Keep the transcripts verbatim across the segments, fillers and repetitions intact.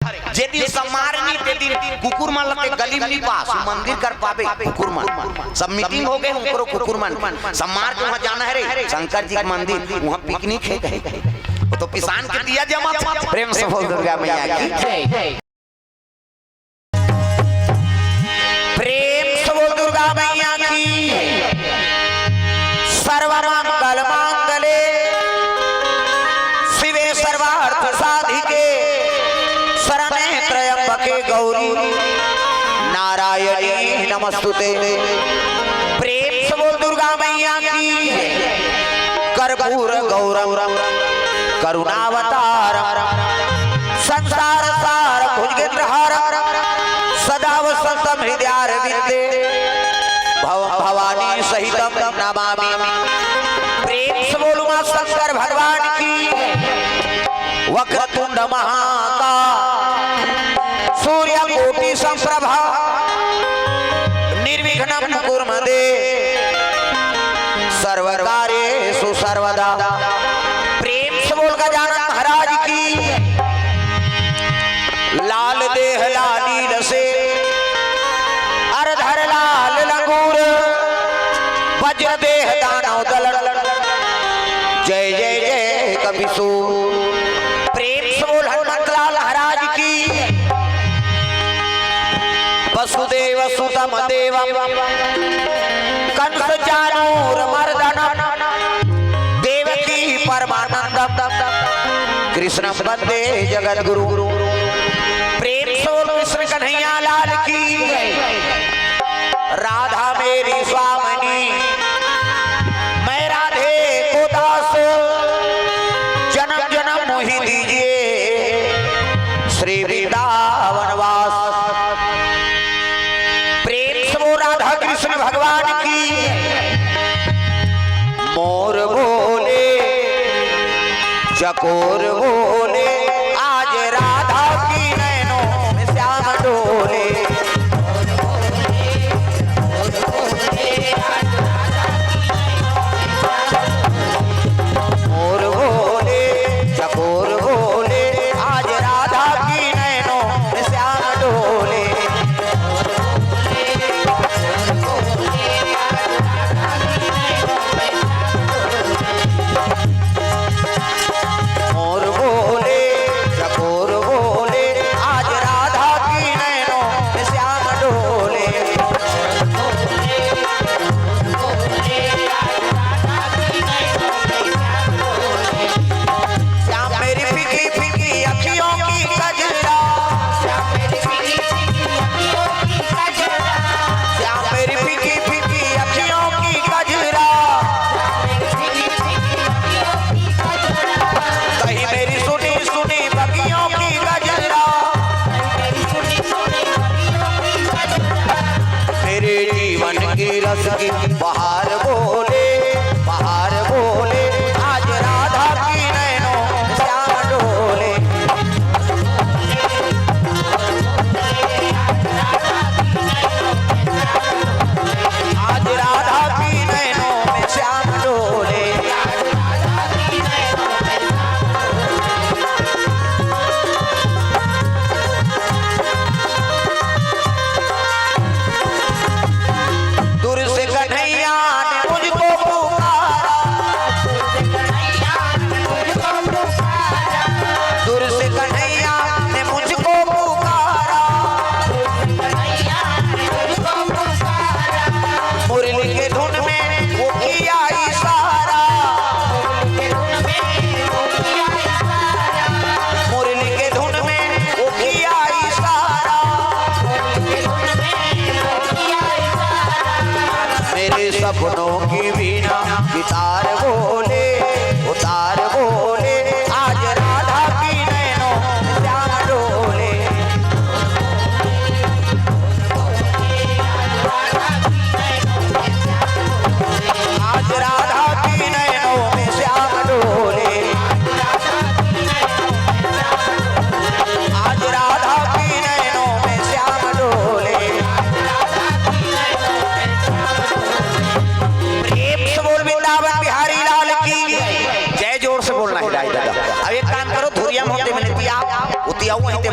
जे दिन सम्मार नी, ते दिन कुकुर मन ल के गली में नी पास, मंदिर कर पाबे कुकुर मन। सब मीटिंग हो गे, उनकरो कुकुर मन। सम्मार के वहाँ जाना हे रे, शंकर जी के मंदिर, वहाँ पिकनिक हे कहे। वो तो पिसान के दिया जमा। प्रेम से बोल दुर्गा मैया की। प्रेम से बोल दुर्गा मैया की। सर्व मंगल मांगले शिवे सर्वार्थ साधिके शरणे त्र्यंबके गौरी नारायणी नमस्तुते। प्रेम से बोल दुर्गा मैया की। कर्पूर गौरम करुणावतारम संसार सार भुजगेंद्रहारम सदा वसंतम हृदयारविंदे भव भवानी सहितम नमामि। प्रेम से बोल उमा शंकर भगवान की। वक्रतुंड महाकाय सूर्य कोटि संप्रभा निर्विघ्नं कुरु मे देव सर्व कार्येषु सर्वदा। प्रेम से बोल गजानन महाराज की। लाल देह लालील से अर धर लाल लंगूर वज्र देह दानव दल जय जय जय कपिसूर। प्रेम से बोल हनुमंत लाल महाराज की। वसुदेव सुतम देवम कंस चाणूर मर्दनम देवकी परमानंदम कृष्णम वंदे जगत गुरु। प्रेम से बोल कृष्ण कन्हैया लाल की। राधा मेरी स्वामिनी, मैं राधे को दास, जन्म जन्म मोहि दीजिए श्री वृंदावन वास। प्रेम से बोल राधा कृष्ण भगवान की। मोर भोले चकोर भोले, आज राधा की नैनों में श्याम डोले। मोर भोले चकोर भोले, आज राधा की नैनों में श्याम डोले। मोर भोले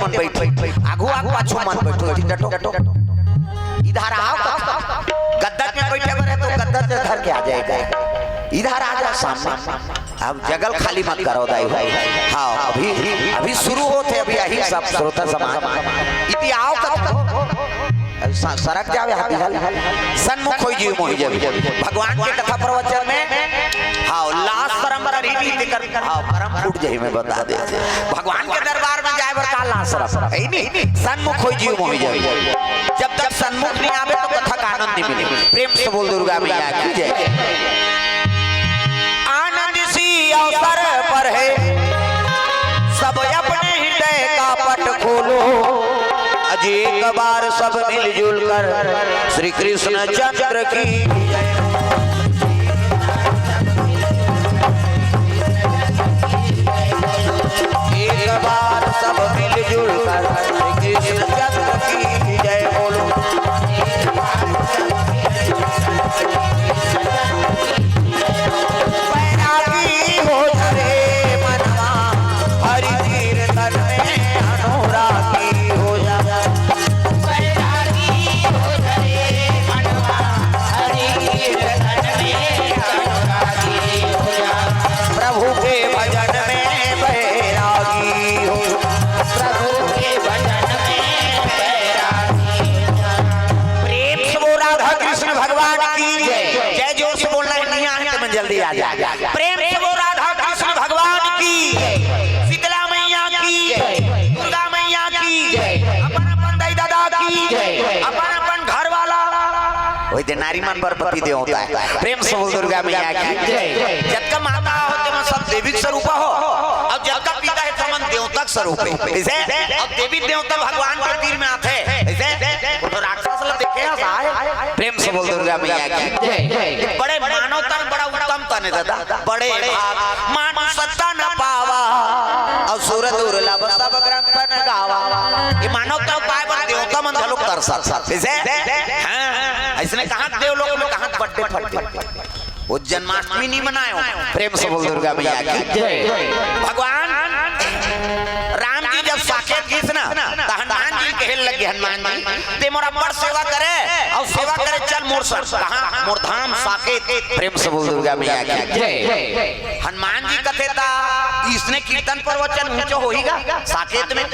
बैठो, आगू आगू पाछू मत बैठो, इधर डटो। इधर आओ, गद्दा में बैठे बर हे तो गद्दा से धर के आ जाएगा। इधर आ जाओ सामने। अब जगल खाली मत करो दाई भाई। हाँ, अभी, अभी शुरू होत हे, अभी यही सब श्रोता समाज। इति आओ कथो। स-, सरक जावे हाथी हाल। सन्मुख होई जीव मोहि जग। भगवान के कथा प्रवचन में, हाँ, लाज शरम करही नहीं, तेकर, हाँ, करम फूट जाही, मैं बता दे। भगवान के दरबार में जाए बर का लाज शरम हे नहीं? सन्मुख होई जीव मोहि जग। जब तक सन्मुख नहीं आवे तो कथा का आनंद नहीं मिले। प्रेम से बोल दुर्गा मैया की जय। आनंद इसी अवसर पर है, सब अपने हृदय का पट खोलो। आज एक बार सब मिलजुल कर श्री कृष्ण चंद्र की जय। एक बार सब मिलजुल कर श्री कृष्ण चंद्र की जय बोलो। बैरागी हो जा रे मनवा, हरि कीर्तन में अनुरागी हो जा। बैरागी हो जा रे मनवा, हरि कीर्तन में अनुरागी हो जा। प्रभु के भजन में बैरागी हो। प्रभु के भजन में बैरागी हो। प्रेम से बोल राधा कृष्ण भगवान की जय। जय जोर से बोलना है, नहीं आए तो मैं जल्दी आ जाए। प्रेम से बोल राधा कृष्ण भगवान की, शीतला मैया की, दुर्गा मैया की, अपन अपन दाई दादा की, अपन अपन घर वाला। वही दे नारी मन बर पति देवता हे। प्रेम से बोल दुर्गा मैया की। जतका माता हो, तेमन सब देवी के स्वरूप हो, अउ जतका पिता हे, तेमन देवता के स्वरूप हे। जैसे अब देवी देवता भगवान के तीर में आथे, जैसे वो तो राक्षस ला देखे हस आए। प्रेम से बोल दुर्गा मैया की। बड़े मानव तन, बड़ा उत्तम तन हे दादा। बड़े भाग मानुष तन पावा, अउ सुर दुर्लभ सब ग्रंथ न गावा। ये मानव तन पाए बर देवता मन घलो तरसथे। जैसे, हाँ, अइसने कहाँ देवलोक में कहाँ बड्डे फड्डे। वो जन्माष्टमी नहीं मनाए हो। प्रेम से बोल दुर्गा मैया की जय। भगवान राम जी जब साकेत गिस ना, त हनुमान जी कहे लगे, हनुमान जी, ते मोर अब्बड़ सेवा करे, अउ सेवा करे चल मोर संग। कहाँ? मोर धाम साकेत। प्रेम से बोल दुर्गा मैया की जय। हनुमान जी कथे ता इसने कीर्तन प्रवचन ऊंचो होही गा साकेत में।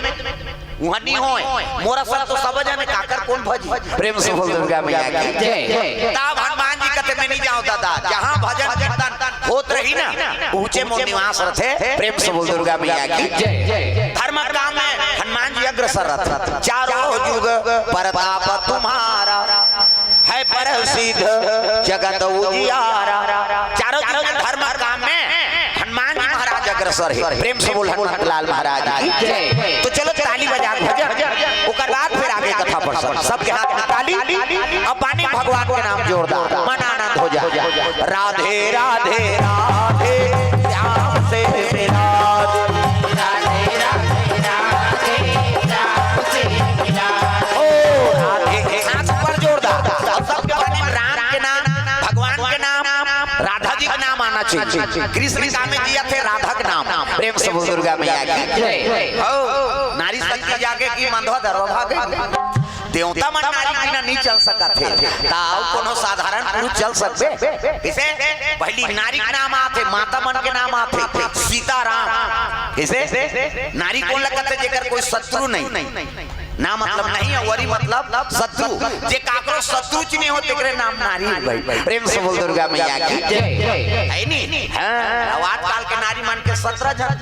उहाँ नहीं होय, मोरा संग तो सब जने, काकर कोन भजी। प्रेम से बोल दुर्गा मैया की जय। तब हनुमान जी कथे, मैं नहीं जाऊं दादा, जहाँ भजन कीर्तन होत रही ना, ऊंचे मोर निवास रथे। प्रेम से बोल दुर्गा मैया की जय। धर्म काम में हनुमान जी अग्रसर रथे। चारों जुग परताप तुम्हारा, है प्रसिद्ध जगत उजियारा। चारों जुग धर्म काम में हनुमान जी महाराज अग्रसर हे। प्रेम से बोल हनुमंत लाल महाराज की जय। तो चलो ताली बजा के भजन, ओकर बाद फिर आगे कथा प्रसंग। सबके हाथ में ताली, अब बानी भगवान के नाम जोरदार, मन आनंद हो जा। राधे राधे राधे, श्याम से मिला दे। राधे राधे राधे, श्याम से मिला दे। ओ राधे, हाथ ऊपर जोरदार। अब सबके बानी राम के नाम, भगवान के नाम, राधा जी का नाम आना चाहिए। कृष्ण का में जिया थे राधा के नाम। प्रेम से बोल दुर्गा मैया की जय। हो, नारी शक्ति जागे कि मंधवा धरवा भागे। देवता मन नारी बिना नहीं चल सकत हे। ता अउ कोनो साधारण पुरुष चल सकबे? कइसे? पहली नारी के नाम आथे, माता मन के नाम आथे, सीताराम। कइसे? नारी कोन लगथे? जेकर कोई शत्रु नहीं। ना मतलब नहीं, अउ वरी मतलब शत्रु। जे काकरो शत्रु च नहीं हो, तेकरे नाम नारी हे भाई। प्रेम से बोल दुर्गा मैया की जय। है नी? हाँ, अब आजकल के नारी मन के सत्रह झन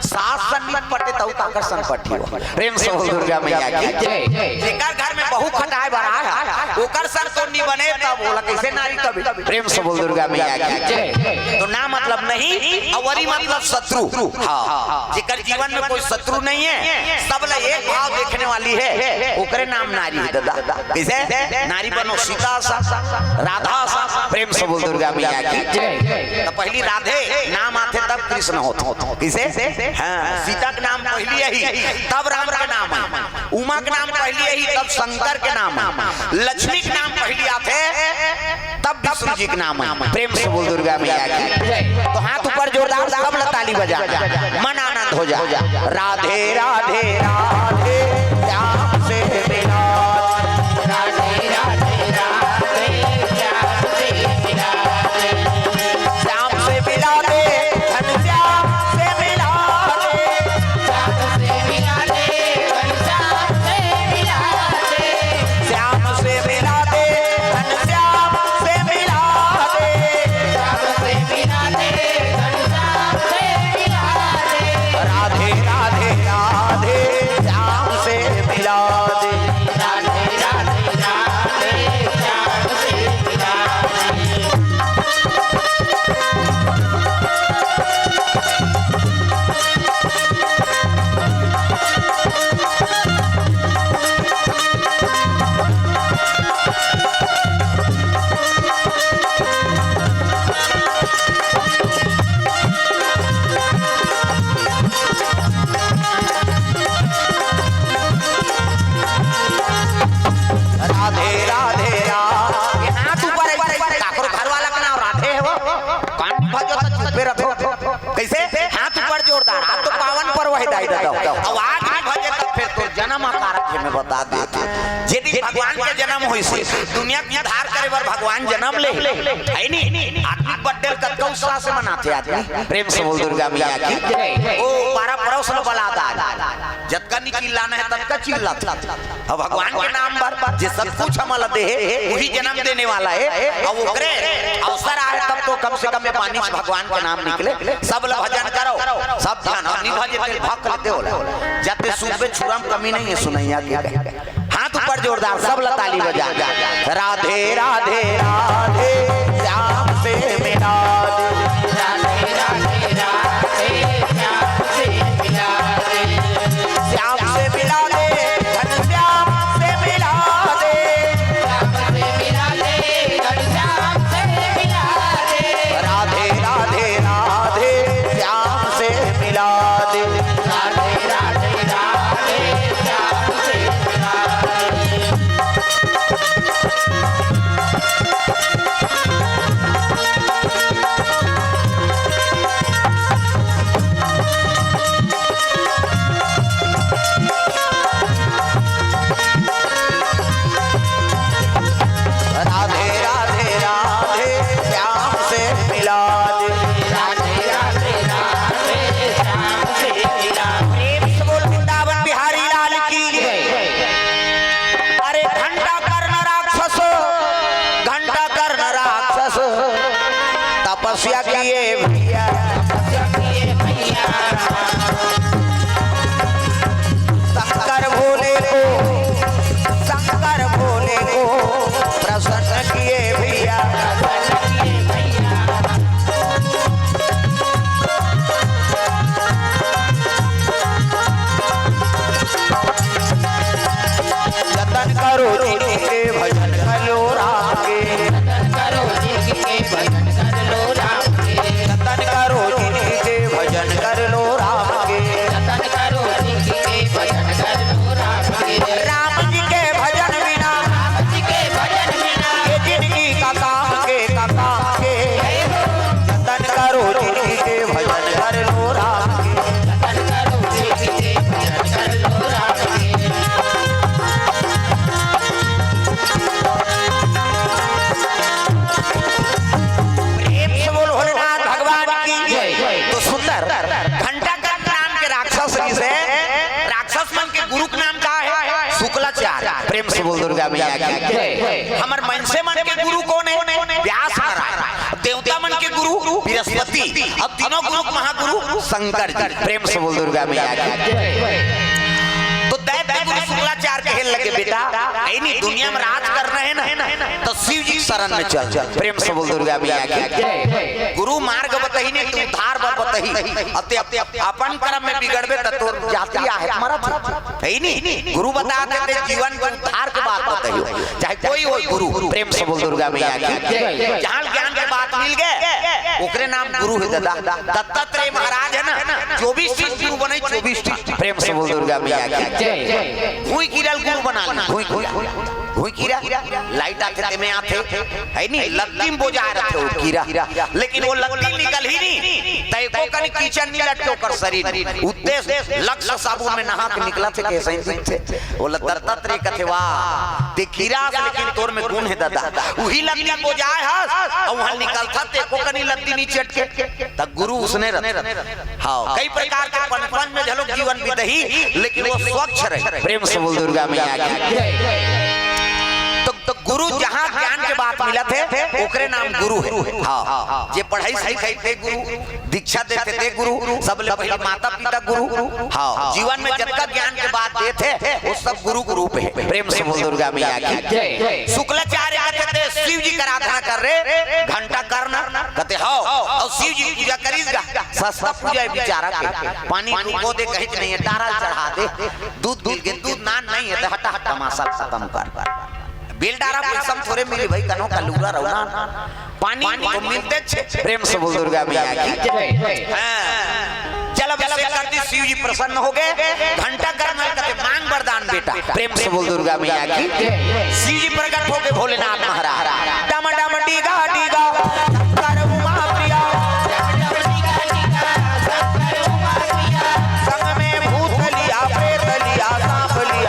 सास संग नी पटे, तउ काकर संग पटही हो? प्रेम से बोल दुर्गा मैया की जय। जेकर घर में बहू खटाए बर आए, ओकर संग तो नी बने, तब ओला कइसे नारी कबे? प्रेम से बोल दुर्गा मैया की जय। तो ना मतलब नहीं, अउ वरी मतलब शत्रु। हाँ, जेकर जीवन में कोई शत्रु नहीं है, सब ला एक भाव देखने वाली है, ओकरे नाम नारी हे दादा। कइसे? नारी बनो सीता सा, राधा सा। प्रेम से बोल दुर्गा मैया की जय। तो पहली राधे नाम आथे तब कृष्ण होथे। कइसे? हाँ, सीता के नाम पहली आही, तब राम के नाम आही। उमा के नाम पहली आही, तब शंकर के नाम आही। लक्ष्मी के नाम पहली आथे, तब विष्णु जी के नाम आही। प्रेम से बोल दुर्गा मैया की जय। तो हाथ ऊपर जोरदार, सब ला ताली बजा, मन आनंद हो जा। राधे राधे राधे, जन्म कारक हे, मैं बता देत हँव। जे दिन भगवान के जन्म होइस हे, दुनिया के उद्धार करे बर भगवान जन्म ले, हे नी? आदमी birthday ल कतका उत्साह से मनाथे आदमी। प्रेम से बोल दुर्गा मैया की। ओ पारा पड़ोस ल बला डार, जतका नी चिल्लाना हे, ततका चिल्लाथे। अब भगवान के नाम बर, जे सब कुछ हमला दे हे, उही जन्म देने वाला हे। अब ओकरे अवसर आए, तब तो कम से कम ये पानी से भगवान के नाम निकले। सब ल भजन करो, सब ध्यान, अउ नी भजे तेला भक ले देवो ला। जाते सुबह छुरा म कमी नहीं हे सुनइया के। हाथ ऊपर जोरदार, सब ल ताली बजा। राधे राधे राधे, श्याम से मिला दे। राधे राधे राधे, श्याम से मिला दे। श्याम से मिला दे, घनश्याम से मिला दे। श्याम से मिला दे, घनश्याम से मिला दे। राधे राधे राधे, श्याम से मिला दे। राधे राधे राधे, श्याम से मिला दे। राधे राधे राधे, श्याम से मिला दे। राधे राधे राधे, श्याम से मिला दे। प्रेम से बोल वृंदावन बिहारी लाल की। अरे घंटा कर्ण राक्षस, घंटा कर्ण राक्षस तपस्या किए भैया। शंकर भोले को, शंकर भोले को प्रसन्न किए भैया। जतन करो जिनके भजन कर लो राम के। जतन करो जिनके भजन कर लो राम के। जतन करो जिनके भजन कर लो राम के। जतन करो जिनके भजन कर लो राम के। राम जी के भजन बिना, राम जी के भजन बिना ये जिंदगी का काम के, का काम के। जतन करो जिनके भजन कर लो राम के। जतन करो जिनके भजन कर लो राम के। प्रेम से बोल भोलेनाथ भगवान की। तो सुंदर घंटा कर्ण नाम के राक्षस से, राक्षस मन के गुरु के नाम का हे? शुक्लाचार्य। प्रेम से बोल दुर्गा मैया की। हमर मनसे मन के गुरु कोन हे? व्यास महाराज। देवता मन के गुरु बृहस्पति। अब तीनों गुरु के महागुरु शंकर जी। प्रेम से बोल दुर्गा मैया की। तो दैत्य गुरु शुक्लाचार्य कहे लगे, बेटा, हे नी, दुनिया में राज करना हे ना, तो शिव जी के शरण में चल। प्रेम से बोल दुर्गा मैया की। गुरु मार्ग बतही नहीं, तू उद्धार बर बतही। अब ते अप-, अपन कर्म में बिगड़बे त तोर जाति आहे मरत हे। हे नी, गुरु बता देथे जीवन के उद्धार के बात बतही। चाहे कोई हो गुरु, प्रेम से बोल दुर्गा मैया की। जहाँ ज्ञान के बात मिल गे, ओकरे नाम गुरु हे दादा। दत्तात्रेय महाराज हे ना, चौबीस ठिन गुरु बने, चौबीस ठिन। प्रेम से बोल दुर्गा मैया की। भुइँ कीरा ल गुरु बना ले, भुइँ कीरा। भुइँ कीरा, लाइट आथे तेमे आथे, हे नी, लत्ती म बोजाय रथे ओ कीरा। लेकिन ओ लत्ती निकलही नी, त एको कन कीचड़ नी लटके ओकर शरीर। उद्देश्य लक्स साबुन में नहा के निकलथे, कइसे दिखथे। ओला दत्तात्रेय कथे, वाह, ते कीरा हस, लेकिन तोर में गुण हे दादा। उही लत्ती बोजाय हस, अउ उहाँ निकलथस, ते एको कनी लत्ती नी चटके। त गुरु उसने रथे। हाँ, कई प्रकार के पनपन में घलो जीवन बितही, लेकिन वो स्वच्छ रहे। प्रेम से बोल दुर्गा मैया की। तो, तो गुरु जहाँ ज्ञान के बात मिलत हे, ओकरे नाम गुरु हे। हाँ, जे पढ़ाई लिखाई के गुरु, दीक्षा देथे ते गुरु, सबले पहले माता पिता गुरु। हाँ, जीवन में जतका ज्ञान के बात देथे, वो सब गुरु के रूप हे। प्रेम से बोल दुर्गा मैया की। शुक्लाचार्य कथे ते शिव जी के आराधना कर रे, घंटा कर्ण कथे, हाँ, अउ शिव जी के पूजा करिस गा। सस्ता पूजा हे बिचारा के, पानी रुको दे कहिच नहीं हे, डारा चढ़ा दे, दूध मिल गे, दूध नान नहीं हे, त हटा हटा तमाशा खतम कर। बेल डारा पइसा म थोरे मिली भाई, कनो का लूरा रहुना, पानी तो मिलते छे। प्रेम से बोल दुर्गा मैया की। हाँ। जल अभिषेक कर दी, शिव जी प्रसन्न हो गे। घंटा कर्ण कथे मांग वरदान बेटा। प्रेम से बोल दुर्गा मैया की। शिव जी प्रकट हो गे भोलेनाथ महाराज। डम डम डीगा डीगा शंकर उमा प्रिया। संग में भूत लिया, प्रेत लिया, सांप लिया।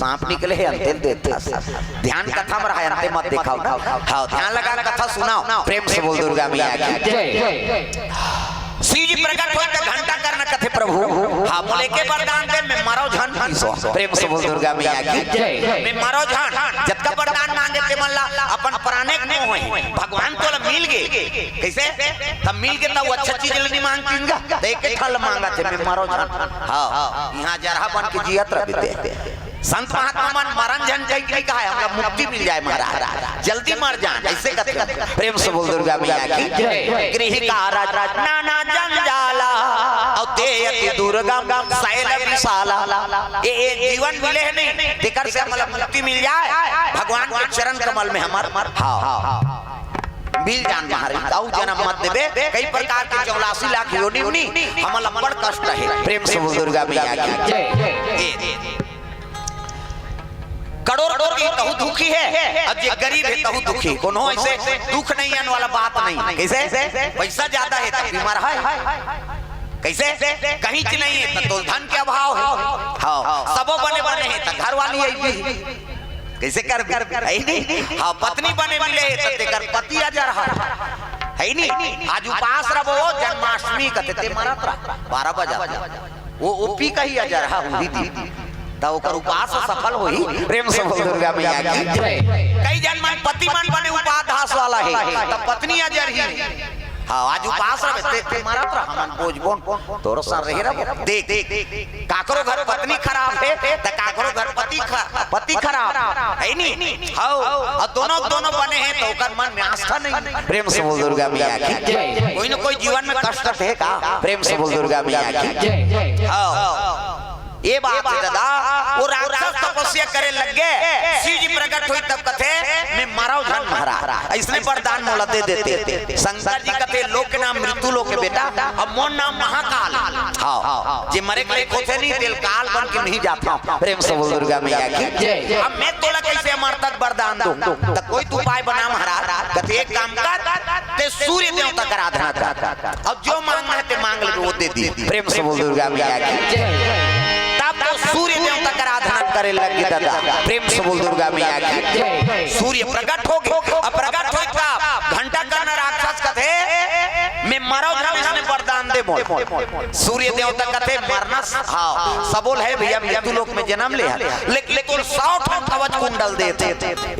सांप निकले हे, अंते ल देखथस। ध्यान कथा म रहा, अंते मत देखाव ना। हाँ, ध्यान लगा कथा सुनाव। प्रेम से बोल दुर्गा मैया की। जय। शिव जी प्रकट होय त घंटाकर्ण कथे, "प्रभु, हाँ, मोला एके वरदान दे, मैं मरव झन।" प्रेम से बोल दुर्गा मैया की। जय। "मैं मरव झन।" जतका वरदान मांगे ते मन ला, अपन प्राणे के मोह हे। भगवान तोला मिल गे। कइसे? तब मिल गे त वो अच्छा चीज ल नहीं मांगतिन गा। त एके ठन ल मांगथे, "मैं मरव झन।" हाँ, इहाँ जरहा बन के जियत रह बीते। संत महात्मा मन मरन झन कहि के नहीं कहा हे, हमला मुक्ति मिल जाए महाराज, जल्दी मर जान, अइसे कथे। प्रेम से बोल दुर्गा मैया की। जय। गृह कारज नाना जंजाला, अउ ते अति दुर्गम शैल विशाला। ये, ये जीवन मिले हे नहीं, तेकर से हमला मुक्ति मिल जाए, भगवान के चरण कमल में हमर, हाँ, हाँ, मिल जान महाराज, अउ जन्म मत देबे। कई प्रकार के चौरासी लाख योनि में हमला बड़ कष्ट हे। प्रेम से बोल दुर्गा मैया की। जय। ये, करोड़पति तहू दुखी हे, अउ जे गरीब हे तहू दुखी। कोनो अइसे दुख नहीं आने वाला बात नहीं। कइसे? पइसा ज्यादा हे त बीमार हे। कइसे? कहीं च नहीं हे त तोला धन के अभाव हे। हाँ, सबो बने बने हे त घरवाली अइबे। कइसे कर, हे नहीं? हाँ, पत्नी बने मिले हे त तेकर पति अजरहा, हे नहीं? आज उपास रहो, जन्माष्टमी कथे ते मरत रह, बारह बजा। वो, वो पी कही अजरहा हुई दी, त ओकर उपास सफल होही। प्रेम से बोल दुर्गा मैया की। जय। कई झन मन पति मन बने उपास वाला हे, त पत्नी अजरही। हाँ, आज उपास रहे, ते, ते मरत रह, हमन बोझबोन, तोरो सर रहे रहो। देख, काकरो घर पत्नी खराब हे, त काकरो घर पति ख-, पति खराब, हे नहीं? हाँ, अउ दोनों, दोनों बने हे, त ओकर मन में आस्था नहीं। प्रेम से बोल दुर्गा मैया की। जय। कोई न कोई जीवन में कष्ट हे का? प्रेम से बोल दुर्गा मैया की। जय। हाँ। ये बात हे दादा, वो राक्षस तपस्या करे लग गे, शिव जी प्रकट होय तब कथे, "मैं मरव झन महाराज, अइसने वरदान मोला दे देते।" शंकर जी कथे, "लोक के नाम मृत्यु लोक हे बेटा, अउ मोर नाम महाकाल।" हाँ, जे मरे के लायक होथे नहीं, तेला काल बन के नहीं जाता। प्रेम से बोल दुर्गा मैया की। जय। अब मैं तोला कइसे अमरता के वरदान दूं? त कोई तो उपाय बना महाराज। कथे, "एक काम कर, ते सूर्य देवता के आराधना कर।" अब जो मांगना हे ते मांग ले, वो दे दी। प्रेम से बोल दुर्गा मैया की। जय। तब तो सूर्य देवता के आराधना करे लग गे दादा। प्रेम से बोल दुर्गा मैया की। जय। सूर्य प्रकट हो गे। अब प्रकट होय तब घंटाकर्ण राक्षस कथे, "मैं मरव झन, अइसने वरदान दे मोला।" सूर्य देवता कथे, "मरना स-, हाँ, सबो ल हे भैया, मृत्यु लोक में जन्म ले हे, लेकिन तोला सौ ठन कवच कुंडल देथे।"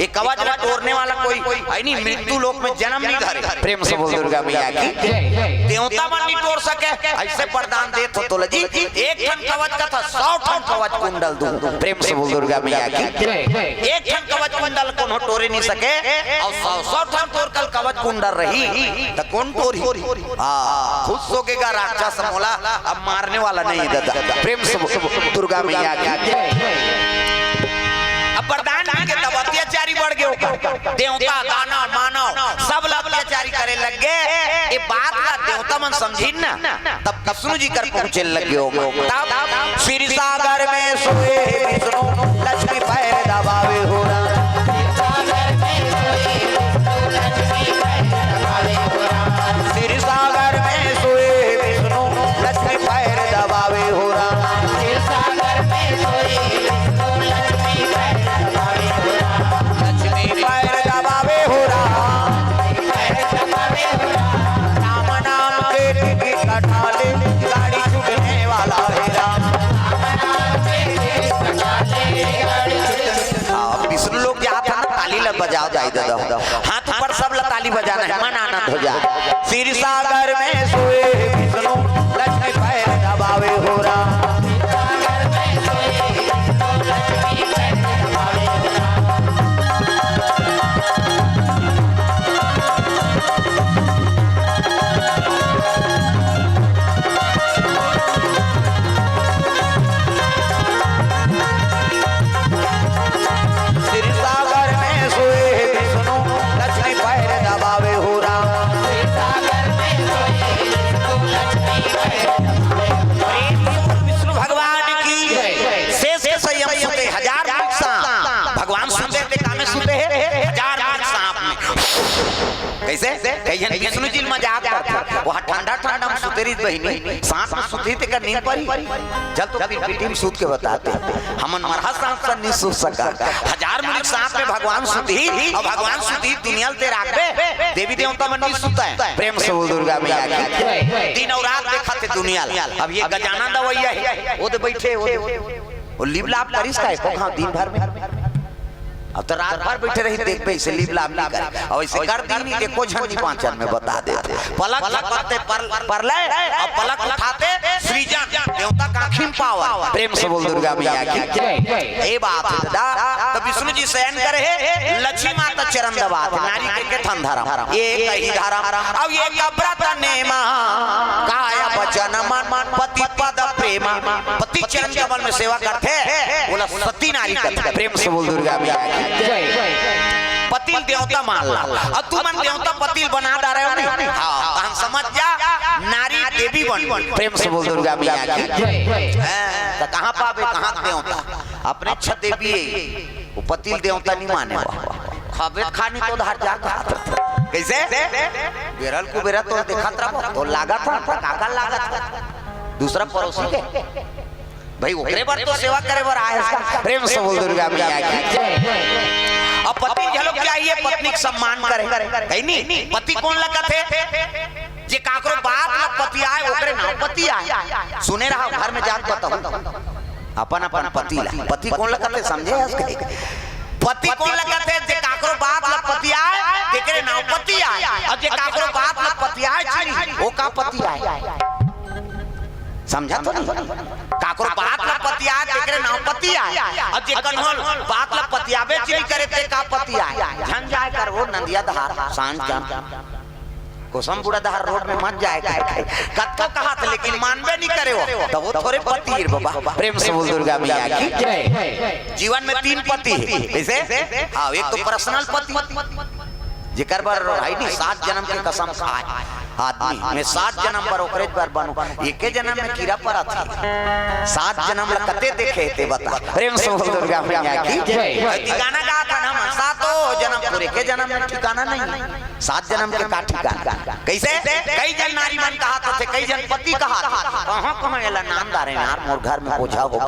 ये कवच ला टोरने वाला कोई हे नहीं, मृत्यु लोक में जन्म नहीं धरे। प्रेम से बोल दुर्गा मैया की। जय। देवता मन नहीं टोर सके, अइसे वरदान देथों तोला जी, एक ठन कवच कथा, सौ ठन कवच कुंडल दूं। प्रेम से बोल दुर्गा मैया की। जय। एक ठन कवच कुंडल कोनो टोरे नहीं सके, अउ सौ, सौ ठन तोर करा कवच कुंडल रही, त कोन टोरही? हाँ, खुश होगे गा राक्षस मोला अब मारने वाला नहीं दादा। प्रेम से बोल दुर्गा मैया की। जय। अब वरदान मिल गे तब अत्याचारी बढ़ गे ओकर। देवता, दानव, मानव, सब ला अत्याचारी करे लग गे। ये बात ला देवता मन समझिन ना, तब विष्णु जी कर पहुंचे लग गे ओकर। तब क्षीर सागर में सोए विष्णु, लक्ष्मी पैर दबावे हो राम। क्षीर सागर में सोए विष्णु, लक्ष्मी पैर दबावे हो राम। लक्ष्मी पैर दबावे हो राम। राम नाम के टिकट कटा ले, गाड़ी छूटने वाला हे राम। हाँ, विष्णु लोक जात हे ना, ताली ला बजाव जाए दादा। हाथ ऊपर, सब ला ताली बजाना हे, मन आनंद हो जाए। क्षीर सागर में सोए विष्णु, लक्ष्मी पैर दबावे हो राम। क्षीर सागर में सोए विष्णु, लक्ष्मी पैर दबावे हो राम। विष्णु भगवान की। शेष के संयम सुते, हजार मुख सांप। भगवान सुते थे, कामे सुते हे, हजार मुख सांप में। कइसे? कई झन विष्णु जी ल मजाक करथे, "वो ठंडा ठंडा में सुते।" तेरी बहिनी साथ में सुतही तेकर नींद परी। चल तो फिर बेटी में सूत के बताते। हमन मरहा साथ साथ नहीं सूत सका। हजार मुनि साथ में भगवान सुतही अउ भगवान सुतही दुनिया ल ते राखबे। देवी देवता मन नहीं सुतय। प्रेम से बोल दुर्गा मैया की। दिन अउ रात देखत हे दुनिया ल। अब ये गजानन दवैया हे, वो दे बैठे, वो दे, वो लिप लाप करिस का एको घांव दिन भर में? अब तो रात भर बैठे रही, देखबे, इसे लिप लाप नहीं करे। अउ इसे कर दी नहीं, एको झन नहीं बाँचन में बता देते। पलक झपकते पर, परलय, अउ पलक उठाते सृजन, देवता का आँखी में पावन। प्रेम से बोल दुर्गा मैया की। ए बात हे दादा, तो विष्णु जी शयन करे हे, लक्ष्मी माता चरण दबात हे, नारी के, के ठन धरम, एक ही धरम, अउ एक व्रत नेमा, काय वचन मन पति पद प्रेमा। पति चरण कमल में सेवा करथे, ओला सती नारी कथे। प्रेम से बोल दुर्गा मैया की। पति ल देवता मान ला, अउ तुमन देवता पति ल बना डारे हो नहीं? हाँ, तो हम समझ जा, नारी देवी बन। प्रेम से बोल दुर्गा मैया की। हाँ, तो कहाँ पाबे, कहाँ देवता? अपने अच्छा देवी हे, वो पति ल देवता नहीं माने बा। खाबे खानी तो धार जा कहा। कैसे? बेरल को बेरा तो देखत रह, तो लागत हे, काका लागत हे। दूसरा पड़ोसी के भाई, ओकरे बर तो सेवा करे बर आए हस का। प्रेम से बोल दुर्गा मैया की। अब पति घलो क्या ही हे, पत्नी के सम्मान करे, हे नहीं? पति कोन ला कथे? जे काकरो बात ला पतियाय, ओकरे नाव पति आय। सुने रहा, घर में जाके बताहूँ अपन अपन पति ला। पति कोन ला कथे, समझे हस के? पति कोन ला कथे? जे काकरो बात ला पतियाय, तेकरे नाव पति आय। अउ जे काकरो बात ला पतियाय, चिन्ही, वो का पति आय। समझा तो नहीं? काकरो बात ला पतियाय, तेकरे नाव पति आय। अउ जे कन्हो बात ला पतियाबे च नहीं करे, ते का पति आय? झन जाय कर वो नंदिया धार, सांझ का कोसम बूढ़ा धार रोड में मत जाय कर। कतको कहा था, लेकिन मानबे नहीं करे वो, तो वो थोरे पति हे बाबा। प्रेम से बोल दुर्गा मैया की। जीवन में तीन पति हे। कैसे? हाँ, एक तो पर्सनल पति, जेकर बर भाई नहीं, सात जन्म के कसम खाय आदमी, मैं सात जन्म बर ओकरे बर बनूं। एके जन्म में कीरा परत हे, सात जन्म ला कते देखे हे ते बता। प्रेम से बोल दुर्गा मैया की। जय। ठिकाना का था ना, सातों जन्म तोर एके जन्म में ठिकाना नहीं, सात जन्म के का ठिकाना? कैसे? कई जन नारी मन कहा तो थे, कई जन पति कहा थे। कहाँ कहाँ एला नाम डारे यार, मोर घर में बोझा हो।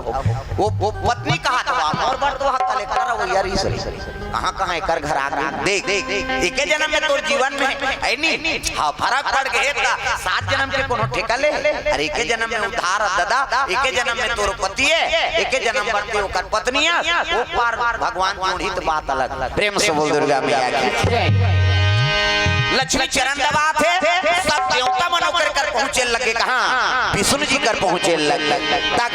वो, वो पत्नी कहा था, मोर बर तो वहाँ कलेक्टर हो यार, इस कहाँ कहाँ एकर घर आ गई। देख, देख, एके जन्म में तोर जीवन में हे नहीं? हाँ, फरक पड़ गए था। सात जन्म के कोनो ठेका ले, अरे एके जन्म में उधार दादा, एके जन्म में तोर पति हे, एके जन्म बर ते ओकर पत्नी हे, वो पार भगवान जोड़ही त बात अलग। प्रेम से बोल दुर्गा मैया की। लक्ष्मी चरण दबात हे, सब देवता मन ओकर कर पहुँचे लगे। कहाँ? विष्णु जी कर पहुँचे लगे। तक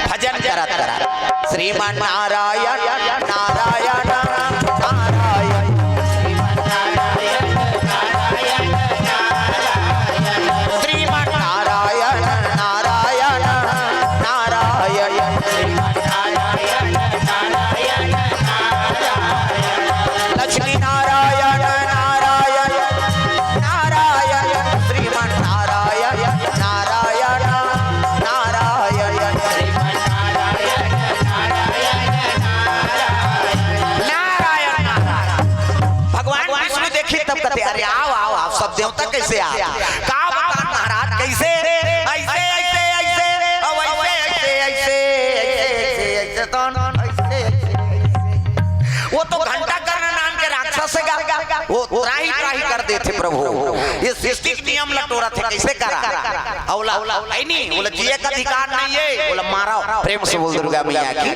भजन करत करत श्रीमन नारायण, नारायण, नारायण। श्रीमन नारायण, नारायण, नारायण। लक्ष्मी नारायण, नारायण, नारायण। श्रीमन नारायण, नारायण, नारायण। नारायण, नारायण। भगवान विष्णु देखी तब कथे, अरे आओ, आओ, आओ, सब देवता कैसे आ? का बतान महाराज, कैसे? ऐसे, ऐसे, ऐसे, अब ऐसे, ऐसे, ऐसे, ऐसे, ऐसे, ऐसे, तो ऐसे, ऐसे, ऐसे। वो तो घंटा कर्ण नाम के राक्षस हे गा, वो त्राही त्राही कर देथे प्रभु। ये सृष्टि के नियम ल टोरत हे, कैसे करा? अउ ओला, ऐ नहीं, ओला जिए का अधिकार नहीं हे, ओला मारो। प्रेम से बोल दुर्गा मैया की।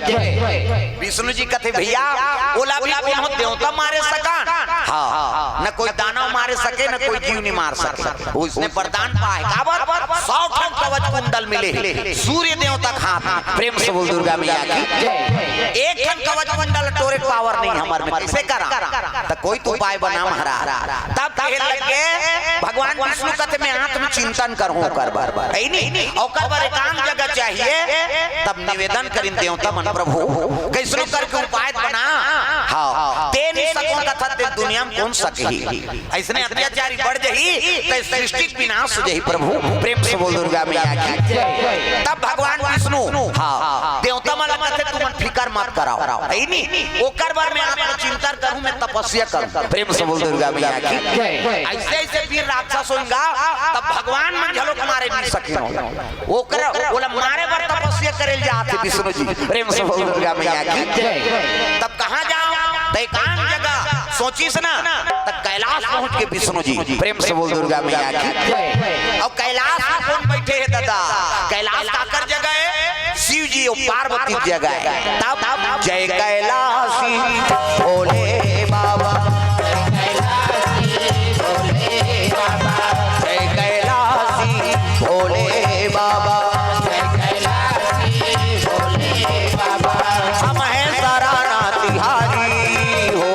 विष्णु जी कथे, भैया, ओला भी कोनो देवता मारे सकन? हाँ, न कोई दानव मारे सके, न कोई जीव नहीं मार सके। उसने वरदान पाए, काबर? सौ ठन कवच कुंडल मिले हे सूर्य देवता के हाथ में। प्रेम से बोल दुर्गा मैया की। एक ठन कवच कुंडल टोरे के पावर नहीं हमर में, कैसे करा? त कोई तो उपाय बना महाराज। तब कहे लगे, भगवान विष्णु कथे, मैं आत्म चिंतन करहूं ओकर बर, ऐ नहीं, ओकर बर एकांत जगह चाहिए। तब निवेदन करिन देवता मन, प्रभु, कैसनो करके उपाय बना। हाँ, ते नहीं सको कथा, ते दुनिया में कोन सकही? ऐसने अत्याचारी बढ़ जही, त सृष्टि के विनाश हो जही प्रभु। प्रेम से बोल दुर्गा मैया की। तब भगवान विष्णु, हाँ, देवता मन ला कथे, तुमन फिकर कर मत कराओ, है नी? ओकर बर मैं आत्मचिंतन करूं, मैं तपस्या करूं। प्रेम से बोल दुर्गा मैया की। जय। ऐसे ऐसे वीर राक्षस होइगा, तब भगवान मन झलोक मारे नहीं सकिन। ओकर, ओला मारे बर तपस्या करे ल जात हे विष्णु जी। प्रेम से बोल दुर्गा मैया की। जय। तब कहां जाओ? त एकांत जगह सोचिस ना, त कैलाश पहुंच के विष्णु जी। प्रेम से बोल दुर्गा मैया की। जय। अउ कैलाश में कोन बैठे हे दादा? कैलाश काकर जगह हे? शिव जी अउ पार्वती के जगह हे। तब जय कैलाशी भोले बाबा, जय कैलाशी भोले बाबा, हम हैं सराना तिहारी हो,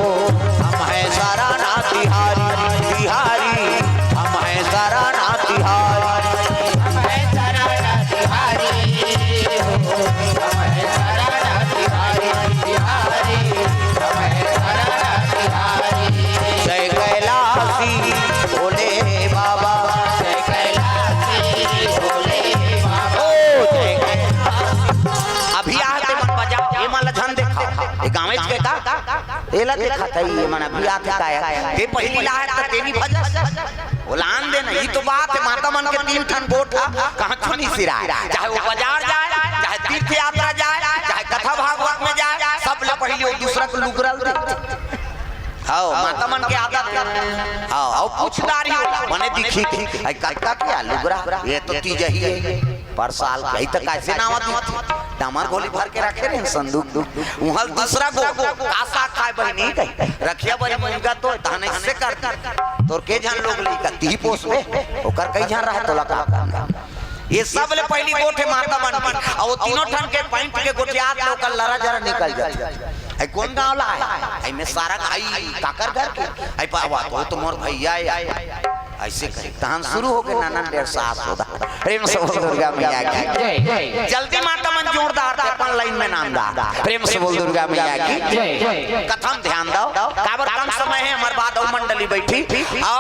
हम हैं सराना तिहारी, तिहारी, हम हैं सराना तिहारी। जय कैलाशी भोले बाबा। ओ, जय कैलाशी। अभी आ ते मन बजाओ, ये मन ला झन देखा। ये गाँवेच के का? एला देखा था, ये मन अभी आथे काय? ये पहिली ला हे त तेनी भजस। ओला आन देना, ई तो बात हे, माता मन के तीन ठन गोठ हा, कहाँ चुनी सिराय। चाहे वो बाजार जाय, चाहे तीर्थ यात्रा जाय, चाहे कथा भागवत में जाय, सब ले पहिली वो दूसरा के लुगरा ल दे। हव, माता मन के आदत हे। हव, हव, पूछदारी हो, मने दिखी के, "आई कतका के आ लुगरा? ये तो तीजही हे, पर साल के, आई त कैसे नावा दिखथे?" डामर गोली भर के रखे रहे संदूक। उहल दूसरा गो, "का साग खाय बहिनी?" कही, "रखिया बरी मुनगा तो, तहने इससे कर दी। तोर के झन लोग लइका, तीही पोसबे, ओकर कई झन रहे, तोला का करना?" ये सब ले पहिली गोठ हे माता मन के, अउ वो तीनों ठन के पैंट के गोठियात ले ओकर लरा जरा निकल जाथे। "आई कोन गाँव ला आय? आई में सारा आई काकर घर के? आई पावा तो, तो मोर भैया हे।" ऐसे कहे, तहन शुरू हो गे ननन डेढ़ सास होदा। प्रेम से बोल दुर्गा मैया की। जय, जय। जल्दी माता मन जोरदार ते अपन लाइन में नाम दा। प्रेम से बोल दुर्गा मैया की। जय, जय। कथा म ध्यान दव, काबर कम समय हे, हमर बाद अउ मंडली बैठी। अउ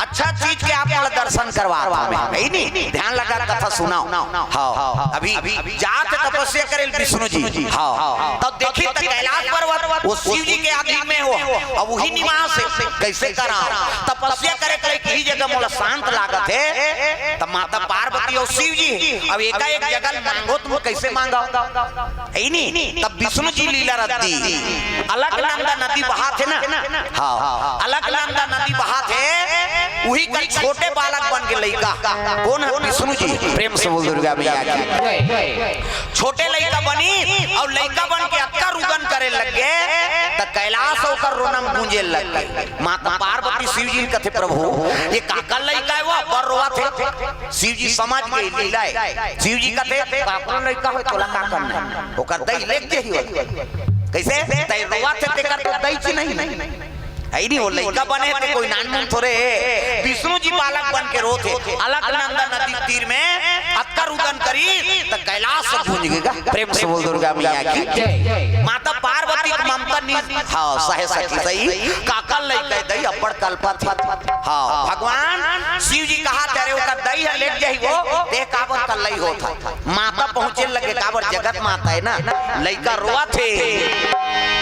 अच्छा चीज के आप मन ला दर्शन करवात हवे, हे नी? ध्यान लगा कथा सुनव। हव, अभी जात हे तपस्या करे ल विष्णु जी। हव, तब देखी त कैलाश पर्वत वो शिव जी के अधीन में हो, अब वही निवास हे, कैसे करा? तपस्या करे के लइक ही जगह मोला शांत लागत हे। त माता पार्वती अउ शिव जी अब एकाएक जगह मांगो, तुम कैसे मांगव? हे नी? तब विष्णु जी लीला रद्दी, अलकनंदा नदी बहाथे ना? हव, अलकनंदा नदी बहाथे, उही कर छोटे बालक बन के लइका। कोन हे? विष्णु जी। प्रेम से बोल दुर्गा मैया की। छोटे लइका बनी अउ लइका बन के अतका रुदन करे लग गे, त कैलाश ओकर रोना म गूंजे लग गे। माता पार्वती शिव जी ल कथे, "प्रभु, ये काकर लइका हे, वो अब्बड़ रोवत हे?" शिव जी समझ गे लीला हे। शिव जी कथे, "काकरो लइका होय, तोला का करना हे? ओकर दई लेग जही होय।" कैसे? तैं रोवत हे, तेकर तो दई च नहीं। हे नी, वो लइका बने हे ते कोई नानमुन थोरे हे। विष्णु जी बालक बन के रोथे, अलकनंदा नदी तीर में अतका रुदन करी त कैलाश गूंज गे गा। प्रेम से बोल दुर्गा मैया की। जय। माता पार्वती के ममता निज, हव, सहे सखी सही, काकर लइका दई अब्बड़ कलपत हे। हव, भगवान शिव जी कहाथे, "अरे ओकर दई ह लेग जही वो, ते काबर कल्लई होत हस?" माता पहुंचे लगे, काबर जगत माता हे ना, लइका रोवत हे,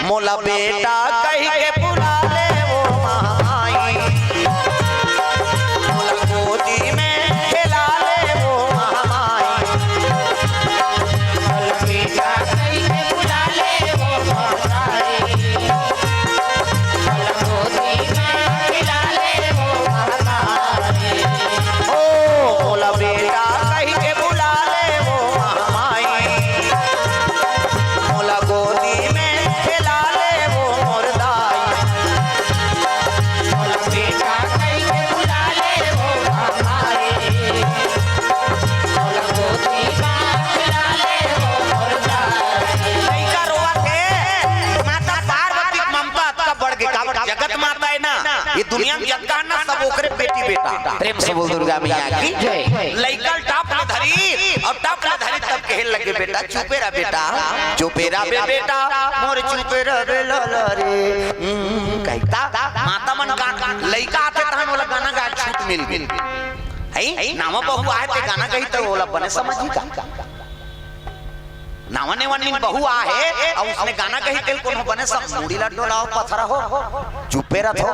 "मोला बेटा कहि के बुला ले वो महामाई, मोला गोदी में खेला ले वो महामाई।" ओ मोला बेटा कहि के बुला ले वो महामाई, मोला गोदी में खेला ले वो मोर दाई। मोला बेटा कहि के बुला ले वो महामाई, मोला गोदी में खेला ले वो मोर दाई। लइका रोवत हे, माता पार्वती के ममता अतका बढ़ गे, काबर जगत माता हे ना, ये दुनिया में जतका हे ना, सब ओकरे बेटी बेटा। प्रेम से बोल दुर्गा मैया की। जय। लइका ल टप ले धरी अउ टप ले धरी तब कहे लगे, "बेटा, चुपे रह बेटा, चुपे रह बे बेटा, मोर चुपे रह बे लाला रे।" हम्म, कहिता माता मन गाना, लइका आथे तहन ओला गाना गाय छूट मिल गे। हे? नावा बहू आय ते गाना गही त ओला बने समझही का? नावा नेवा नीन बहू आहे, अउ उसने गाना कही तेल कोनो बने सब मुड़ी ला डोलाओ पथरा हो, चुप्पे रथो।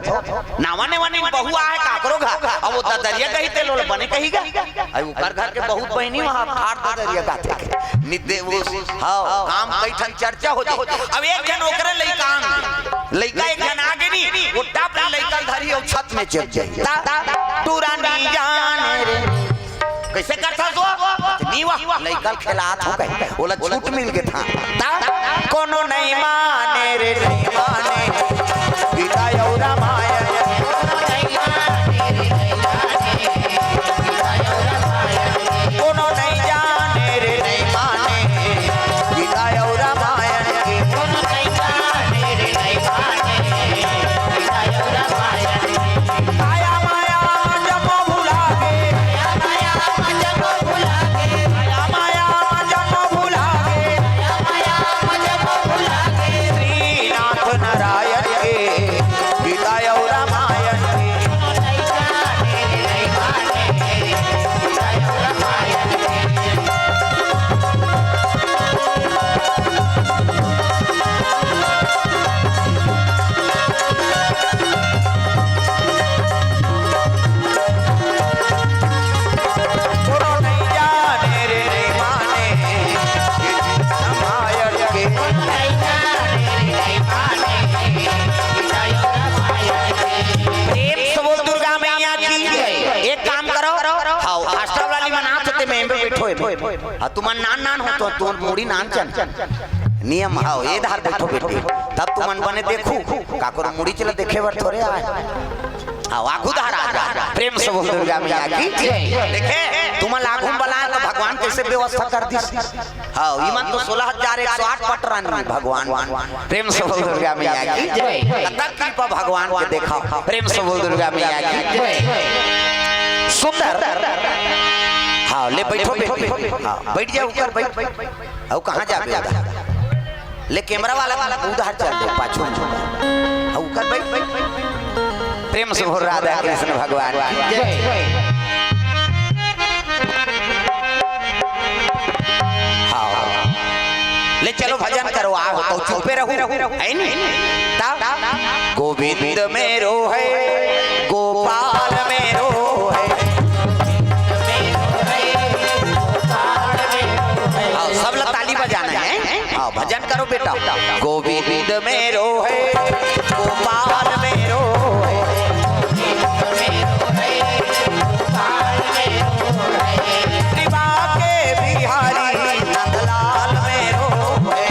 नावा नेवा नीन बहू आहे काकरो घर, अउ वो ददरिया कही तेल ओला बने कही गा। अउ ओकर घर के बहुत बहिनी वहाँ ठार ददरिया गाथे के। निदे वो, हाँ, काम कई ठन चर्चा हो जाए। अब एक झन ओकरे लइका आन, लइका एक झन आगे नी, वो टाप ले लइका धरी अउ छत में चढ़ जाई। ता, टूरा नी जाने रे। कइसे करथस वो? नी वा, लइका ल खेलात हो कहे। ओला छूट मिल गे था। ता, कोनो नहीं माने रे, नहीं माने। गीता अउ रामायण। कोनो नहीं जाने रे, नहीं माने। गीता अउ रामायण के। माया माया जब भुला गे। माया माया जब भुला गे। माया माया जब भुला गे। माया माया जब भुला गे। श्रीनाथ नारायण के गीता अउ रामायण के। प्रेम से बोल दुर्गा मैया की। एक काम करो, हाँ, hostel वाली मन आत होते, मैं एमे बैठो हे। हाँ, तुमन नान नान हो तो तुमन मुड़ी नान चन। नियम, हाँ, ए धार बैठो बेटी, तब तुमन बने देखू, काकरो मुड़ी चला देखे बर थोरे आए। हाँ, आगू धार आ जा। प्रेम से बोल दुर्गा मैया की। देखे, तुमन आगू में बलाए तो भगवान कइसे व्यवस्था कर दिस। हाँ, इमन तो सोलह हजार एक सौ आठ पटरानी भगवान। प्रेम से बोल दुर्गा मैया की। कतक कृपा भगवान के देखा। प्रेम से बोल दुर्गा मैया की। सुंदर। हाँ, ले बैठो बेटी। हाँ, बैठ जाओ ऊपर, बैठ। अउ कहाँ जाबे उधर? ले कैमरा वाला उधर चल दे, पाछू में। अउ ऊपर बैठ, बैठ, बैठ। प्रेम से बोल राधा कृष्ण भगवान की। हाँ। ले चलो भजन करो, आ हो तो चुप्पे रहू, है नी? तब गोविंद मेरो है, गोपाल मेरो है। हाँ, सब ला ताली बजाना है। हाँ, भजन करो बेटा। गोविंद मेरो है, गोपाल मेरो है। श्री बांके बिहारी नंदलाल मेरो है।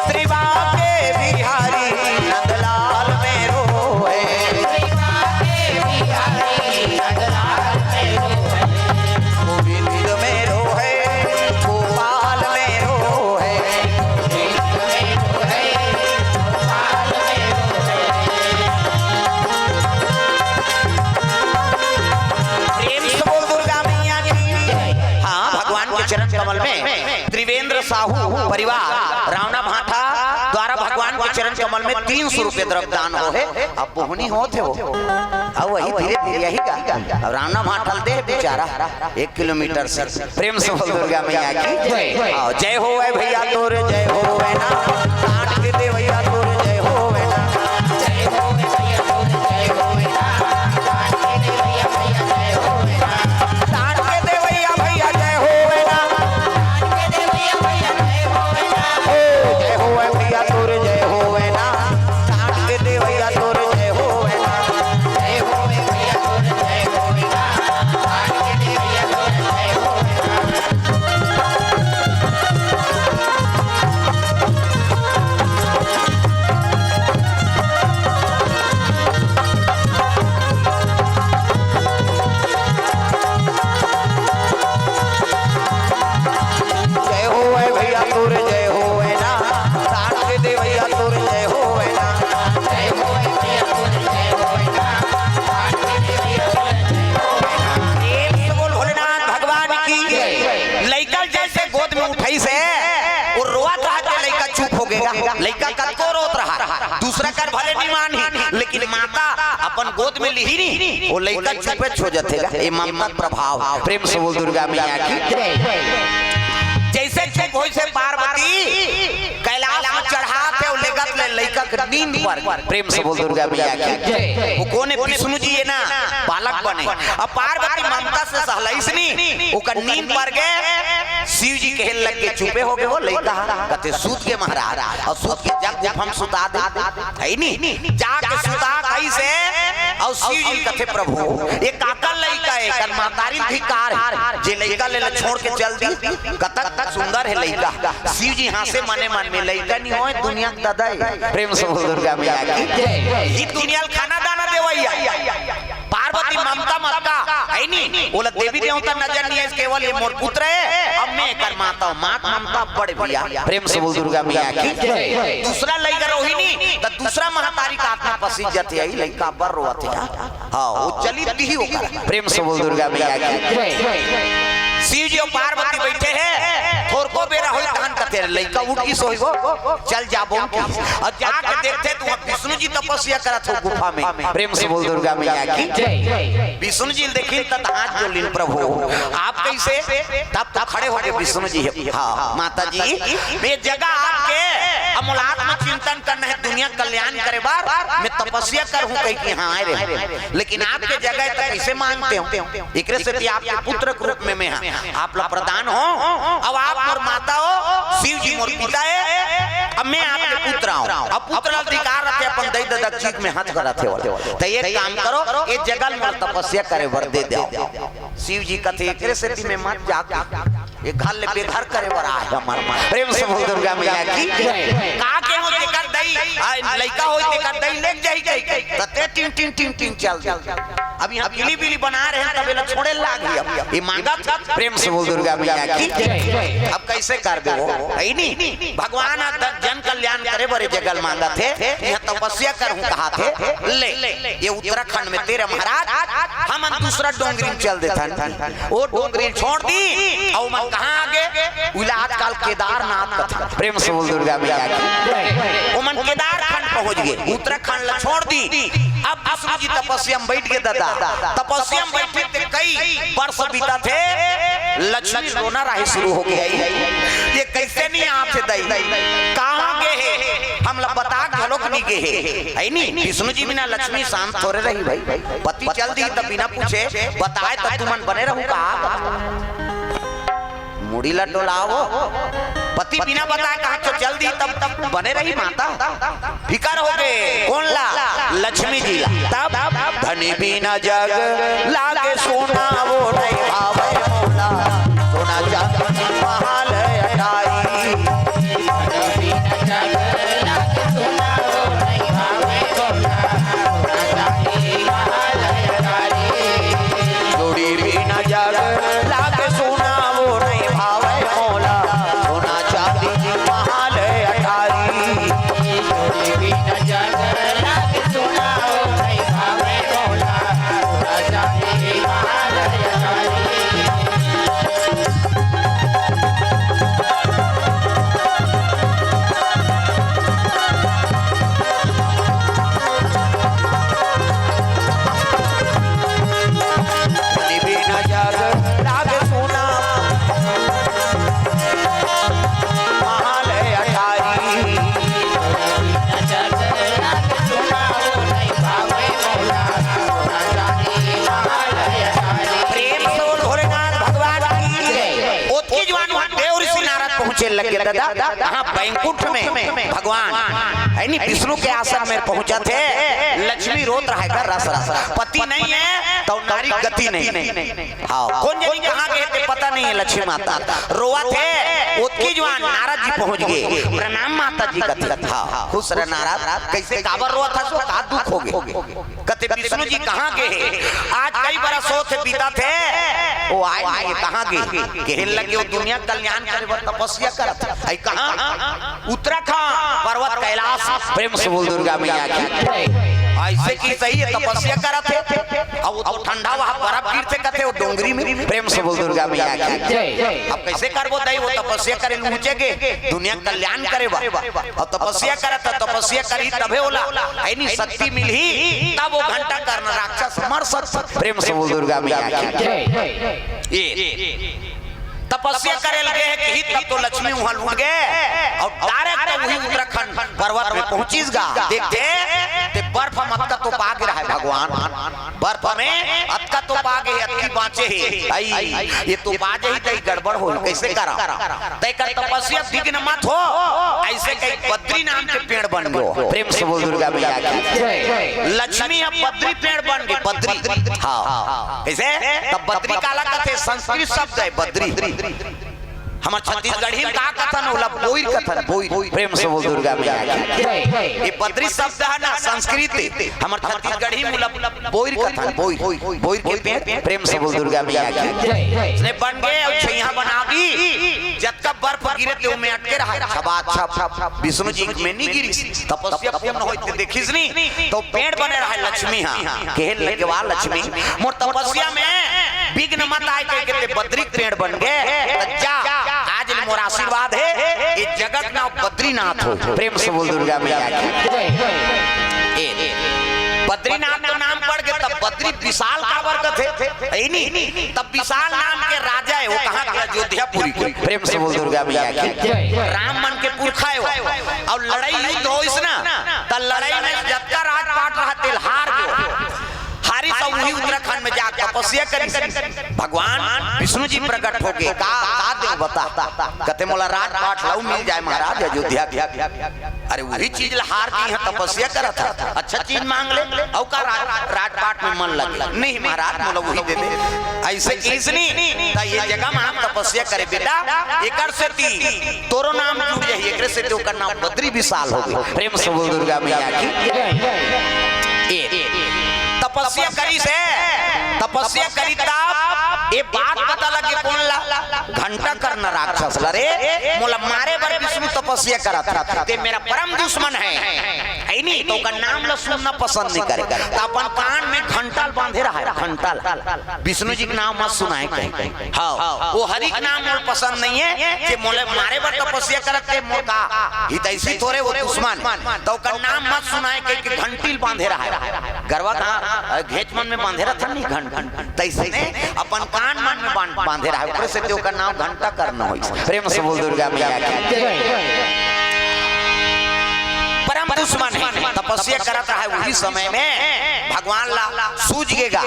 श्री बांके बिहारी नंदलाल मेरो है। गोविंद मेरो है, गोपाल मेरो है। प्रेम से बोल दुर्गा मैया की। हाँ, भगवान के चरण कमल में त्रिवेंद्र साहू परिवार रावना भाटा द्वारा भगवान के चरण कमल में तीन सौ रुपये द्रव्य दान हो है। अब बोहनी होत हे वो। अब वही धीरे धीरे यही का। अब रावना भाटा ल दे बेचारा एक किलोमीटर से। प्रेम से बोल दुर्गा मैया की। हाँ, जय हो ए भैया तोर जय हो ए ना। तान के दे भैया तोर जय हो ए ना। जय हो ए भैया तोर जय हो ए ना। तान के दे भैया भैया जय हो ए ना। तान के दे भैया भैया जय हो ए ना। तान के दे भैया भैया जय हो ए ना। ओ, जय हो ए भैया तोर जय हो ए ना। तान के दे भैया तोर जय हो ए ना। जय हो ए भैया तोर जय हो ए ना। तान के दे भैया तोर जय हो ए ना। जय हो ए भैया तोर जय हो ए ना। तान के दे भैया तोर जय हो ए ना। जय हो ए भैया तोर जय हो ए ना। तान के दे भैया तोर जय हो ए ना। प्रेम से बोल भोलेनाथ भगवान की। लइका जैसे गोद में उठाइस हे, वो रोवत रहा त लइका चुप हो गे। लइका कतको रोत रहा, दूसरा कर भले नहीं मानी, लेकिन माता अपन गोद में लिही नी, वो लइका चुपे हो जाथे गा। ये ममता प्रभाव। प्रेम से बोल दुर्गा मैया की। जैसे चुप होइस हे पार्वती, कैलाश में चढ़ात हे, वो लेगत ले लइका के नींद पर। प्रेम से बोल दुर्गा मैया की। वो कोन हे? विष्णु जी हे ना, बालक बने। अब पार्वती ममता से सहलाइस नी, ओकर नींद पर गे, शिव जी कहे लग गे, चुपे हो गे वो लइका। कथे, "सूत गे महाराज, अउ सूत के जा गुफा में सुता दे।" हे नी? जाके सुता कइसे? अउ शिव जी कथे, "प्रभु, ये काकर लइका हे? एकर महतारी धिक्कार हे, जे लइका ले छोड़ के चल दी।" कतक सुंदर हे लइका। शिव जी हाँसे मने मन में, "लइका नइ होय, दुनिया के ददा हे।" प्रेम से बोल दुर्गा मैया की। ये दुनिया ल खाना दाना देवइया। पार्वती ममता मत का, हे नी? ओला देवी देवता नजर नइ आइस, केवल ये मोर पुत्र हे, अब मैं एकर माता हूँ। माँ के ममता बड़े भैया। प्रेम से बोल दुर्गा मैया की। दूसरा लइका रोही नी, त दूसरा महतारी के आत्मा पसीज जाथे, "अई लइका बर रोवत हे यार।" हाँ, वो चली दिही ओकर। प्रेम से बोल दुर्गा मैया की। शिव जी अउ पार्वती बइठे हे, थोरको बेरा होही तहन कथे, "लइका उठ गिस होही वो, चल जाबो।" अउ जाके देखथे त वहाँ विष्णु जी तपस्या करत हे गुफा में। प्रेम से बोल दुर्गा मैया की। विष्णु जी ल देखिन त हाथ जोड़ लिन, "प्रभु, आप कइसे?" तब तो खड़े हो गे विष्णु जी, "हाँ, माता जी, ये जगह आपके, अब मोला आत्मचिंतन करना हे, दुनिया कल्याण करे बर मैं तपस्या करहूँ," कहि के हाँ आए रहेंव, "लेकिन आपके जगह हे त कइसे मांगतेंव? एकरे सेती आपके पुत्र के रूप में मैं हाँ आप ला प्रदान हों। अब आप मोर माता हो, शिव जी मोर पिता हे, अब मैं आपके पुत्र हूँ।" अब पुत्र ला अधिकार रथे अपन दई ददा के चीख में हाथ करत हे वाला। त एक काम करो, ये जगह ल मोला तपस्या करे बर दे देव। शिव जी कथे, "एकरे सेती मैं मत जात, ये घर ले बेघर करे बर आए हमार मन।" प्रेम से बोल दुर्गा मैया की। का के हो तेकर दई, आ, लइका होई तेकर दई लेग जाही कहि के। त ते टिन टिन टिन टिन चल दे। अब यहाँ बिली बिली बना रहे हैं, तब एला छोड़े लागही। अब ये मांगत, प्रेम से बोल दुर्गा मैया की। अब कइसे करबे वो? हे नी? भगवान ह द-, जन कल्याण करे बर ये जगह ल मांगत हे, यहाँ तपस्या करहूँ कहत हे। ले, ये उत्तराखंड में तेरा महाराज, हमन दूसरा डोंगरी में चल देथन। वो डोंगरी ल छोड़ दी, अउ ओमन कहाँ आगे? उला आजकल केदारनाथ कथे। प्रेम से बोल दुर्गा मैया की। ओमन केदारखंड पहुंच गे, उत्तराखंड ला छोड़ दी। अब विष्णु जी तपस्या में बइठ गे ददा। तपस्या में बइठे ते कई वर्ष बीतत हे, लक्ष्मी रोना राहे शुरू हो गे। ये कइसे नइ आत हे दई? कहाँ गे हे? हमला बता घलोक नइ गे हे, हे नी? विष्णु जी बिना लक्ष्मी शांत थोरे रही भाई। पति चल दी त बिना पूछे बताए त तुमन बने रहू का? मुड़ी ला डोलावो। पति बिना बताए कहाँ तो चल दी, तब, तब बने रही माता। फिकर हो गे, कोन ला? लक्ष्मी जी ला। तब धनी बिना जग लागे सोना, वो नहीं भावे मोला, सोना चांदी महल अटारी। जोड़ी बिना जग लागे सोना, वो नहीं भावे मोला, सोना चांदी महल अटारी। जोड़ी बिना जग लागे सोना, वो नहीं भावे मोला, सोना चांदी महल अटारी। बिना जग लागे सोना महल अटारी। प्रेम से बोल भोलेनाथ भगवान की जय। ओतकी जुवार म देव ऋषि नारद पहुंचे लगे, दादा, कहाँ? बैकुंठ में भगवान, हे नी, विष्णु के आसन में पहुंचत हे। लक्ष्मी रोत रहे गा रस रस, पति नहीं हे तो नारी गति नहीं। हाँ, कोन जनी कहाँ गे हे ते पता नहीं हे, लक्ष्मी माता रोवत हे। ओतकी जुवार नारद जी पहुंच गे, "प्रणाम माता जी," कथे। हाँ, खुश रह नारद, कइसे काबर रोवत हस, का दुख हो गे? कथे, "विष्णु जी कहाँ गे हे? आज कई बरस होत हे, बीतत हे, वो आए नहीं, कहाँ गे?" कहे लगे, "वो दुनिया कल्याण करे बर तपस्या करत हे।" "अई कहाँ?" "उत्तराखंड, पर्वत कैलाश।" प्रेम से बोल दुर्गा मैया की। अइसे कि सही हे, तपस्या करत हे, अउ वो तो ठंडा वहाँ बर्फ गिरथे कथे वो डोंगरी में। प्रेम से बोल दुर्गा मैया की। अब कइसे करबो दाई, वो तपस्या करे ल ऊँचे गे, दुनिया के कल्याण करे बर। अउ तपस्या करत हे, तपस्या करही तभे ओला, हे नी, शक्ति मिलही, तब वो घंटाकर्ण राक्षस मर सकथे। प्रेम से बोल दुर्गा मैया की। ये तपस्या करे ल गे हे कही, तब तो लक्ष्मी उहाँ लुढ़ गे अउ direct तो उही उत्तराखंड पर्वत में पहुँचिस गा। देखथे ते बर्फ म अतका तोपा गे रहय भगवान, बर्फ में अतका तोपा गे, अतकी बाँचे हे। अई, ये तोपा जाही त गड़बड़ होही, कइसे करँव? त एकर तपस्या विघ्न मत हो, अइसे कही बद्री नाम के पेड़ बन गे। प्रेम से बोल दुर्गा मैया की। लक्ष्मी अब बद्री पेड़ बन गे, बद्री। हाँ, कइसे? तब बद्री काला कथे? संस्कृत शब्द हे बद्री। हमर छत्तीसगढ़ी में का कथन? ओला बोइर कथन, बोइर। प्रेम से बोल दुर्गा मैया की। ये बद्री शब्द हे ना, संस्कृत, हमर छत्तीसगढ़ी में ओला बोइर कथन, बोइर। बोइर के पेड़। प्रेम से बोल दुर्गा मैया की। इसने बन गे अउ छइहाँ बना दी, जतका बर्फ गिरे ते ओमे अटके रहय, छबाक छब। विष्णु जी में नी गिरिस, तपस्या पूर्ण होइस ते देखिस नी, त पेड़ बने रहय लक्ष्मी। हाँ, कहे लगे, वाह लक्ष्मी, मोर तपस्या में विघ्न मत आय कहिके ते बद्री के पेड़ बन गे, त जा, आज ले मोर आशीर्वाद हे, ये जगह के नाम बद्रीनाथ हो। प्रेम से बोल दुर्गा मैया की। ए, बद्रीनाथ तो नाम पड़ गे, तब बद्री विशाल काबर कथे? हे नी? तब विशाल नाम के राजा हे, वो कहाँ के? अयोध्यापुरी के। प्रेम से बोल दुर्गा मैया की। राम मन के पुरखा हे वो। अउ लड़ई युद्ध होइस ना, त लड़ई में जतका राजपाट रहय तेला हार गे। हारिस अउ उही उत्तराखंड में जा तपस्या करिस। भगवान विष्णु जी प्रकट होके, का, का देंव बता? कथे, मोला राजपाट लव मिल जाय महाराज अयोध्या के। अरे, उही चीज ला हार के इहाँ तपस्या करत हस, अच्छा चीज मांग ले, अउ का राज, राजपाट में मन लगे? नहीं महाराज, मोला उही दे दे। अइसे कहिस नी, त ये जगह में हम तपस्या करे बेटा, एकर सेती तोरो नाम जुड़ जाही, एकरे सेती ओकर नाम बद्री विशाल हो गे। प्रेम से बोल दुर्गा मैया की। ए, तपस्या करिस हे, तपस्या करिस तब ये बात पता लगे कोन ला? घंटाकर्ण राक्षस ला। रे, मोला मारे बर विष्णु तपस्या करत हे, ते मेरा परम दुश्मन हे, हे नी? त ओकर नाम ला सुनना पसंद नइ करे, त अपन कान में घंटा ल बांधे रहय, घंटा ल। विष्णु जी के नाम मत सुनाय कहिके। हाँ, वो हरि के नाम मोला पसंद नइ हे, जे मोला मारे बर तपस्या करत हे, मोर का हितैषी थोरे वो दुश्मन, त ओकर नाम मत सुनाय कहिके घंटी ल बांधे रहय। गरवा का, अ, घेंच मन में बांधे रहिथे नी घंटी, तइसने अपन कान मन में बांध, बांधे रहय, ओकरे सेती ओकर नाम घंटाकर्ण होइस। प्रेम से बोल दुर्गा मैया की। परम दुश्मन हे, तपस्या करत रहय उही समय में भगवान ला सूझ गे गा,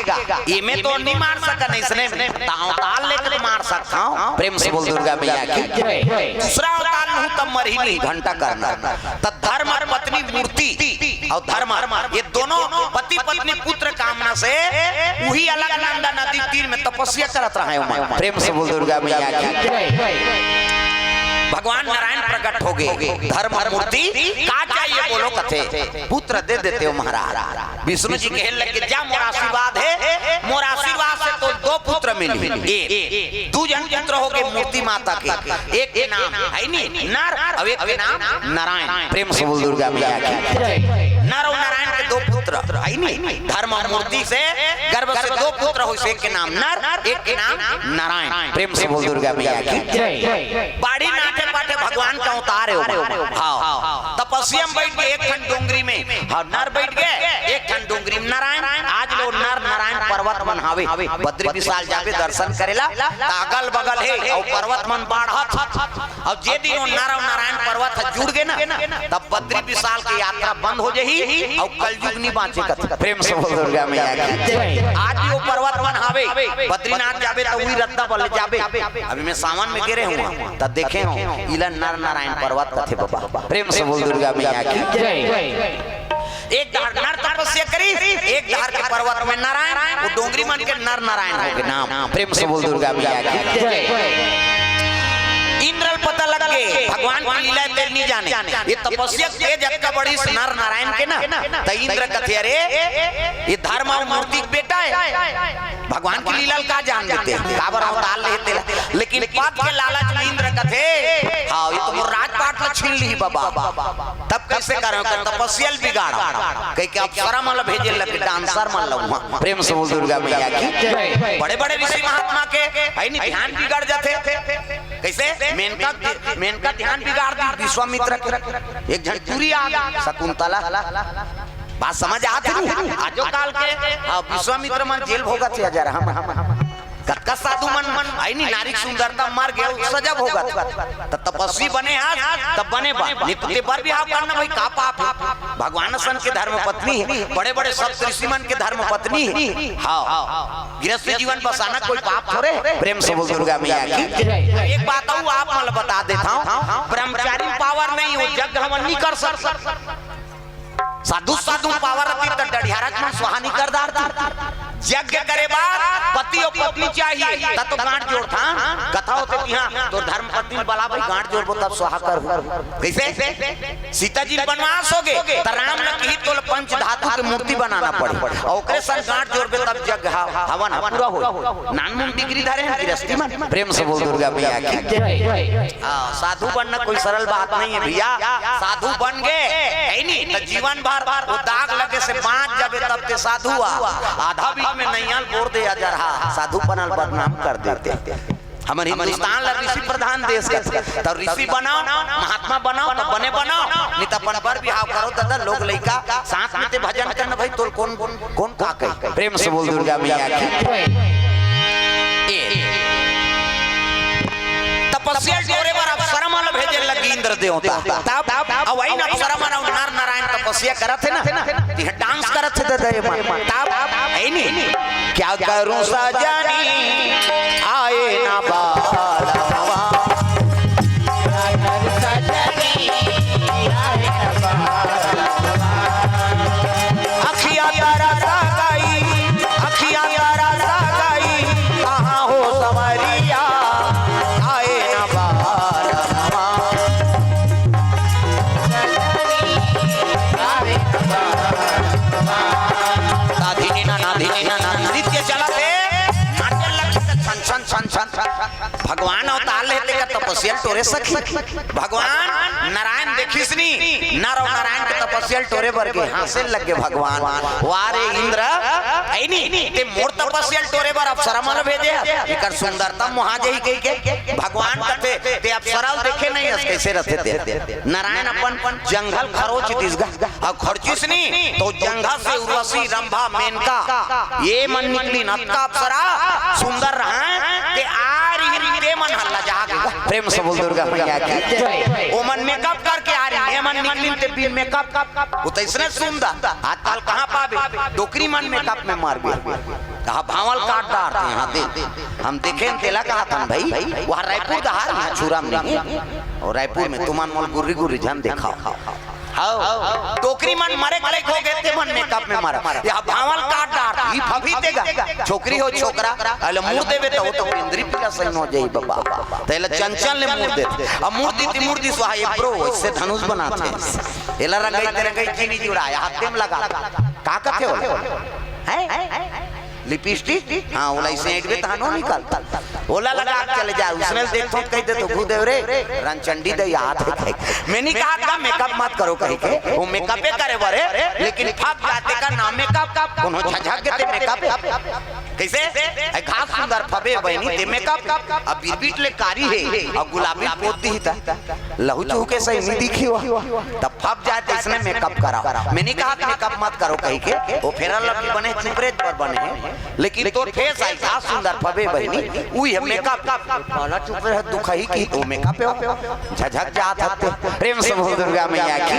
एमे तो नइ मार सकन, अइसने में त अवतार लेके मार सकथंव। प्रेम से बोल दुर्गा मैया की। दूसरा अवतार लूँ तब मरही नी घंटाकर्ण। त धर्म पत्नी मूर्ति अउ धर्म, ये दोनों पति पत्नी पुत्र कामना से उही अलकनंदा नदी तीर में तपस्या करत रहय ओमन। प्रेम से बोल दुर्गा मैया की। भगवान नारायण प्रकट हो गे। धर्म मूर्ति का चाहिए बोलो कथे, पुत्र दे देते हो महाराज। विष्णु जी कहे लगे, जा मोर आशीर्वाद हे, मोर आशीर्वाद से तो दो पुत्र मिलही। ए, दू झन पुत्र हो गे मूर्ति माता के, एक के नाम हे नी नर अउ एक के नाम नारायण। प्रेम से बोल दुर्गा मैया की। नर अउ नारायण के दो पुत्र हे नी, धर्म मूर्ति से गर्भ से दो पुत्र होइस, एक के नाम नर, एक के नाम नारायण। प्रेम से बोल दुर्गा मैया की। बाड़ी नाटे पाटे भगवान के अवतार हे वो। हाँ, तपस्या में बइठ गे एक ठन डोंगरी में, हाँ, नर बइठ गे, एक ठन डोंगरी में नारायण। आज ले वो नर नारायण पर्वत मन हावे, बद्री विशाल जाबे दर्शन करे ला, त अगल बगल हे, अउ पर्वत मन बाढ़त। अउ जे दिन वो नर अउ नारायण पर्वत ह जुड़ गे ना, तब बद्री विशाल के यात्रा बंद हो जाही, अउ कलयुग नइ बाँचे कथे। प्रेम से बोल दुर्गा मैया की। आज भी वो पर्वत मन हावे, बद्रीनाथ जाबे त उही रद्दा बले जाबे। अभी मैं सावन में गे रहेंव, त देखे हँव, इला नर नारायण पर्वत कथे बाबा। प्रेम से बोल दुर्गा मैया की। एक डहर नर तपस्या करिस, एक डहर के पर्वत में नारायण, वो डोंगरी मन के नर नारायण हो गे नाम। प्रेम से बोल दुर्गा मैया की। इंद्र ल पता लग गे, भगवान के लीला तेला नइ जाने। ये तपस्या के तेज अतका बढ़िस नर नारायण के ना, त इंद्र कथे, अरे, ये धर्म अउ मूर्ति के बेटा हे, भगवान के लीला ल का जान देते, काबर अवतार लेते। लेकिन पद के लालच में इंद्र कथे, हाँ, ये तो मोर राजपाट ल छीन ली बाबा। तब कैसे करें? ओकर तपस्या ल बिगाड़ा। कह के अप्सरा मन ल भेजे लगे, डांसर मन ल उहाँ। प्रेम से बोल दुर्गा मैया की। बड़े बड़े ऋषि महात्मा के है नी, ध्यान बिगड़ जाथे। कैसे? मेनका, मेनका ध्यान बिगाड़ दी विश्वामित्र के। एक झन टूरी आ गई, शकुंतला। बात समझ आत हे? आजो काल के, हाँ, विश्वामित्र मन जेल भोगत हे, अजर हम, हम, हम। कतका साधु मन, आई नी, नारी के सुंदरता मर गए, सजा भोगत। त तपस्वी बने हस, तब बने बा। नहीं तो ते बर बिहाव करना भाई, का पाप हे? भगवान सन के धर्म पत्नी हे, बड़े बड़े सप्त ऋषि मन के धर्म पत्नी हे। हाँ, गृहस्थ जीवन बसाना कोई पाप थोरे। प्रेम से बोल दुर्गा मैया की। एक बात अउ आप मन ल बता देत हंव, ब्रह्मचारी पावर नहीं हो, यज्ञ हवन नहीं कर सकत। साधु, साधु पावर रहती त डढ़ियारा मन स्वाहा नहीं कर डारती। यज्ञ करे बर पति अउ पत्नी चाहिए, त तो गांठ जोड़थन। कथा होथे तिहां, तोर धर्म पत्नी बला भाई, गांठ जोड़बो तब स्वाहा करहूं। कैसे? सीता जी बनवास हो गए, त राम ल किही तोला पंच धातु के मूर्ति बनाना पड़े, अउ ओकरे संग गांठ जोड़बे तब यज्ञ ह-, हवन ह पूरा होई। नानमुन डिग्री धरे हन गृहस्थी मन। प्रेम से बोल दुर्गा मैया की। हाँ, साधु बनना कोई सरल बात नहीं है भैया। साधु बन गए, है नी, त जीवन भर वो दाग लगे से बांच जाबे तब ते साधु आ। आधा बीच में नैया ल बोर दे अजर हा, साधु बनल बदनाम कर देते। हमर हिंदुस्तान ला ऋषि प्रधान देश कथे, त ऋषि बनाओ, महात्मा बनाओ, त बने बनाओ, नहीं त अपन बर बिहाव करो दादा, लोग लइका साथ में ते भजन करना भाई, तोर कौन, कौन का कही? प्रेम से बोल दुर्गा मैया की। ए, तपस्या टोरे बर अप्सरा मन भेजे लगी इंद्र देवता। तब अउ वही अप्सरा मन नर नारायण तपस्या करत हे ना, तिहे डांस करत हे दादा ये मन। तब है नी, क्या करूं सजनी आए ना बालवा। अखिया तारा सा गई, अखिया तारा सा गई, कहाँ हो संवरिया, आए ना बालवा। नाधिनी ना, नाधिनी ना, नाधिनी। नृत्य चलत हे, नाचे लगे छन, छन, छन, छन। भगवान अवतार लेते का तपस्या टोरे सखी। भगवान नारायण देखिस नी, नर अउ नारायण के तपस्या टोरे बर के हाँसे लग गे भगवान। वाह रे इंद्र, ऐ नी, ते मोर तपस्या टोरे बर अप्सरा मन भेजे हस। एकर सुंदरता मोहा जही कहि के भगवान कथे, ते अप्सरा ल देखे नहीं हस, कैसे रथे ते? नारायण अपन जंघा ल खरोच दिस गा। अउ खरोचिस नी, त जंघा से उर्वशी, रंभा, मेनका, ये मन निकलिन, अतका अप्सरा सुंदर रहय, ते आ रहिन, ते मन ह लजा गे। प्रेम से बोल दुर्गा मैया की। ओमन मेकअप करके आ रहिन, ये मन निकलिन ते बिन मेकअप। वो त अइसने सुंदर। आजकल कहाँ पाबे? डोकरी मन मेकअप में मारबे। कहाँ भांवल काट डारथे, हाँ दे। हम देखेन तेला कहत हन भाई, वहाँ रायपुर डहार, यहाँ छुरा में नहीं। अउ रायपुर में तुमन मोला गुर्री गुर्री झन देखाव। हव, डोकरी मन मरे के लइक हो गे, ते मन मेकअप में मरय। ये भांवल काट डारथे, ई फफी तेगा। छोकरी हो छोकरा, अले मूड़ देबे त वो तो इंद्री पिला सही हो जाही बाबा। त एला चंचल ले मूड़ देथे। अब मूड़ दिस ते मूड़ दिस, वाह ये ब्रो, अइसे धनुष बनाथे। एला रंगई ते रंगई चीनी जुड़ाय, हाथे में लगा। का कथे ओला? हैं? लिपस्टिक? हाँ, ओला अइसे ऐंठबे तहां नोह निकलथे। ओला लगा के चले जा, उसने देखथों त कहि देथों, "भूदेव रे, रणचंडी दई आत हे।" मैं नहीं कहा था मेकअप मत करो कहि के, वो मेकअपे करे बर हे, लेकिन फब जाथे का ना मेकअप, कोनो झझक गे ते मेकअप। कैसे? ए घास सुंदर फबे बहिनी ते मेकअप, अब बिरबिट ले कारी हे, अउ गुलाबी पोत दिही त लहू चूहू के सही नहीं दिखी हुआ। तब फब जाय त इसने मेकअप कराव। मैं नहीं कहा मेकअप मत करो कहि के, वो फेयर लवली बने, चुपरेज पर बने हे, लेकिन तोर फेस आई का सुंदर फबे बहिनी, उही हे मेकअप। काला चुप रह, दुखही की वो मेकअप हे, झझक जात हते। प्रेम से बोल दुर्गा मैया की।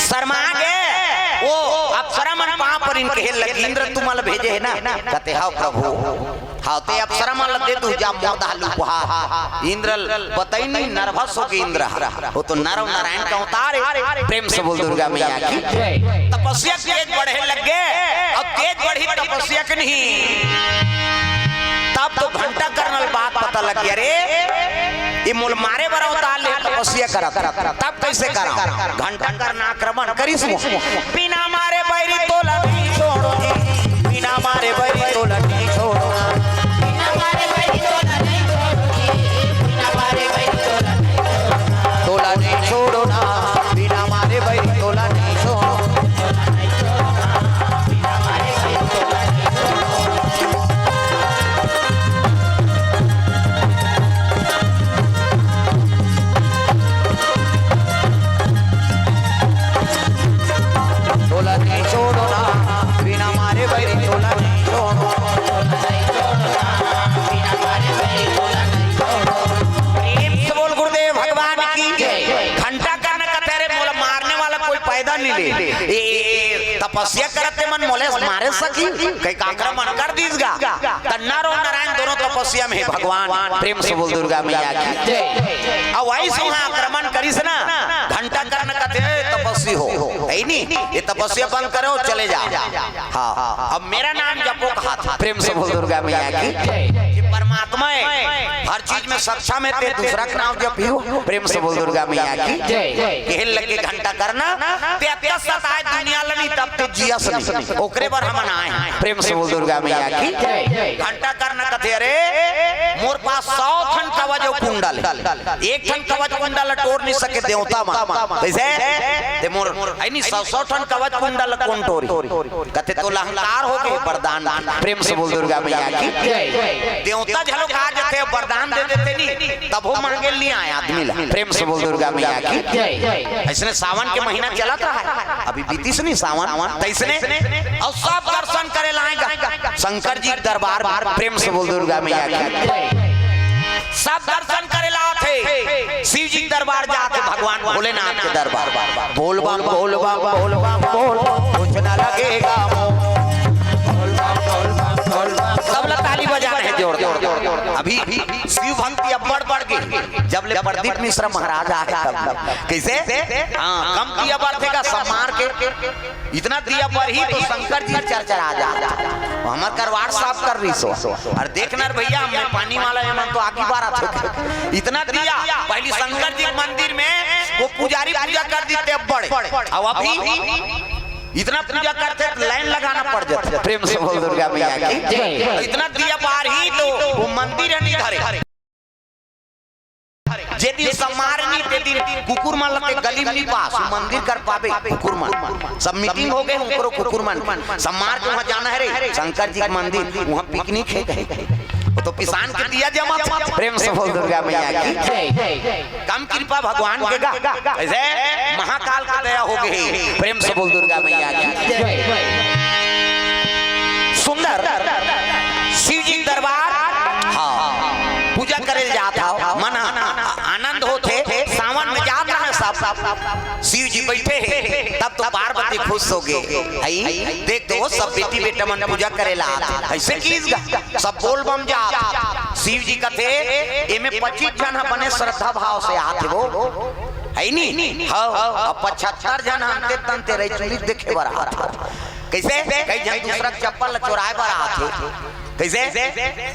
शर्मा गे, वो अप्सरा मन पांव परिन कहे लगी, "इंद्र तुमन ल भेजे हे ना?" कथे, "हव प्रभु।" हाँ, ते अप्सरा मन ल दे दू जा मोर डहर ले उपहार। इंद्र ल बताइन नहीं, नर्वस हो गे इंद्र ह। वो तो नर अउ नारायण के अवतार हे। प्रेम से बोल दुर्गा मैया की। तपस्या तेज बढ़े लग गे, अब तेज बढ़ी तपस्या के नहीं। तब तो घंटा कर्न ल बात पता लग गे, अरे, ये मोला मारे बर अवतार ले तपस्या करत। तब कैसे करा? घंटा कर्न आक्रमण करिस वो। बिना मारे बैरी तोला नहीं छोड़ों जी, बिना मारे बैरी तोला नहीं छोड़ों। बिना मारे बैरी तोला नहीं छोड़ों जी, बिना मारे बैरी तोला नहीं छोड़ों। तो तपस्या करत हे मन मोला मारे सकही, कहिके आक्रमण कर दिस गा। त नर अउ नारायण दोनों तपस्या में हे भगवान। प्रेम से बोल दुर्गा मैया की। अउ वही से वहाँ आक्रमण करिस ना, घंटा कर्ण कथे, "ए, तपस्वी हो, हे नी, ये तपस्या बंद करो, चले जाओ।" हाँ, अब मेरा नाम जपो कहा था। प्रेम से बोल दुर्गा मैया की। ये परमात्मा हे, हर चीज में सक्षम हे, ते दूसरा के नाम जपियो। प्रेम से बोल दुर्गा मैया की। कहे लगे घंटा कर्ण, ते अतका सताए दुनिया ल नी, तब ते जियस नी, ओकरे बर हमन आए हन। प्रेम से बोल दुर्गा मैया की। घंटा कर्ण कथे, "अरे, मोर पास सौ ठन कवच अउ कुंडल हे, एक ठन कवच कुंडल टोर नी सके देवता मन।" कइसे? ते मोर, हे नी, सौ, सौ ठन कवच कुंडल कोन टोरी? कथे, "तोला अहंकार हो गे वरदान।" प्रेम से बोल दुर्गा मैया की। देवता झलो कहा जाथे, वरदान दे देथे नी, तभो मांगे ल नी आए आदमी ला। प्रेम से बोल दुर्गा मैया की। अइसने सावन के महीना चलत रहा हे, अभी बीतिस नी सावन, तइसने अउ सब दर्शन करे ल आए गा शंकर जी के दरबार। प्रेम से बोल दुर्गा मैया की। सब दर्शन करे ल आथे, शिव जी के दरबार जाथे, भगवान भोलेनाथ के दरबार। बोल बम, बोल बम, बोल बम, बोल, कुछ ना लगेगा मोह। सब ला ताली बजाना हे जोरदार। अभी शिव भक्ति अब्बड़ बढ़ गे, जब ले प्रदीप मिश्रा महाराज आए तब। कइसे? हाँ, कम दिया बरथे गा सब मार के। इतना दिया बरही तो शंकर जी चरचरा जाथे। हमर करवार साफ कर रहिस हो। अउ देख ना रे भइया, हमर पानी वाला, एमन तो आगी बारत हे। इतना दिया, पहिली शंकर जी के मंदिर में वो पुजारी पूजा कर देथे अब्बड़। अउ अभी इतना पूजा करथे त लाइन लगाना पड़ जाथे। प्रेम से बोल दुर्गा मैया की। इतना दिया बरही तो वो मंदिर हे नी धरे। जे दिन सब मारे नी, ते दिन कुकुर मन ल ते गली में नी पास, मंदिर कर पाबे कुकुर मन। सब मीटिंग हो गे, उनकरो कुकुर मन। सब मार के वहाँ जाना हे रे, शंकर जी के मंदिर, वहाँ पिकनिक हे कहे। वो तो पिसान के दिया जमा था। प्रेम से बोल दुर्गा मैया की। कम कृपा भगवान के गा। अइसे महाकाल के दया हो गे। प्रेम से बोल दुर्गा मैया की। सुंदर शिव जी के दरबार, हाँ, पूजा करे ल जात हव, मन आनंद होथे। सावन में जात रहा सब, शिव जी बइठे हे, तब तो पार्वती खुश हो गे। हई, देख तो सब बेटी बेटा मन पूजा करे ल आत हे। अइसे किहिस गा, सब बोल बम जात। शिव जी कथे, "एमे पच्चीस झन ह बने श्रद्धा भाव से आत हे वो।" हई नी? हव, अउ पचहत्तर झन ह अंते तंते रही चुरी देखे बर आत हे। कइसे? कई झन दूसरा के चप्पल ल चोराए बर आत हे। कइसे?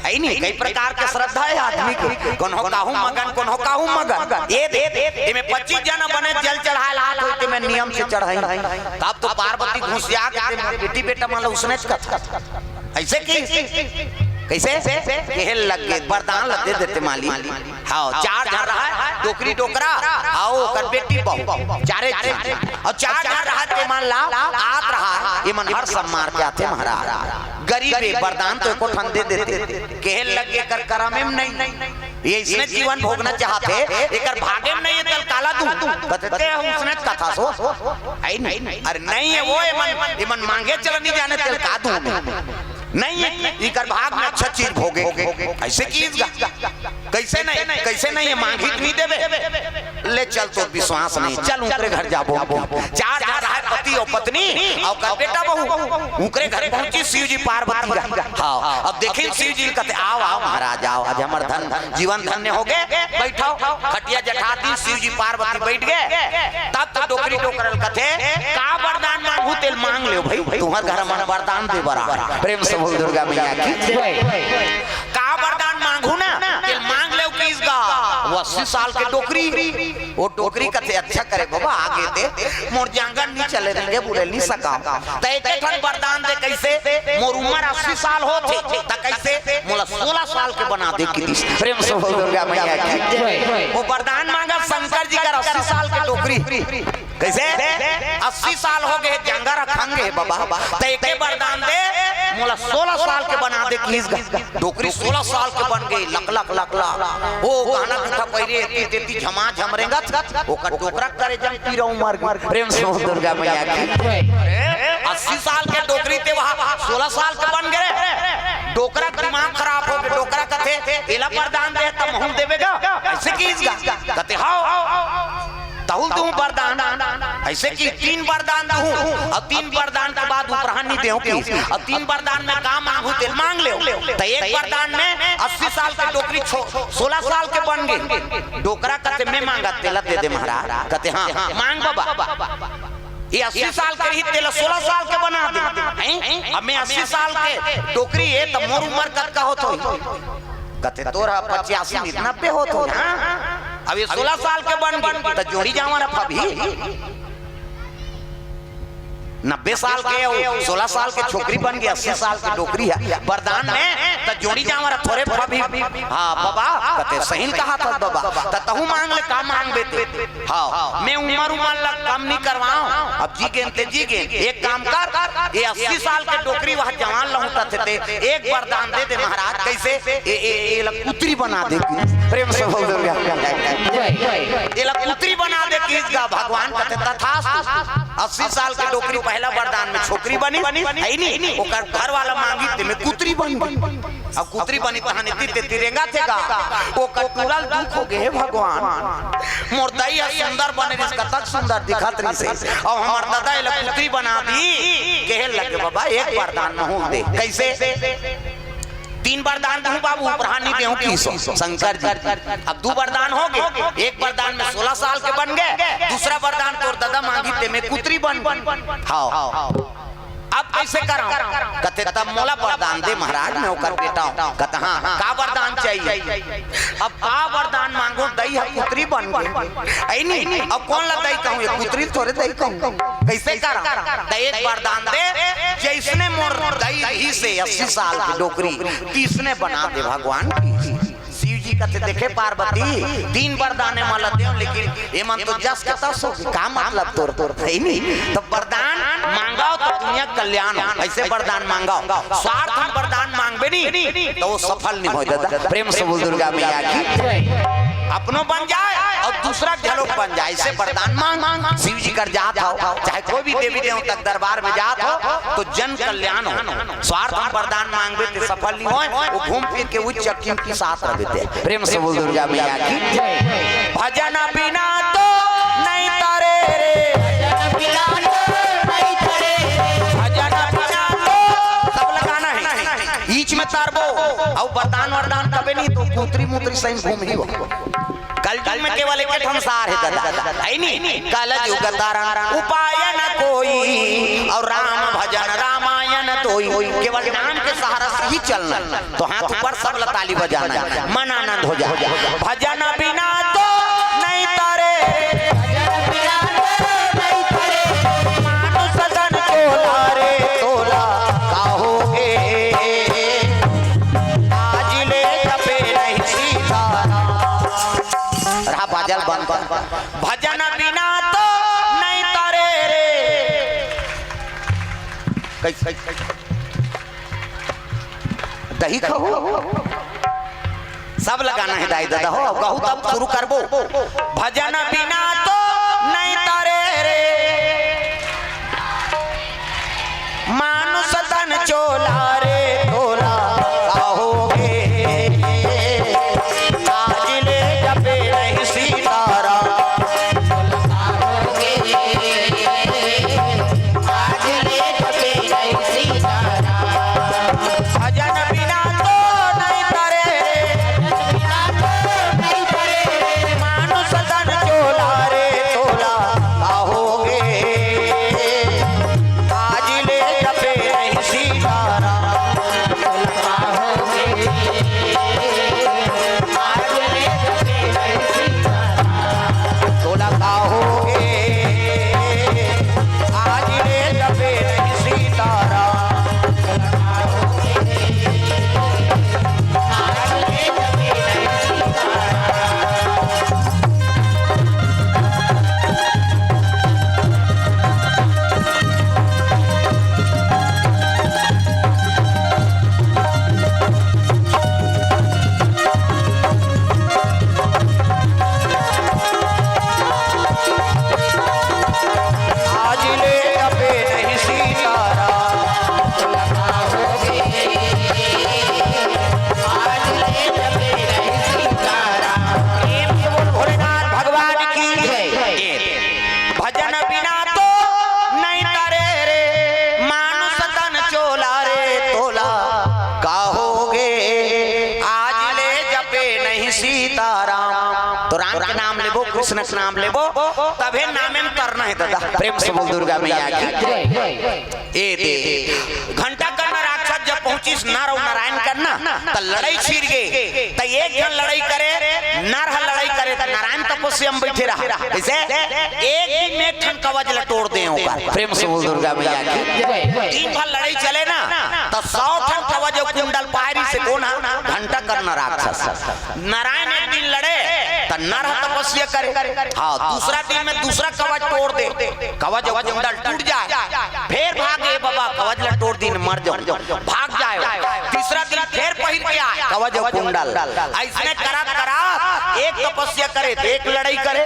हई नी? कई प्रकार के श्रद्धा हे आदमी के। कोनो काहू मगन, कोनो काहू मगन। ए दे, एमे पच्चीस झन ह बने जल चढ़ाए ल आत हे, तेमे नियम से चढ़ाई। तब तो पार्वती घुसिया के ते बेटी बेटा मन ल उसनेच कथे। अइसे किहिस? कइसे? कहे लगे, "वरदान ल दे देते मालिक।" हाँ, चार झन रहा, डोकरी डोकरा, अउ ओकर बेटी बहू, चारे झन। अउ चार झन रहा, ते मन ला आत रहा, ये मन हर सब मार के आथे महाराज। गरीब हे, वरदान तो एको ठन दे देते। कहे लगे, "एकर करम में नहीं।" ये इसने जीवन भोगना चाहत हे, एकर भागे में नहीं हे, त ल काला दूं? कथे, "ते ह उसने कथा सो।" हई नी? अरे नहीं हे वो, एमन, एमन मांगे चल नी जाने, त ल का दूं? नहीं हे, एकर भाग में अच्छा चीज भोगे। अइसे किहिस गा। कइसे नहीं? कइसे नहीं हे? मांगही त नी देबे। ले चल, तोर विश्वास नहीं, चल उनकरे घर जाबो। चार झन रहा, पति अउ पत्नी अउ ओकर बेटा बहू, उनकरे घर पहुंचिस शिव जी पार्वती। हाँ, अब देखिन शिव जी कथे, "आओ, आओ महाराज, आओ, आज हमर धन, जीवन धन्य हो गे, बइठव।" खटिया जठा दिस, शिव जी पार्वती बइठ गे। तब तो डोकरी डोकरा ल कथे, "का वरदान मांगहूं तेल मांग लेव भई, तुंहर घर मन वरदान दे बर आए।" प्रेम से बोल दुर्गा मैया की। का वरदान मांगहूं ना, तेल मांग लेव किहिस गा। वो अस्सी साल के डोकरी, वो डोकरी कथे, "अच्छा करे बाबा, आगे दे, मोर जांगर नी चले, रेंगे बुले नी सका। त एके ठन वरदान दे, कइसे? मोर उमर अस्सी साल होत हे, त कइसे? मोला सोलह साल के बना दे," किहिस। प्रेम से बोल दुर्गा मैया की। वो वरदान मांगा शंकर जी कर अस्सी साल के डोकरी। कइसे? अस्सी साल हो गे, जांगर खंग हे बाबा, त एके वरदान दे, मोला सोलह साल के बना दे, किहिस गा। डोकरी सोलह साल के बन गे, लक लक लक लक। ओ गहना गुठा पहिरे, एती तेती झमा झम रेंगत, ओकर डोकरा करे जम पीरा उमर गे। प्रेम से बोल दुर्गा मैया की। अस्सी साल के डोकरी ते वहाँ सोलह साल के बन गे रे। डोकरा दिमाग खराब हो गे, डोकरा कथे, "एला वरदान दे, त महूं देबे गा।" अइसे किहिस गा। कथे, "हव।" तहूं ल दूं वरदान, अइसे कि तीन वरदान दूं, अउ तीन वरदान के बाद उपराहा नइ देंव कि, अउ तीन वरदान में का मांगहू तेला मांग लेव। त एक वरदान में अस्सी साल के डोकरी छो-, सोला साल के बन गे। डोकरा कथे, "मैं मांगत, तेला दे दे महाराज।" कथे, "हां, मांग बबा।" ये अस्सी साल के रही, तेला सोला साल के बना दे। हैं? अब मैं अस्सी साल के डोकरी हे, त मोर उमर कतका होत होही? कथे, "तोर ह पचासी, नब्बे होत होही, हां? अब ये सोला साल के बन गे, त जोड़ी जांवर ह फबही।" नब्बे साल के अउ सोला साल के छोकरी बन गे, अस्सी साल के डोकरी ह वरदान में, त जोड़ी जांवर ह थोरे फबही। हां, बबा, कथे, "सही ल कहत हस बबा, त तहूं मांग ले, का मांगबे ते?" हां, मैं उमर उमर ला कम नइ करवांव। अब जी गेन ते जी गेन, एक काम कर, ये अस्सी साल के डोकरी वह जवान लहुटत हे ते, एक वरदान दे दे महाराज। कइसे? ए, ए, एला कुतरी बना दे कि। प्रेम से बोल दुर्गा। एला कुतरी बना दे कि गा भगवान कथे तथास्तु। अस्सी साल के डोकरी पहला वरदान में छोकरी बनी, हे नी? ओकर घर वाला मांगी, ते में कुतरी बन गे। अब कुतरी बनी तहां एती तेती रेंगत हे गा। ओकर टूरा ल दुख होगे, "हे भगवान, मोर दई ह सुंदर बने रिहिस, कतक सुंदर दिखत रिहिस हे, अउ हमर ददा एला कुतरी बना दिस।" कहे लगे, "बबा, एक वरदान महूं ल दे।" कइसे? "तीन वरदान दूं बाबू, उपराहा नइ देंव" किहिस शंकर जी। अब दू वरदान होगे, एक वरदान में सोला साल के बन गे, दूसरा वरदान तोर ददा मांगी ते में कुतरी बन गे। हां। अब कइसे करंव? कथे, "तब मोला वरदान दे महाराज, मैं ओकर बेटा हंव।" कथे, "हां, का वरदान चाहिए?" अब का वरदान मांगों, दई ह कुतरी बन गे। हे नी, अब कोन ला दई कहूं, ये कुतरी ल थोरे दई कहूं। कइसे करंव? त एक वरदान दे, जइसने मोर दई रहिस हे अस्सी साल के डोकरी, तइसने बना दे भगवान। शिव जी कथे, "देखे पार्वती, तीन वरदान ए मन ल देंव, लेकिन ए मन तो जस के तस होगे, का मतलब तोर, तोर, हे नी?" त वरदान मांगव त दुनिया के कल्याण हो, अइसे वरदान मांगव। स्वार्थ म वरदान मांगबे नी त ओ सफल नइ होय ददा। प्रेम से बोल दुर्गा मैया की। अपनो बन जाय अउ दूसरा के घलो बन जाय, अइसे वरदान मांग। शिव जी कर जात हव, चाहे कोई भी देवी देवता के दरबार में जात हव, तो जन कल्याण हो। स्वार्थ म वरदान मांगबे ते सफल नइ होय, ओ घूम फिर के उच्च चक्की के साथ रहिथे। प्रेम से बोल दुर्गा मैया की। भजन बिना तो नइ तरे रे। भजन बिना तो नइ तरे रे। भजन बिना तो, सब लगाना हे। बीच में तरबो, अउ वरदान वरदान तबे नहीं तो कुतरी मुतरी सही घूमही हो। कलयुग में केवल एक ठन सार हे ददा, हे नी? कलयुग तरन उपाय न कोई, अउ राम भजन रामायण तोई। केवल नाम के सहारा से ही चलना हे। तो हाथ ऊपर, सब ला ताली बजाना हे, मन आनंद हो जाय। भजन बिना तो नइ तरे, भजन बिना तो नइ तरे, मानुष तन चोला रे तोला का होगे, आज ले जपे नहीं सीताराम। रहा बाजल बंद, बंद, बंद। भजन बिना तो नइ तरे रे। कइसे, कइसे? दही खाहू। सब लगाना हे दाई ददा हो, अब कहूं तब शुरू करबो। भजन बिना तो नइ तरे रे, मानुष तन चोला रे तोला का होगे, आज ले जपे नहीं सीताराम। आज ले जपे नहीं सीताराम। भजन बिना तो नइ तरे रे, मानुष तन चोला रे कृष्ण के नाम लेबो, तभे नामे में तरना हे दादा। प्रेम से बोल दुर्गा मैया की। ए दे, घंटा कर्ण राक्षस जब पहुंचिस नर अउ नारायण कन, त लड़ई छिर गे। त एक झन लड़ई करे, नर ह लड़ई करे, त नारायण तपस्या में बइठे रहा। कइसे? एक दिन में एक ठन कवच ल टोर दे ओकर। प्रेम से बोल दुर्गा मैया की। दिन भर लड़ई चले ना, त सौ ठन कवच अउ कुंडल पाय रिहिसे कोन ह? घंटा कर्ण राक्षस। नारायण एक दिन लड़े, त नर ह तपस्या करे। हाँ, दूसरा दिन में दूसरा कवच टोर दे, कवच अउ कुंडल टूट जाय, फेर भागे, "बाबा, कवच ल टोर दिन, मर जाऊं।" भाग जाय। तीसरा दिन फेर पहिर के आय, कवच अउ कुंडल। अइसने करत करत एक तपस्या करे, त एक लड़ई करे,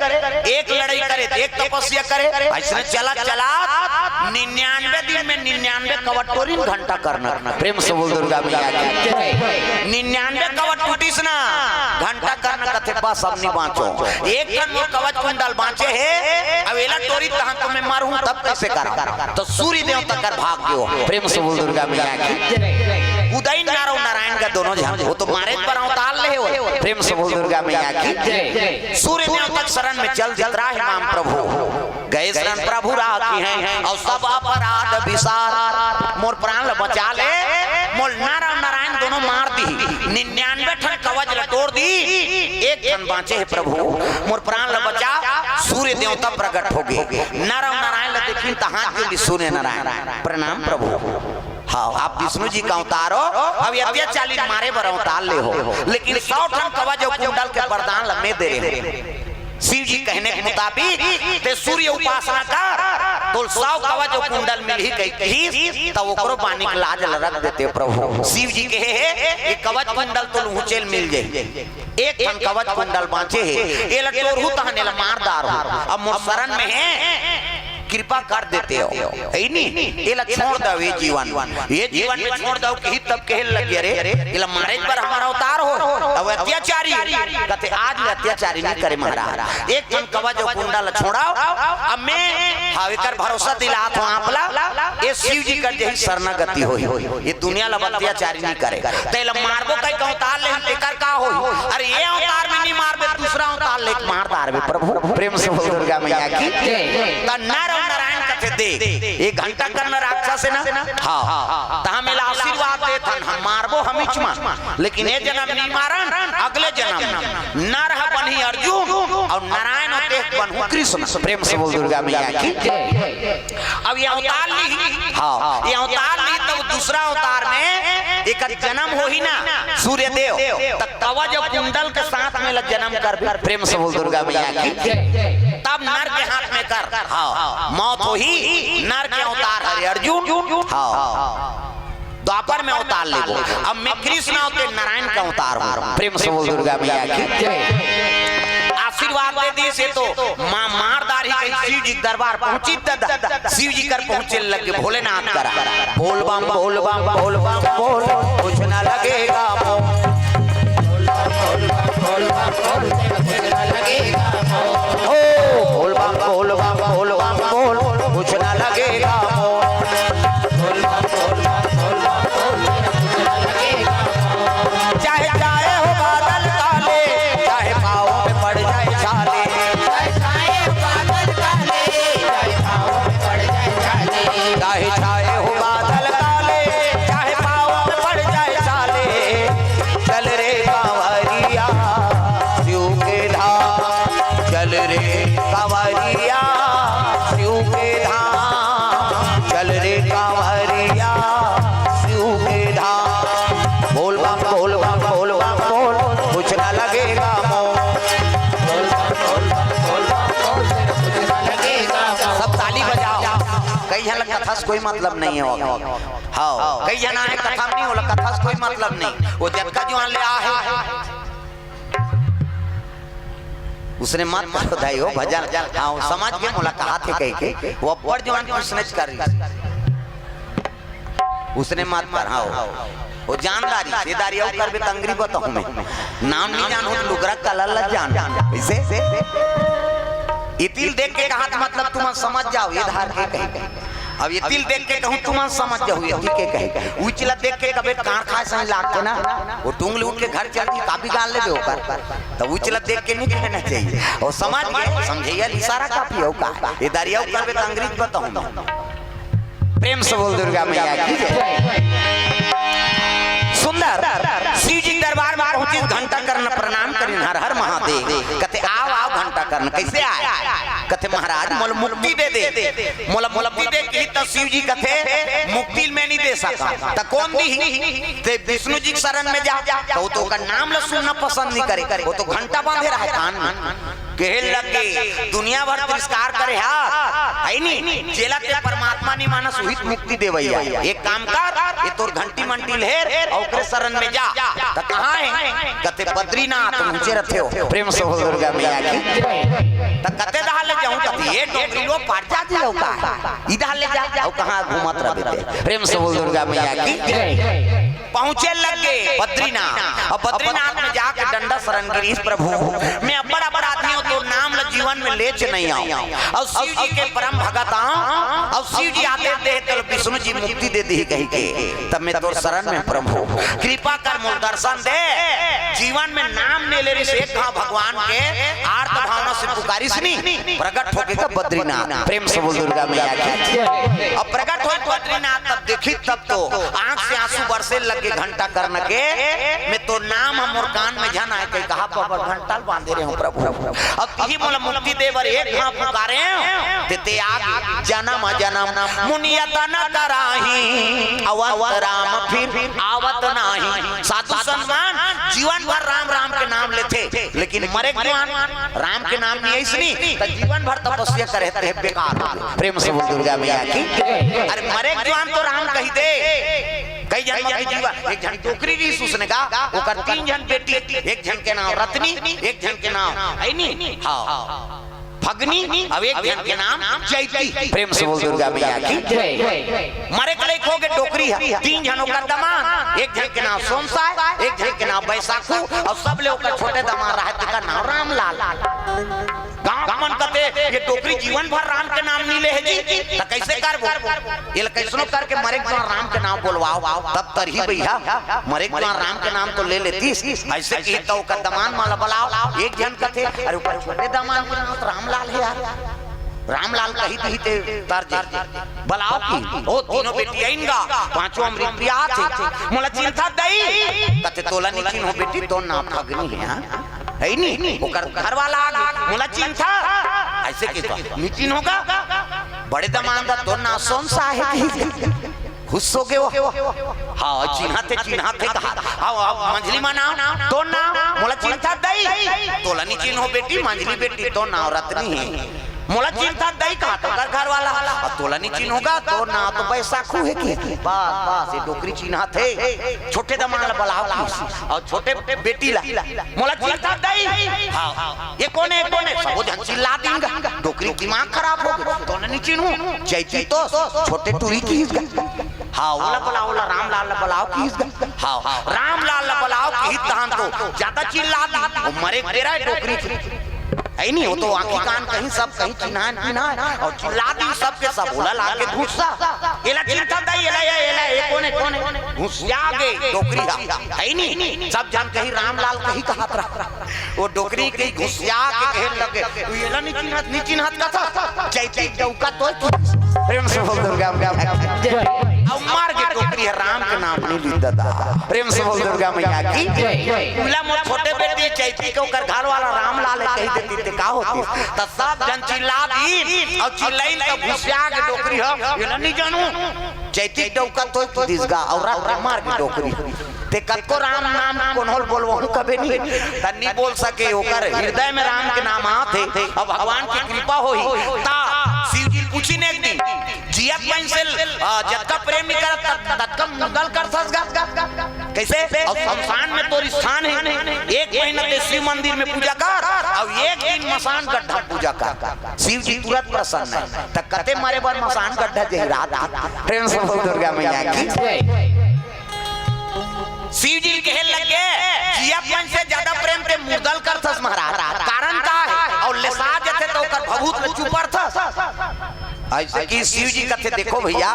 एक लड़ई करे, त एक तपस्या करे। अइसने चलत चलत निन्यानवे दिन में निन्यानवे कवच टोरिन घंटा कर्ण। प्रेम से बोल दुर्गा मैया की। निन्यानवे कवच टूटिस ना, घंटा कर्ण कथे, "बस अब नहीं बांचो, एक ठन मोर कवच कुंडल बांचे हे, अब एला टोरी तहां तो मैं मरहूं, तब कइसे करा?" त सूर्य देवता कर भाग गयो। प्रेम से बोल दुर्गा मैया की। उदय नर अउ नारायण का दोनों झन, वो तो मारे बर अवतार ले हो। प्रेम से बोल दुर्गा मैया की। सूर्य देवता के शरण में चल दिस, "त्राहि माम प्रभु।" गए शरण प्रभु राखिहैं, अउ सब अपराध बिसार। मोर प्राण ल बचा ले, मोर नर अउ नारायण दोनों मार दिही, निन्यानवे ठन कवच ल टोर दिही, एक ठन बांचे हे प्रभु, मोर प्राण ल बचा। सूर्य देवता प्रकट होगे, नर अउ नारायण ल देखिन त हाथ जोड़िस सूर्य नारायण, "प्रणाम प्रभु।" हाँ, आप विष्णु जी का अवतार हो, अब अत्याचारी मारे बर अवतार ले हो, लेकिन सौ ठन कवच अउ कुंडल के वरदान ल मैं दे रहे हूँ। शिव जी कहने के मुताबिक ते सूर्य उपासना कर, तोल सौ कवच अउ कुंडल मिलही कहिस, त ओकरो बानी के लाज ल रख देते प्रभु। शिव जी कहे हे, "ये कवच कुंडल तोल उहूँचे ल मिल जाही, एक ठन कवच कुंडल बांचे हे, एला टोरहू तहन एला मार डारहू, अब मोर शरण में हे, कृपा कर देते हो, हे नी? एला छोड़ दव, ये जीवन, ये जीवन में छोड़ दव," कही तब कहे लगे, "अरे, एला मारे बर हमर अवतार हो, अब अत्याचारी," कथे, "आज ले अत्याचारी नहीं करे महाराज, एक ठन कवच अउ कुंडल छोड़व, अब मैं, हाँ, एकर भरोसा दिलात हूँ आप ला, ये शिव जी कर जही शरणागति होही, ये दुनिया ला अत्याचारी नहीं करे, तेला मारबो कहि के अवतार ले, तेकर का होही? अरे ये अवतार में नहीं मारबे, दूसरा अवतार ले मार डारबे प्रभु।" प्रेम से बोल दुर्गा मैया की। त नर अउ नारायण कथे, "दे, ये घंटा कर्ण राक्षस हे ना, हाँ, त हम एला आशीर्वाद देथन, हम मारबो हमीच मा, लेकिन ये जनम नहीं मारन, अगले जनम नर ह बनही अर्जुन अउ नारायण ह ते बनहू कृष्ण।" प्रेम से बोल दुर्गा मैया की। अब ये अवतार ली, हाँ, ये अवतार ली, तब दूसरा अवतार में एकर जनम होही ना सूर्य देव, त कवच अउ कुंडल के साथ में ला जनम करबे। प्रेम से बोल दुर्गा मैया की। तब नर के हाथ में कर, हाँ, मौत होही, नर के अवतार हरे अर्जुन, हाँ, द्वापर में अवतार लेबो, अब मैं कृष्ण अउ ते नारायण का अवतार हूँ। प्रेम से बोल दुर्गा मैया की। आशीर्वाद दे दिस हे तो माँ मार डारही कहि शिव जी के दरबार पहुँचिस, त शिव जी कर पहुँचे लगे भोलेनाथ करा। "बोल बम, बोल बम, बोल बम, बोल, कुछ ना लगेगा मोल।" ओ, "बोल बम, बोल बम, बोल बम, बोल, कुछ ना लगेगा मोल।" चाहे छाए हो बादल काले, चाहे पाँव में पड़ जाए छाले। चाहे छाए हो बादल काले, चाहे पाँव में पड़ जाए छाले। चाहे छाए हो बादल काले, चाहे पाँव में पड़ जाए छाले। चल रे कांवरिया शिव के धाम, चल रे कांवरिया शिव के धाम, चल रे कांवरिया शिव के धाम। बोल बम, बोल बम, बोल बम, बोल, कुछ ना लगेगा मोल। सब ताली बजाओ। कई झन ला कथा से कोई मतलब नहीं हो। हाँ, कई झन आए कथा में नहीं होला, कथा से कोई मतलब नहीं। वो जतका जुआन ले आहे, उसने मत करो दाई हो भजन। हाँ, वो समझ के मोला कहा थे कह के, वो अब्बड़ जुआन के उसने कर रही। उसने मत कर, हाँ, वो जान डारी, से डारी अउ करबे तंगरी बताऊं मैं। नाम नहीं जान हो तो लुगरा कलर लग जान। ऐसे? इतिल देख के कहा था, मतलब तुम समझ जाओ, ये धार के कहीं। अब एती ल देख के कहूँ, तुमन समझ जाहू, एती के कहे। उइच ला देख के कबे कान खाए सही लागथे ना, वो टूंग ले उठ के घर चल दी, का बिगाड़ लेबे ओकर। त उइच ला देख के नहीं कहना चाहिए। वो समझ गए, समझइया ल इशारा काफी हे का। ये दरिया करबे त अंग्रेज बताहूँ मैं। प्रेम से बोल दुर्गा मैया की जय। सुंदर शिव जी के दरबार में पहुंचिस, घंटा करण प्रणाम करिन, हर हर महादेव। कथे, "आव, आव घंटा करण, कइसे आय?" कथे, "महाराज, मोला मुक्ति दे दे।" मोला, मोला मुक्ति दे कही त शिव जी कथे, "मुक्ति मैं नहीं दे सकंव।" त कोन दिही? "ते विष्णु जी के शरण में जा।" त वो तो ओकर नाम ल सुनना पसंद नहीं करे, वो तो घंटा बांधे रहे कान में। कहे लगे, "दुनिया भर तिरस्कार करे हा, हे नी? जेला ते परमात्मा नहीं मानस, उही त मुक्ति देवइया। एक काम कर, ये तोर घंटी मंटी ल हेर, अउ ओकरे शरण में जा।" त कहाँ हे? कथे, "बद्रीनाथ।" पहुंचे रथे हो। प्रेम से बोल दुर्गा मैया की। त कते डहर ले जाहूं? कथे, "ये डोंगरी लो पार जा जी, अउ का हे? इधर ले जा, अउ कहाँ घूमत रह बेटे?" प्रेम से बोल दुर्गा मैया की। पहुंचे लगे बद्रीनाथ, अउ बद्रीनाथ में जाके डंडा शरण गिरिस, "प्रभु, मैं अब्बड़ अपराधी हंव, तोर नाम ल जीवन में लेच नहीं आंव, अउ शिव जी के परम भगत आंव, अउ शिव जी आदेश दे हे, त विष्णु जी मुक्ति दे दिही कहिके, तब मैं तोर शरण में प्रभु, कृपा कर मोला दर्शन दे।" जीवन में नाम नहीं ले रिस, एक घांव भगवान के आर्त भावना से पुकारिस नी, प्रगट होगे का बद्रीनाथ। प्रेम से बोल दुर्गा मैया की। अब प्रगट होय बद्रीनाथ, तब देखिस, तब तो आंख से आंसू बरसे लगे घंटा करण के, "मैं तोर नाम ह मोर कान में झन आय," कहि कहा, "बाबा घंटा ल बांधे रहे हंव प्रभु।" अब तिही मोला मुक्ति दे बर एक घांव पुकारेंव, ते, ते आगे जनम जनम मुनि यतन कराही, अवंत राम फिर आवत नाही। साधु संत मन जीवन भर राम राम के नाम लेथे, लेकिन मरे के दुआन राम के नाम नहीं आइस नी, त जीवन भर तपस्या करे ते बेकार हो गे। प्रेम से बोल दुर्गा मैया की। अरे मरे के दुआन तो राम कहि दे। कई जन्म के जीवन, एक झन डोकरी रिहिस उसने का, ओकर तीन झन बेटी, एक झन के नाम रत्नी, एक झन के नाम, हे नी? हाँ। फगनी, अउ एक झन के नाम चैती। प्रेम से बोल दुर्गा मैया की। मरे के लइक हो गे डोकरी ह, तीन झन ओकर दमांद, एक झन के नाम सोनसाय, एक झन के नाम बैसाखू, अउ सबले ओकर छोटे दमांद रहे, तेकर नाम रामलाल। गांव मन कथे, "ये डोकरी जीवन भर राम के नाम नहीं ले हे जी, त कइसे करबो? एला कइसनो करके मरे के दुआर राम के नाम बोलवाव, तब तरही भैया, मरे के दुआर राम के नाम तो ले लेतिस।" अइसे कही त ओकर दमांद मन ला बलाव, एक झन कथे, "अरे ओकर छोटे दमांद के नाम तो रामलाल हे यार, रामलाल कहि दिही ते तर जाही।" बलाव कि, ओ तीनों बेटी आइन गा, पांचों अमृत पियाथे, "मोला चिन्हथस दई?" कथे, "तोला नहीं चिन्हों बेटी, तोर नाम फगनी हे, हाँ?" हे नी? ओकर घर वाला आगे, "मोला चिन्हथस?" अइसे कही त, "नहीं चिन्हों गा।" बड़े दमांद, "तोर नाम सोनसाय हे।" खुश हो गे वो। हाँ, "चिन्हाथे, चिन्हाथे," कहा। हाँ, हाँ, मंझली मा नाम, "तोर नाम, मोला चिन्हथस दई?" "तोला नहीं चिन्हों बेटी, मंझली बेटी, तोर नाम रत्नी हे।" "मोला चिन्हथस दई?" कहा, त ओकर घर वाला, "अउ तोला नहीं चिन्हों गा, तोर नाम तो बैसाखू हे।" कि बस, बस, ये डोकरी चिन्हाथे। छोटे दमांद ला बलाव कि, अउ छोटे बेटी ला, "मोला चिन्हथस दई?" हाँ, "ये कोन हे, ये कोन हे?" सबो झन चिल्ला दिन गा, डोकरी के दिमाग खराब हो गे, "तोला नहीं चिन्हों, चैती तो छोटे टूरी किहिस गा।" हाँ, ओला बलाव, ओला रामलाल ला बलाव किहिस गा। हाँ, रामलाल ला बलाव किहिस तहन तो ज्यादा चिल्ला दी। वो मरे के बेरा हे डोकरी के। हे नी, वो तो आंखी कान कहीं सब कहीं चिन्हाय पिन्हाय अउ चिल्ला दी सबके सब। ओला लागे गुस्सा। "एला चिन्हथस दई, एला, एला, एला, ये कोन हे, कोन हे?" गुस्सा गे डोकरी हा। हे नी, सब झन कही रामलाल कही कहत रहा। वो डोकरी के गुस्सिया के कहे लगे, "तू एला नहीं चिन्हत, नहीं चिन्हत कथा, चैती डौका तो।" प्रेम से बोल दुर्गा मैया की। अउ मर गे डोकरी ह राम के नाम नहीं ली दादा। प्रेम से बोल दुर्गा मैया की। ओला मोर छोटे बेटी चैती के ओकर घर वाला रामलाल कहि देतिस ते का होतिस? त सब झन चिल्ला दिन अउ चिल्लाइन त गुस्सिया के डोकरी ह, "एला नहीं जानों, चैती डौका तो।" दिस गा अउ रात मार गे डोकरी। ते कतको राम नाम कोनो ल बोलवाहूं कबे नहीं, त नहीं बोल सके, ओकर हृदय में राम के नाम आथे। अब भगवान की कृपा होही, त शिव जी पूछिन एक दिन, "जियत मन से, अ, जतका प्रेम नहीं करत, तत-, ततका मुर्दा ल करथस गा?" कइसे? "अउ शमशान में तोर स्थान हे, एक महीना ते शिव मंदिर में पूजा कर, अउ एक दिन मसान गड्ढा पूजा कर।" शिव जी तुरंत प्रसन्न हे, त कते मरे बर मसान गड्ढा जही रात के। प्रेम से बोल दुर्गा मैया की। शिव जी कहे लगे, "जियत मन से ज्यादा प्रेम ते मुर्दा ल करथस महाराज, कारण का हे?" अउ लेसा जथे त ओकर भभूत ल चुपरथस। अइसे कि शिव जी कथे, "देखो भइया,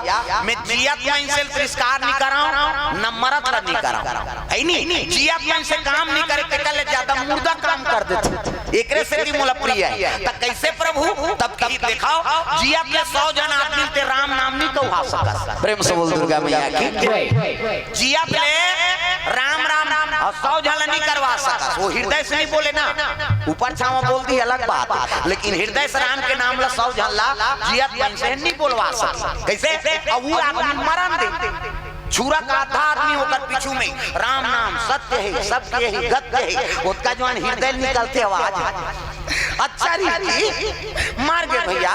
मैं जियत मन से तिरस्कार नइ करंव, न मरत ला नइ करंव, हइ नी? जियत मन से काम नइ करे, तेकर ले जादा मुर्दा काम कर देथे, एकरे सेती मोला प्रिय हे।" त कइसे प्रभु? तब कही, "देखव, जियत ले सौ झन आदमी ल ते राम नाम नइ कहवा सकस।" प्रेम से बोल दुर्गा मैया की। जियत ले राम राम अउ सौ झन ल नइ करवा सकस, ओ हृदय से नइ बोले ना, ऊपर छावा बोल दिही अलग बात, लेकिन हृदय से राम के नाम ला सौ झन ला जियत मन से नइ बोलवा सकस। कइसे? अउ ओ आदमी मरन दे, छुरा का आधा आदमी ओकर पीछू में, "राम नाम सत्य हे, सबके हे, गत्य हे।" ओतका जुवान हृदय निकलथे आवाज। अच्छा रीति, मर गे भइया,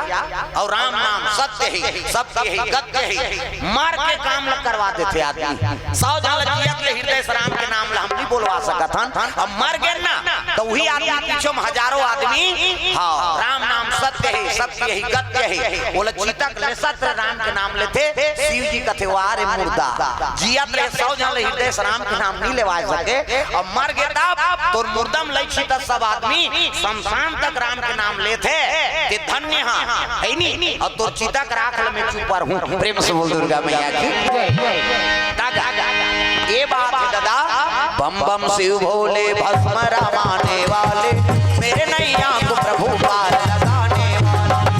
अउ राम नाम सत्य हे, सबके हे, गत्य हे, मर के काम ल करवा देथे आदमी। सौ झन ल जियत ले हृदय से राम के नाम ल हम नइ बोलवा सकत हन, अब मर गे ना, त उही आदमी पीछू में हजारों आदमी, हाँ, "राम नाम सत्य हे, सबके हे, गत्य हे।" ओला चिता ले सत्र राम के नाम लेथे। शिव जी कथे, "वाह रे मुर्दा, जियत रहे सौ झन ले हृदय से राम के नाम नइ लेवा सके, अब मर गे तब तोर मुर्दा म लइ चिता सब आदमी शमशान तक राम के नाम लेथे, ते धन्य हा, हइ नी? अउ तोर चिता के राख ल मैं चुपर हूँ।" प्रेम से बोल दुर्गा मैया की। तब ए बात हे दादा, बम बम शिव भोले भस्म रमाने वाले, मेरे नैया को प्रभु पार लगाने वाले।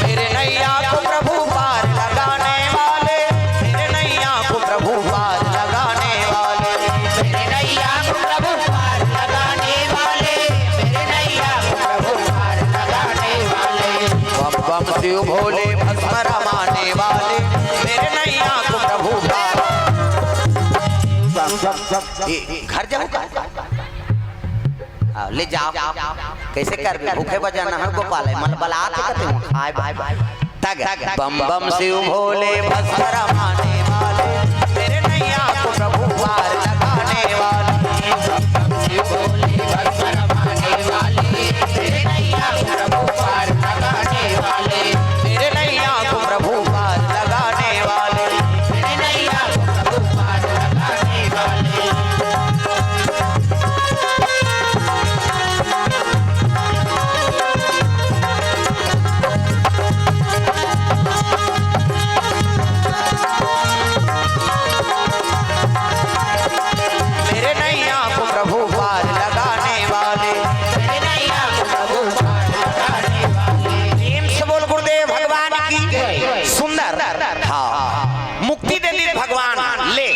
मेरे नैया को प्रभु पार लगाने वाले, मेरे नैया को प्रभु पार लगाने वाले, मेरे नैया को प्रभु पार लगाने वाले, मेरे नैया को प्रभु पार लगाने वाले। बम बम शिव भोले भस्म रमाने वाले, मेरे नैया को प्रभु पार। ए, घर जाहू का? हाँ, ले जाव। कइसे करबे? भूखे बर जाना हे गोपाल, मन बलात हे कथे, खाए बर। तब बम बम शिव भोले भस्म रमाने वाले, मेरे नैया को प्रभु पार लगाने वाले। बम बम शिव भोले भस्म रमाने वाले, मेरे नैया को प्रभु पार लगाने वाले। मेरे नैया को प्रभु पार लगाने वाले। मेरे नैया को प्रभु पार लगाने वाले। मेरे नैया को प्रभु पार लगाने वाले। मेरे नैया को प्रभु पार लगाने वाले। प्रेम से बोल गुरुदेव भगवान की। सुंदर। हाँ। मुक्ति दे दीस भगवान, ले।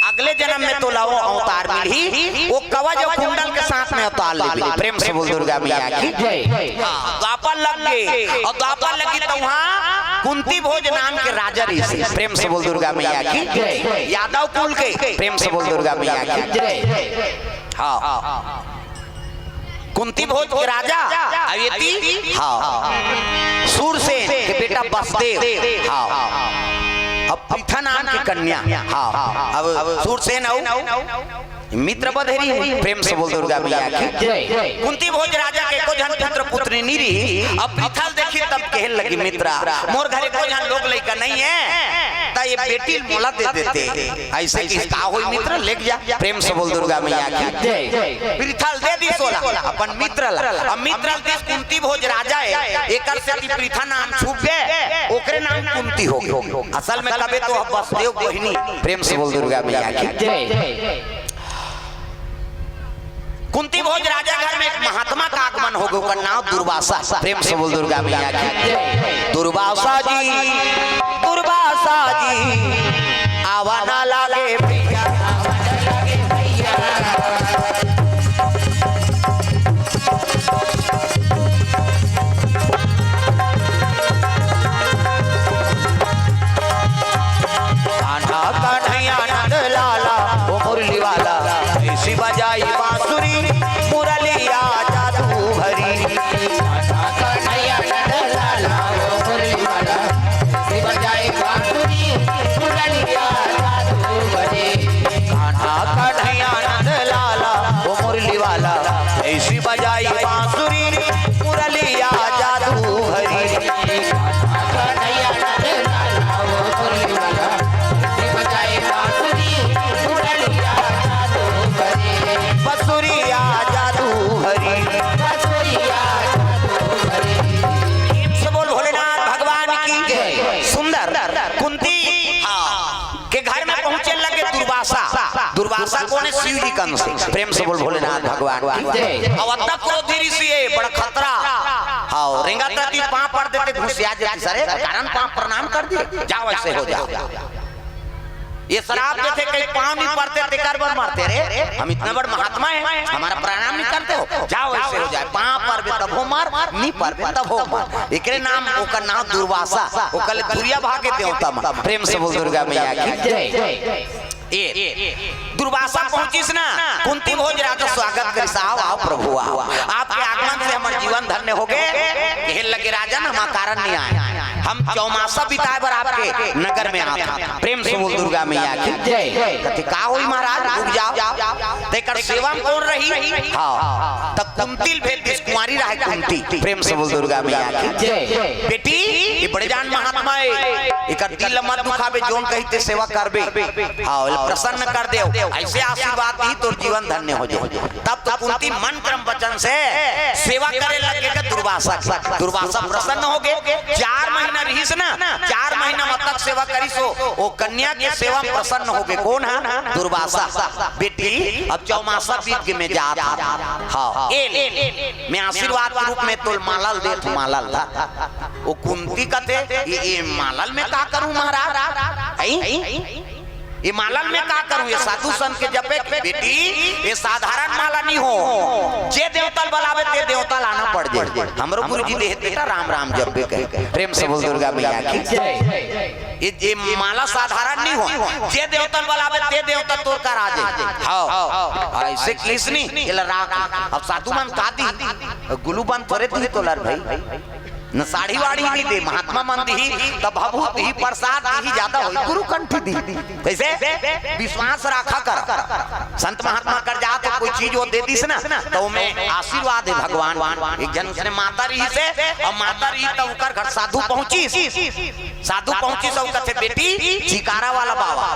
अगले जनम में तोला ओ अवतार मिलही, ओ कवच अउ कुंडल के साथ में अवतार लेबे। प्रेम से बोल दुर्गा मैया की। हाँ, द्वापर लग गे, अउ द्वापर लग गे त उहाँ कुंती भोज नाम के राजा रहिस। प्रेम से बोल दुर्गा मैया की। यादव कुल के। प्रेम से बोल दुर्गा मैया की। हाँ। कुंती भोज के राजा, अउ एती, हाँ, सूरसेन के बेटा बसदेव, हाँ, अउ पृथा नाम के कन्या, हाँ, अब सूरसेन अउ मित्र बधेरी हे। प्रेम से बोल दुर्गा मैया की। कुंती भोज राजा के एको झन पुत्र पुत्री नइ रही, अब पृथा ल देखिस तब कहे लगिस, "मित्र, मोर घर एको झन लोग लइका नइ हे, त ए बेटी ल मोला दे देते।" अइसे कहिस, "का होही मित्र, लेग जा।" प्रेम से बोल दुर्गा मैया की। पृथा ल दे दीस ओला, अपन मित्र ला। अब मित्र ल दीस कुंती भोज राजा हे, एकर सेती पृथा नाम छूट गे, ओकरे नाम कुंती हो गे। असल में कबे तो बसदेव बहिनी। प्रेम से बोल दुर्गा मैया की। कुंती भोज राजा घर में एक महात्मा का आगमन हो गे, ओकर नाम दुर्वासा। प्रेम से बोल दुर्गा मैया की। दुर्वासा जी, दुर्वासा जी, आवा ना लागे भैया। कान्हा कन्हैया नंद लाला, ओ मुरली वाला, ऐसी बजाई बांसुरी, मुरलिया जादू भरी। कान्हा कन्हैया नंद लाला, ओ मुरली वाला, ऐसी बजाई बांसुरी, मुरलिया जादू भरी। कान्हा कन्हैया नंद लाला, ओ मुरली वाला, ऐसी बजाई बांसुरी, मुरलिया जादू भरी। कान्हा कन्हैया नंद लाला, ओ मुरली वाला, ऐसी बजाई बांसुरी, मुरलिया जादू भरी। बस कन से। प्रेम से बोल भोलेनाथ भगवान की जय। अउ अतका क्रोधी ऋषि ए, बड़ा खतरा। हाँ, रेंगत रहितिस, पाँव पर देते, घुसिया जातिस, अरे, कारण पाँव प्रणाम कर दिए, जाओ, ऐसे हो जाओ। ये श्राप देथे, कहीं पाँव नहीं परते, तेकर बर मरते रे। हम इतना बड़ महात्मा है, हमारा प्रणाम नहीं करते हो, जाओ, ऐसे हो जाए। पाँव परबे तभो मर, नहीं परबे तभो मर। एकरे नाम, ओकर नाम दुर्वासा, ओकर ले दुरिहा भागे देवता मन। प्रेम से बोल दुर्गा मैया की जय। ए, दुर्वासा पहुंचिस ना, कुंती भोज राजा स्वागत करिस, "आओ, आओ प्रभु, आओ। आपके आगमन से हमर जीवन धन्य हो गे।" कहे लगे, "राजन, हम कारण नहीं आए, हम चौमासा बिताए बर आपके नगर में आत हन।" प्रेम से बोल दुर्गा मैया की जय। कथे, "का होई महाराज, रुक जाओ।" तेकर सेवा में कौन रही? हाँ, त कुंती ल भेज दिस, कुंवारी रहे कुंती। प्रेम से बोल दुर्गा मैया की जय। "बेटी, ये बड़े जान महात्मा है, एकर दिल ल मत दुखाबे, जोन कहिथे सेवा करबे।" हाँ, ओला प्रसन्न कर देव, ऐसे आशीर्वाद दी, तोर जीवन धन्य हो जाए। तब तो कुंती मन क्रम वचन से सेवा करे लगे के दुर्वासा के। दुर्वासा प्रसन्न हो गे। चार महीना रहिस ना, चार महीना में तक सेवा करिस हो, ओ कन्या के सेवा में प्रसन्न हो गे। कौन है? दुर्वासा। "बेटी, अब चौमासा बीत के मैं जात हूँ। हाँ, ए ले, मैं आशीर्वाद के रूप में तोल माला ल देत हूँ, माला ल धर।" ओ कुंती कथे, "ये, ये माला ल मैं का करूँ महाराज? हैं? ये माला ल मैं का करूँ? ये साधु संत के जपे के।" "बेटी, ये साधारण माला नहीं हो, जे देवता ल बलावे ते देवता ल आना पड़ जाए।" हमरो गुरु जी देहे बेटा राम राम जपे कहे। प्रेम से बोल दुर्गा मैया की जय। ये, ये माला साधारण नहीं हो, जे देवता ल बलावे ते देवता तोर कर आ जाए। हाँ, ऐसे किस नहीं, एला राख। अब साधु मन का दी, गुलू बन थोरे दी तोला भाई। न साड़ी वाड़ी नहीं दे, महात्मा मन दिही, त भभूत दिही, प्रसाद दिही, ज्यादा होई, गुरु कंठी दिही। कैसे? विश्वास राखा कर। संत महात्मा कर जा तो कोई चीज वो दे दिस ना, तो ओमे आशीर्वाद है भगवान। एक झन उसने माता रहिस हे, अउ माता रहिस त ओकर घर साधु पहुंचिस। साधु पहुंचिस अउ कथे, "बेटी, चिकारा वाला बाबा।"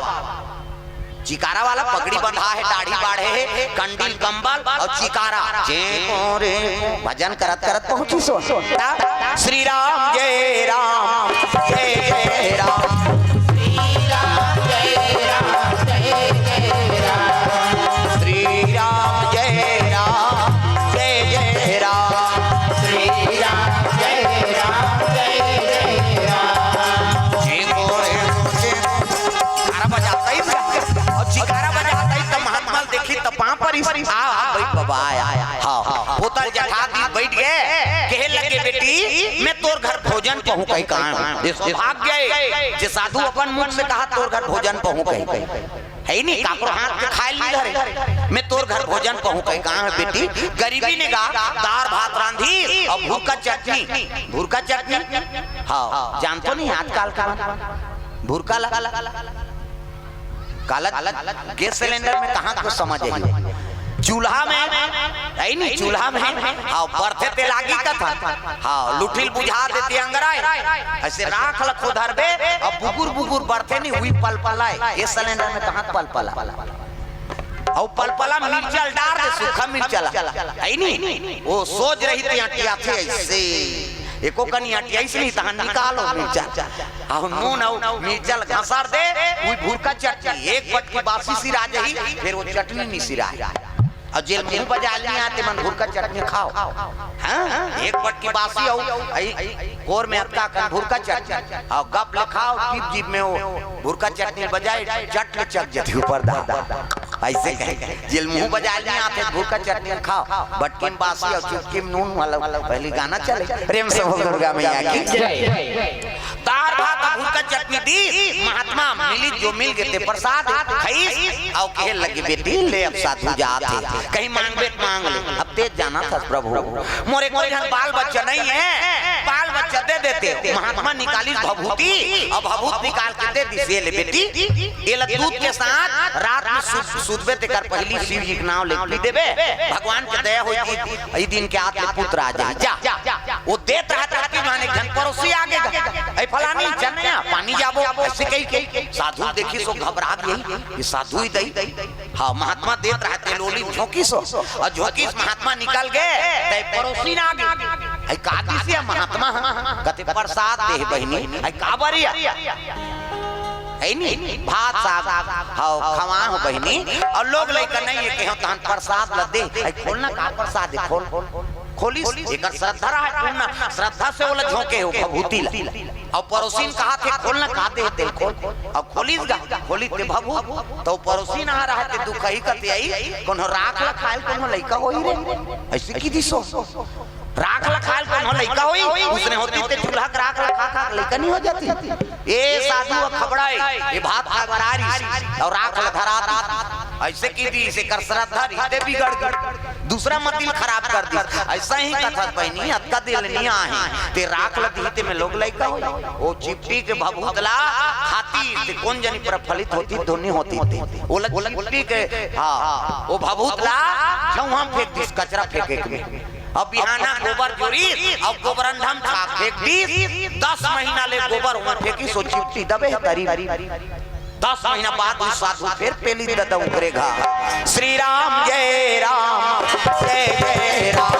चिकारा वाला पगड़ी बंधा हे, दाढ़ी बाढ़े हे, कंडील कंबल अउ चिकारा। जे को रे, भजन करत करत पहुंचिस हो। श्री राम जय राम, जय जय राम। श्री राम जय राम, जय जय राम। श्री राम जय राम, जय जय राम। श्री राम जय राम, जय जय राम। जे को रे, जे को। चिकारा बजाता ही, अउ चिकारा बजाता ही त महात्मा देखिस त पाँव परिस। आ, आ, भाई बाबा, आया, आया। हाँ, हाँ। बोतल जठा दी, बैठ गे। कहे लगे, "बेटी, मैं तोर घर भोजन पहुँच कही कहाँ?" ये सौभाग्य हे, जे साधु अपन मुख से कहा, "तोर घर भोजन पहुँच कही।" है ही नहीं, काकरो हाथ के खाए नहीं धरे। "मैं तोर घर भोजन पहुँच कही कहाँ है बेटी?" गरीबी ने गा, दार भात रांधी अउ भुरका चटनी। भुरका चटनी? हाँ, जानथो नहीं आजकल का भुरका ला? काला गैस सिलेंडर में कहाँ को समझ हे? चूल्हा में, है नहीं, चूल्हा में, हाँ, बरथे ते लागी कथन, हाँ, लुठिल बुझा देती अंगराय, ऐसे राख लखो धरबे, अब बुगुर बुगुर बरथे नहीं हुई पलपलाय, गैस सिलेंडर में कहाँ पलपला? अउ पलपला मिर्चा ल डार दे, सूखा मिर्चा ला, है नहीं? वो सोच रही थी अटिया थे ऐसे, एको कनी अटियाइस नहीं, तहाँ निकालो मिर्चा। अउ नून अउ मिर्चा ल घसार दे, उही भुरका चटनी, एक बटकी बासी सिरा जाही, फिर वो चटनी नहीं सिराय। अउ जेल मुंह बजा लिया, ते मन भुरका चटनी खाओ। हाँ, एक बटकी बासी अउ, आई, कोर में अतका कन भुरका चटनी। अउ गप ले खाओ, जीभ जीभ में वो भुरका चटनी बजाए, चट ले चक जथे ऊपर दा। ऐसे कहे, जेल मुंह बजा लिया, आथे भुरका चटनी खाओ, बटकी में बासी अउ चुटकी में नून वाला पहली गाना चले। प्रेम से बोल दुर्गा मैया की जय। दार भात अउ भुरका चटनी दी, महात्मा मिली जो मिल गे ते प्रसाद, खईस, अउ कहे लगी, "बेटी, ले अब साधु जात हे, कहीं मांगबे त मांग ले।" अब तें जानत हस प्रभु, मोरे कोई झन बाल बच्चा नहीं है, बाल बच्चा दे देते। महात्मा निकालिस भभूति, अउ भभूत निकाल के दे दिस, "ये ले बेटी, एला दूध के साथ रात में सुत-, सुतबे तेकर पहली शिव जी के नाम ले पी देबे, भगवान के दया होई, ई दिन के आत ले पुत्र आ जाई, जा।" वो देत रहत रहत कि माने एक झन पड़ोसी आगे गा, "ए फलानी, चल ना, पानी जाबो," ऐसे कही के साधु देखिस ओ घबरा गे, ये साधु ही दई। हाँ, महात्मा देत रहत हे, लोली झोंकिस ओ, अउ झोंकिस महात्मा निकल गे, ते पड़ोसी ना आगे, "ए का दिस ये महात्मा?" कथे, "प्रसाद दे बहिनी।" "ए का बरिया?" है नी, भात साग हव, खवा हो बहिनी, अउ लोग लइका नहीं हे, कहेव तहन प्रसाद ल दे। अई खोल ना, का प्रसाद हे, खोल। खोलिस, एकर श्रद्धा रहय, पूर्ण श्रद्धा से ओला झोंके हो भभूति ला। अउ परोसिन कहाथे, खोल ना, का दे तेल, खोल। अउ खोलिस गा, खोलिस ते भभूत, त परोसिन आ रहय ते दुखही कथे, अई कोनो राख ल खायल कोनो लइका होही रे, अइसे किहिस हो। राख ल खायल कोनो लइका होही, उसने होतिस ते चूल्हा के राख ल खा खा लइका नहीं हो जातिस। ए साधु ह खबड़ाय, ए भात खाय बर आ रहिस अउ राख ल धरा दिस। अइसे किहिस, एकर श्रद्धा रहिते बिगड़ गे, दूसरा मतिल खराब कर दिस। अइसही कथस बहिनी, अतका दिन नइ आहे, ते राख ल दिहिते में लोग लइका होही। ओ चिपटी के भभूत ला खातिस ते कोन जनी प्रफलित होतिस, धोनी होतिस ते। ओला चिपटी के, हाँ, ओ भभूत ला छउहा म फेंक दिस, कचरा फेंके के में। अब बिहाना गोबर जोरिस अउ गोबरंडा म छाक फेंक दिस। दस महीना ले गोबर ओमा फेंकिस, ओ चिपटी दबे हे तरी। दस महीना बाद ओ साधु फेर पेली ददा उकरे घा। श्री राम जय राम, जय जय राम।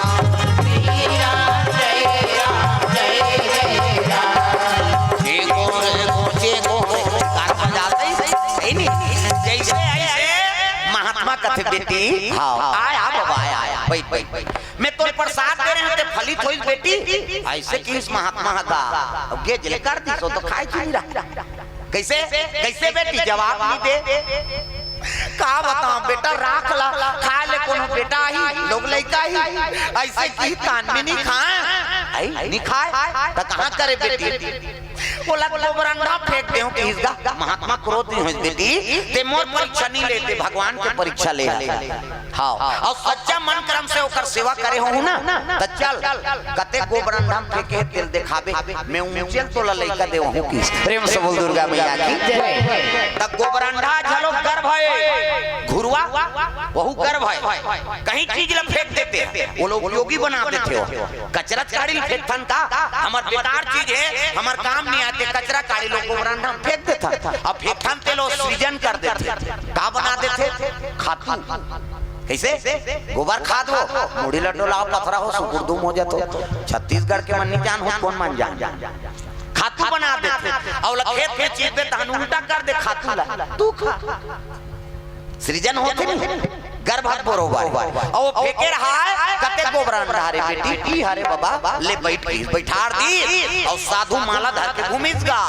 श्री राम जय राम, जय जय राम। जे को रे को, जे को रे, कार बजाते ही सही, सही नहीं। जइसे, जइसे महात्मा कथे बेटी, हाँ, आय, आ बाबा, आय, आय, बइठ, बइठ, बइठ। मैं तोर प्रसाद दे रहेंव, ते फलित होइस बेटी। अइसे किहिस महात्मा ह गा, अब गे जेला कर दिस, ओ तो खाय चुनी रहा। कइसे, कइसे बेटी जवाब नइ दे? का बतावं बेटा, राख ला खाय ले कोनो बेटा आही, लोग लइका आही, अइसे किहिस तान में नइ खाय, अई नइ खाय, त कहाँ करे बेटी? ओला गोबरंडा फेंक देहूं किहिस गा। महात्मा क्रोध नइ होइस बेटी, ते मोर परीक्षा नइ लेते, भगवान के परीक्षा ले। हाँ, अउ सच्चा मन क्रम से ओकर सेवा करे होहू ना, त चल, कते गोबरंडा म फेंके हे तेल देखाबे, मैं उंचेल तोला लइका देवहूं किहिस। प्रेम से बोल दुर्गा मैया की। जय। त गोबरंडा घलो गर्भ हे, घुरवा, वहू गर्भ हे, कहीं चीज ल फेंक देते हे, ओला उपयोगी बना देते हो। कचरा काड़ी ल फेंकथन का? हमर बेकार चीज हे, हमर काम नइ आय ते कचरा काड़ी ल गोबरंडा म फेंक देथन। अब फेंकथन तेला सृजन कर देथे। का बना देथे? खातू। कइसे? गोबर खाद हो, मुड़ी ल डोलाव, पथरा हो, सुकुर दुम हो जाथे। छत्तीसगढ़ के मन नइ जान हो, कोन मन जान? खातू बना देथे। अउ ओला खेत में छींचबे तहन उल्टा कर दे खातू ला। तू खा। सृजन होथे नहीं, गर्भ बरोबर। अउ ओ फेंके रहय, कते गोबरंडा हरे बेटी, ई हरे बाबा, ले बइठ के, बइठार दिस, अउ साधु माला धर के घूमिस गा।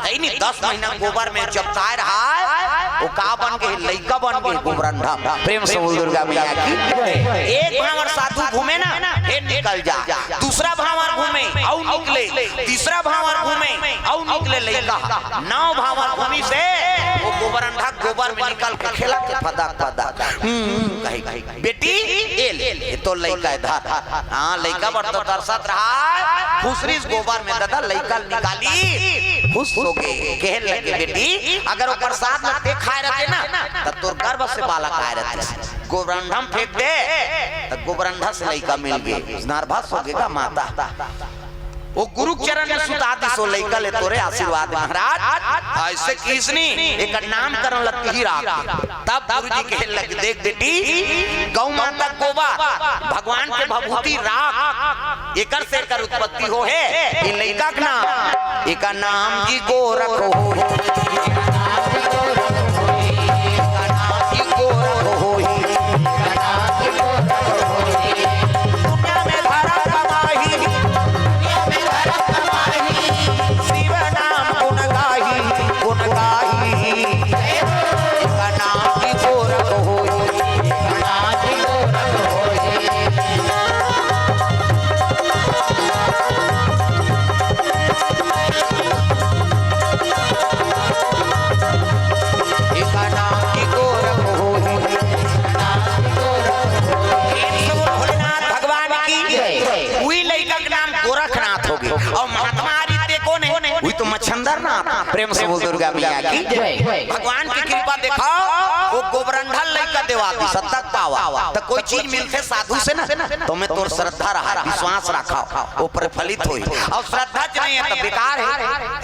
हइ नी, दस महीना गोबर में चपकाय रहय, ओ का बन गे, लइका बन गे गोबरंडा। प्रेम से बोल दुर्गा मैया की। एक भांवर साधु घूमे ना, फेर निकल जाय, दूसरा भांवर घूमे, अउ निकले, तीसरा भांवर घूमे, अउ निकले लइका। नौ भांवर घूमिस हे, ओ गोबरंडा गोबर में निकल के खेलत हे फदक फदक। हम्म, कही, कही, बेटी, ए ले, ए तो लइका हे, धर। हाँ, लइका बर तो तरसत रहय, खुसरिस गोबर में, ददा लइका ल निकालिस, खुस हो गे, कहे लगे, बेटी, अगर ओ प्रसाद ल ते खाय रहते ना, त तोर गर्भ से बालक आय रहतिस। गोबरंडा म फेंक दे, त गोबरंडा से लइका मिल गे, नरभस हो गे गा माता। ओ गुरु के चरण में सुता दिस ओ लइका ल तोरे आशीर्वाद महाराज। अइसे किहिस नी, एकर नामकरण ल तिही राख। तब गुरु जी कहे लगे, देख बेटी, गौ माता गोबर, भगवान के भभूति राख, एकर से एकर उत्पत्ति होहे। ए लइका के नाम, एकर नाम जी गोरख होही। एकर नाम जी गोरख होही। दुनिया में धरा कमाही, दुनिया में धरा कमाही, शिव नाम गुण गाही, गुण गाही। एकर नाम जी गोरख होही, एकर नाम जी गोरख होही। एकर नाम जी गोरख होही। प्रेम से बोल भोलेनाथ भगवान की। उही लइका के नाम गोरखनाथ हो गे। अउ महात्मा हरि ते कोन हे? उही तो मच्छंदरनाथ। प्रेम से बोल दुर्गा मैया की। जय। भगवान की कृपा देखव, ओ गोबरंडा ल लइका देवा दिस, सतक पावा। त कोई चीज मिलथे साधु से ना, त ओमे तोर श्रद्धा रहय, विश्वास रखव, ओ प्रफलित होही। अउ श्रद्धा च नइ हे त बेकार हे,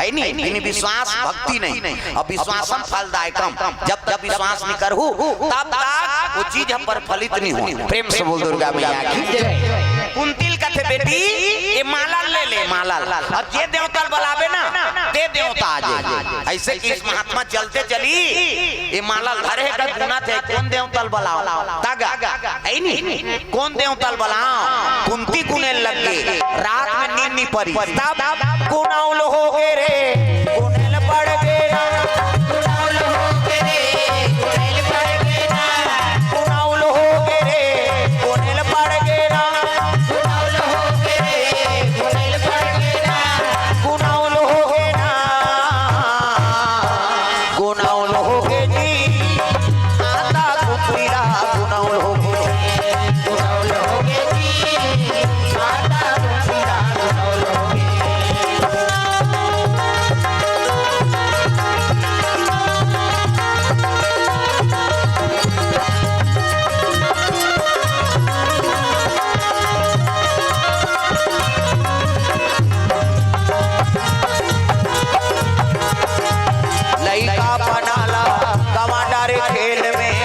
हइ नी? बिन विश्वास भक्ति नहीं, अविश्वासम फलदायकम। जब तक विश्वास नइ करहू, तब तक ओ चीज ह प्रफलित नइ होय। प्रेम से बोल दुर्गा मैया की। जय। कुंती ल कथे, "बेटी, ये माला ले ले, माला।" अब जे देवता ल बलाबे ना, ते देवता आ जाए। अइसे कि इस महात्मा चलते चली, ये माला ल धरे हे, गुनत हे, कोन देवता ल बलाओ? तगा, है नी? कोन देवता ल बलाओ? कुंती गुने लग गे, रात में नींद नी परी। तब गुनौल हो गे रे, गुनेल पड़ गे ना। गुनौल हो गे रे, गुनेल पड़ गे ना। गुनौल हो गे रे, गुनेल पड़ गे ना। गुनौल हो गे रे, गुनेल पड़ गे ना। गुनौल हो गे ना। गुनौल हो गे जी, आता कुकुरा गुनौल हो गे। गुनौल हो गे जी, आता कुकुरा गुनौल हो गे। लइका पना ला गवा डारे खेल में।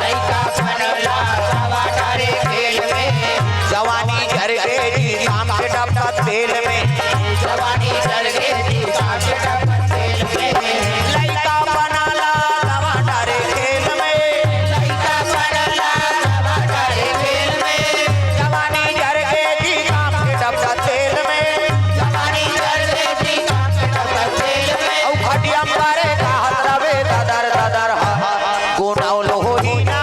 लइका पना ला गवा डारे खेल में। जवानी झर गे जी, शाम के डब्बा तेल में। जवानी झर गे जी, शाम के डब्बा तेल में। लइका पना ला गवा डारे खेल में। लइका पना ला गवा डारे खेल में। जवानी झर गे जी, शाम के डब्बा तेल में। जवानी झर गे जी, शाम के डब्बा तेल में। अउ खटिया मारे कहत रवे ददर ददर हा। गुनौल होही ना,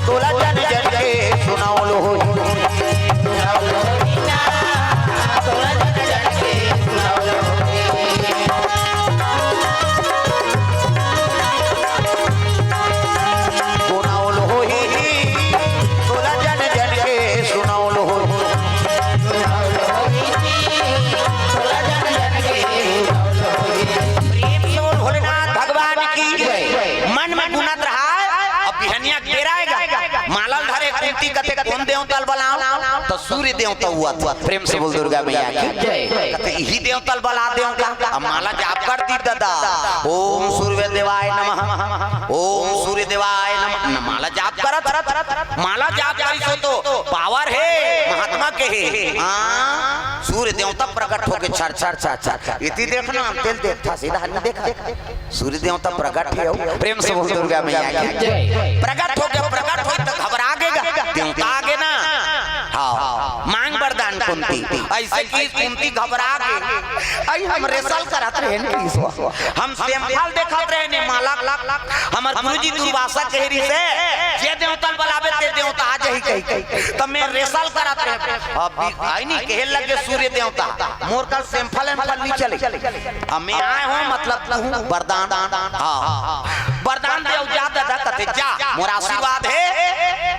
तोला जन जन के सुनौल होही। गुनौल होही ना, तोला जन जन के सुनौल होही। गुनौल होही, तोला जन जन के सुनौल होही। प्रेम से बोल भोलेनाथ भगवान की। मन में गुनत रहा है, अब बिहनिया केरा आएगा। माला ल धरे कुंती कथे, "कोन देवता ल बलाओ?" तो सूर्य देवता हुआ था। प्रेम से बोल दुर्गा मैया की। कथे, "इही देवता ल बला देवता।" अब माला जाप कर दी दादा, "ओम सूर्य देवाय नमः, ओम सूर्य देवाय नमः।" न माला जाप करत, माला जाप करिस हो तो पावर हे, महात्मा के हे। हाँ, सूर्य देवता प्रकट होके छर छर छर छर। इति देखना, तेल देखता, सीधा नहीं देखा। सूर्य देवता प्रकट हे, अउ प्रेम से बोल दुर्गा मैया की। जय। प्रकट होके, प्रकट होई त घबरा गे गा, देवता आगे ना। हाँ, मांग वरदान कुंती। अइसे कि कुंती घबरा गे। अई हम रेसल करत रहे न कि ईश्वर। हम sample देखत रहे ने माला। हमर गुरुजी दुर्वासा कहे रिहिसे, "जे देवता ल बलाबे ते देवता आ जाही," कहि के। त मैं रेसल करत रहे। अब भी आई नहीं, कहे लगे सूर्य देवता, "मोर करा sample एम्पल नहीं चले। अब मैं आए हों, मतलब तू वरदान।" हाँ, वरदान दे अउ जा दादा, कथे, "जा, मोर आशीर्वाद हे,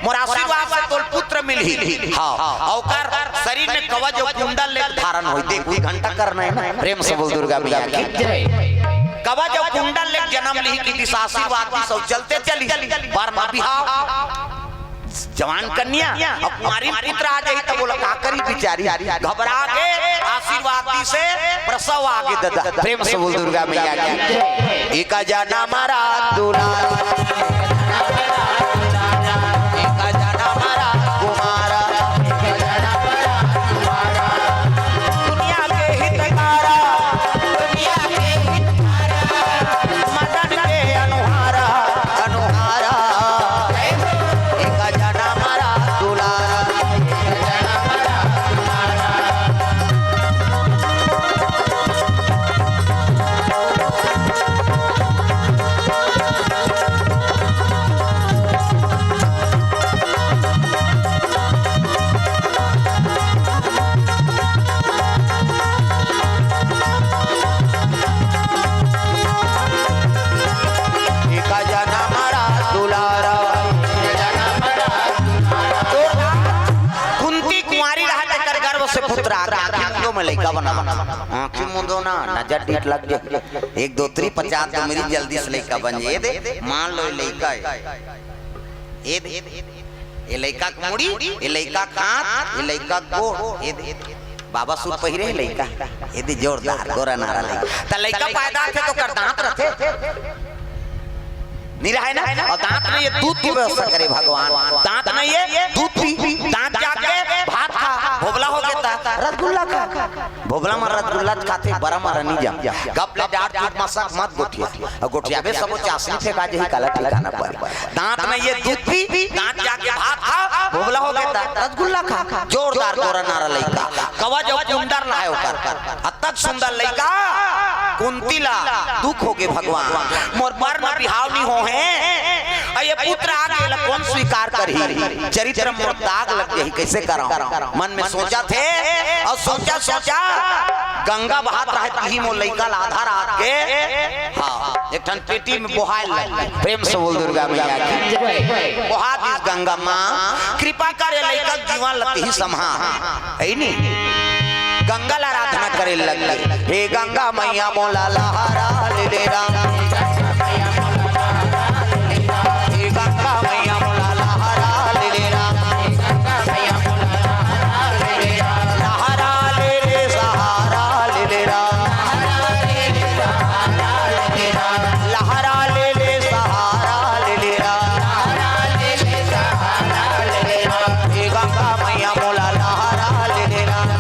मोर आशीर्वाद से तोल पुत्र मिलही।" हाँ, अउ ओकर शरीर में कवच अउ कुंडल ले धारण होई। देख, दू घंटा करना है ना। प्रेम से बोल दुर्गा मैया की। जय। कवच अउ कुंडल ले जन्म लिही कि दिस आशीर्वाद दिस अउ चलते चली। बर म बिहाव। जवान कन्या अउ कुंवारी पुत्र आ जाही त बोला का करी बिचारी। घबरा के आशीर्वाद दिस हे, प्रसव आगे दादा। प्रेम से बोल दुर्गा मैया की। एका जना मरा दुलार। एका जना मरा कुमारा। दुनिया के हितकारा। दुनिया के हितकारा। मदन के अनुहारा, अनुहारा। एका जना मरा दुलारा। एका जना मरा दुलारा। कुंती कुंवारी रहत, एकर गर्भ से पुत्र आ गया। आँखी मुंदो में लइका बना। आँखी मुंदो ना, नजर डीठ लग जाए। एक दो त्री पचास दो मेरी जल्दी से लइका बन जाए। ये दे, मान लो ये लइका है। ये दे, ये लइका के मुड़ी, ये लइका के हाथ, ये लइका के गोड़। ये दे, बाबा सूट पहिरे हे लइका। ये दे जोरदार गोरा नारा लइका। त लइका पैदा होथे त ओकर दांत रथे। नहीं रहे ना, अउ दांत नइ हे, दूध के व्यवस्था करे भगवान। दांत नइ हे, दूध पी, दांत जाग के भात खा, भोभला हो गे त रसगुल्ला खा। भोभला म रसगुल्ला खाथे, बरा म रनी जा। गप ले डार चुप मसक मत गोठिया। अउ गोठियाबे सबो चासनी फेंका जही, काला ठिकाना पर। दांत नइ हे, दूध पी, दांत जाग के भात खा, भोभला हो गे त रसगुल्ला खा। जोरदार गोरा नारा लइका। कवच अउ कुंडल रहय ओकर। अतक सुंदर लइका, कुंती ला दुख होगे भगवान, मोर बर म बिहाव नइ होहे, अउ ये पुत्र आगे ला कोन स्वीकार करही? चरित्र मोर दाग लग जही, कइसे करंव? मन में सोचथे, अउ सोचा सोचा गंगा बहत रहय, तिही मोर लइका ला आधा रात के, हाँ, एक ठन पेटी में बोहाय लग। प्रेम से बोल दुर्गा मैया की। बोहा दिस गंगा माँ, कृपा करे लइका जीवन ल तिही सम्हार। हे नी? गंगा ला आराधना करे लग गे। हे गंगा मैया मोला लहरा ले ले राम। हे गंगा मैया मोला लहरा ले ले राम। लहरा ले ले सहारा ले ले राम। लहरा ले ले सहारा ले ले राम। हे गंगा मैया मोला लहरा ले ले राम।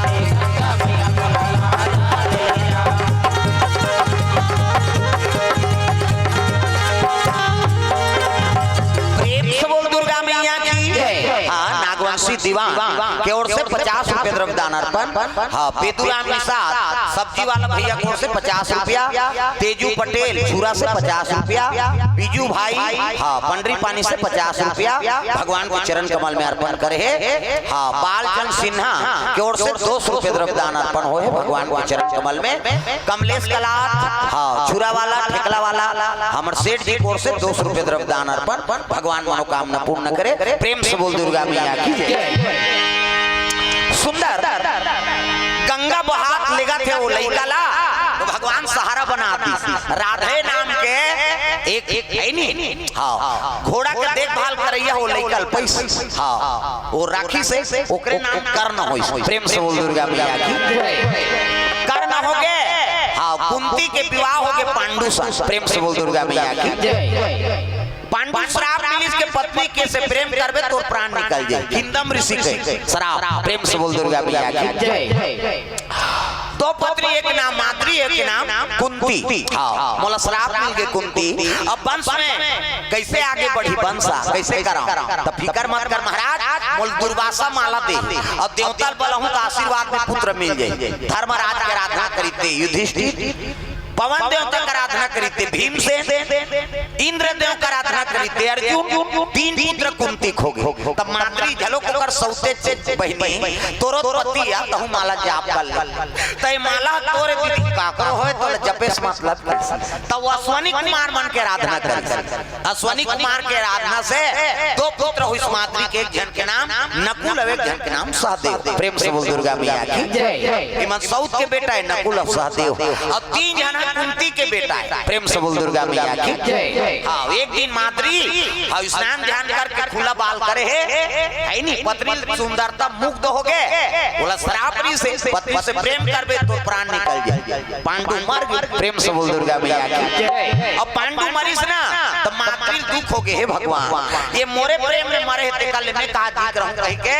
प्रेम से बोल दुर्गा मैया की। हाँ, नागवंशी दीवान के ओर से पचास रुपए द्रव्य दान अर्पण। हाँ, बेदुराम निषाद, सब्जी वाला भैया के ओर से पचास रुपया, तेजू पटेल छुरा से पचास रुपया, बीजू भाई, हाँ, पंडरी पानी से पचास रुपया भगवान के चरण कमल में अर्पण करे हे। हाँ, बालचंद सिन्हा के ओर से दो सौ रुपये द्रव्य दान अर्पण होय हे भगवान के चरण कमल में। कमलेश कलाथ, हाँ, छुरा वाला, ठेकला वाला, हमर सेठ जी के ओर से दो सौ रुपये द्रव्य दान अर्पण, भगवान मनोकामना पूर्ण करे। प्रेम से बोल दुर्गा मैया की जय। सुंदर गंगा बहात लेगथे ओ लइका ला, त भगवान सहारा बना दिस। राधे नाम के एक, एक हे नी, हाँ, घोड़ा के देखभाल करइया ओ लइका ल पइस, हाँ, ओ राखिस, ओकरे नाम कर्ण होइस। प्रेम से बोल दुर्गा मैया की। कर्ण होगे, हाँ, कुंती के विवाह होगे पांडु सन। प्रेम से बोल दुर्गा मैया की। पांडु श्राप मिलिस के पत्नी के से प्रेम करबे तोर प्राण निकल जाय। किंदम ऋषि के श्राप। प्रेम से बोल दुर्गा मैया की। दो पत्नी एक नाम माद्री, एक नाम कुंती। हाँ, मोला श्राप मिल गे कुंती। अब वंश में कइसे आगे बढ़ही, वंश कइसे करंव? त फिकर मत कर महाराज, मोला दुर्वासा माला दे। अब देवता ल बलाहूं त आशीर्वाद में पुत्र मिल जाय। धर्मराज के आराधना करिस ते युधिष्ठिर, पवन देवता के आराधना करिस ते भीमसेन, इंद्र देव के आराधना करिस ते अर्जुन, तीन पुत्र कुंती के होगे। तब माद्री घलो ओकर सौतेच बहिनी, तोरो पति आ, तहूं माला जाप कर ले। त ए माला तोरे दीदी काकरो होय, तोला जपे से मतलब करिस। तब वो अश्वनी कुमार मन के आराधना करिस। अश्वनी कुमार के आराधना से दो पुत्र होइस माद्री के, एक झन के नाम नकुल अउ एक झन के नाम सहदेव। प्रेम से बोल दुर्गा मैया की। जय। एमन सौत के बेटा हे नकुल अउ सहदेव। अउ तीन झन ह कुंती के बेटा हे। प्रेम से बोल दुर्गा मैया की। जय। हाँ, एक दिन माद्री, हाँ, स्नान ध्यान करके खुला बाल करे हे, हे नी, पत्नी सुंदरता मुग्ध होगे, ओला श्राप रिहिसे, पत्नी से प्रेम करबे तोर प्राण निकल जाय। पांडु मर गे। प्रेम से बोल दुर्गा मैया की। जय। अब पांडु मरिस ना, त माद्री ल दुख होगे, हे भगवान, ये मोरे प्रेम में मरे हे, तेकर ले मैं का दिख रहूं कहिके,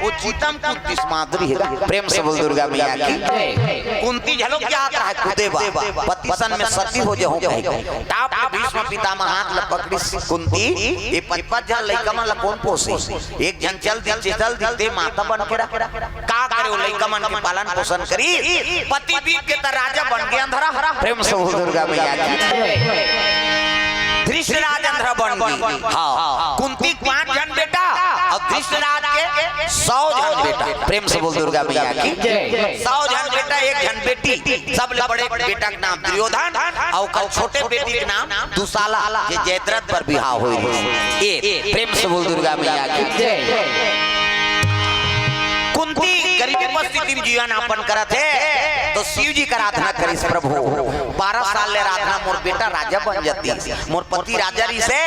वो चिता म कूद दिस माद्री ह। प्रेम से बोल दुर्गा मैया की। जय। कुंती घलो जात रहय कूदे बर, पति सन में सती हो जहूं कहिके। टाप के भीष्म पितामह हाथ ल पकड़िस कुंती, ये पचपन झन लइका मन ल कोन पोसही? एक झन चल दिस, चल दिस, ते माता बन के रह। का करे, ओ लइका मन के पालन पोषण करिस। पति बीत गे त राजा बन गे अंधरा। प्रेम से बोल दुर्गा मैया की। धृष्टराज अंधरा बन गे। हाँ, कुंती के पांच झन बेटा अउ धृष्टराज के सौ झन बेटा। प्रेम से बोल दुर्गा मैया की। जय। सौ झन बेटा, एक झन बेटी। सबले बड़े बेटा के नाम दुर्योधन अउ ओकर छोटे बेटी के नाम दुशाला, जे जयद्रथ बर बिहाव होय रिहिस। ए, प्रेम से बोल दुर्गा मैया की। जय। कुंती गरीबी परिस्थिति में जीवन यापन करत हे, त शिव जी के आराधना करिस, प्रभु, बारह साल ले आराधना, मोर बेटा राजा बन जातिस, मोर पति राजा रिहिसे,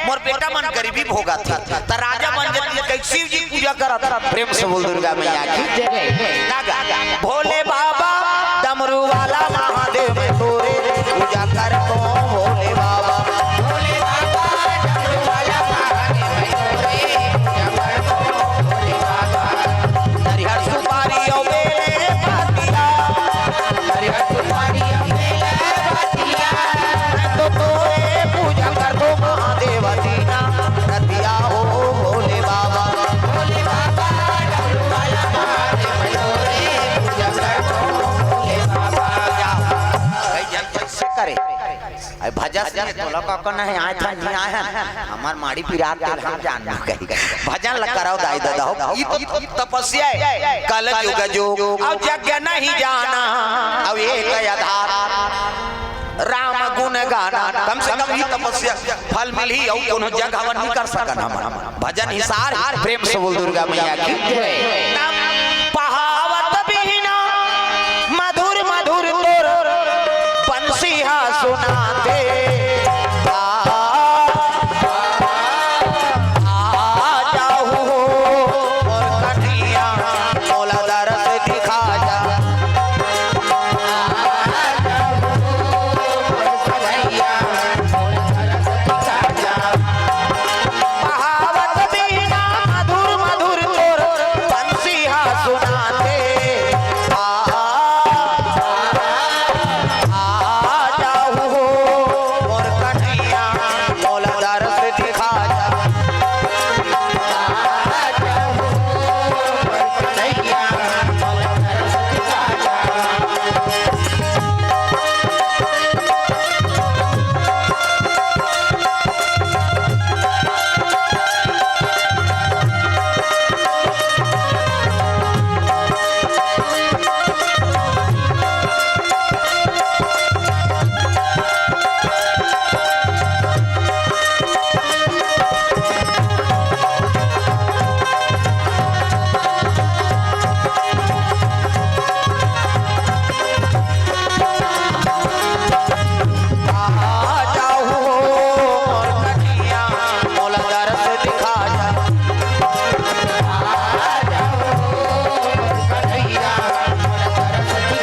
मोर बेटा मन गरीबी भोगत हे, त राजा बन जातिस, कहिके शिव जी पूजा करत। प्रेम से बोल दुर्गा मैया की। जय। गा, गा, गा। भोले बाबा डमरू वाला महादेव मैं तोरे पूजा करत हूं, भोले बाबा। भोले बाबा अरे भजस नहीं, तोला का करना है, आए था, नहीं आए हैं। हमार माड़ी पिरात के हम जान न कही। भजन ल करव दाई ददा हो। ई तो तपस्या है। कल युग जोग, अब यज्ञ नहीं जाना। अब एक आधार, राम गुण गाना। कम से कम ई तपस्या फल मिलही, अउ कोनो जग हवन नहीं कर सकन हमन। भजन हिसार, प्रेम से बोल दुर्गा मैया की। जय। तब पहावत बिहना मधुर मधुर तोर बंसी हा सुनाते। आ, आ जाहू हो मोर कन्हैया, मोला दरस दिखा जा। कहावत बिना मधुर मधुर तोर बंसी हा सुनाते। आ, आ, आ जाहू हो मोर कन्हैया, मोला दरस दिखा जा।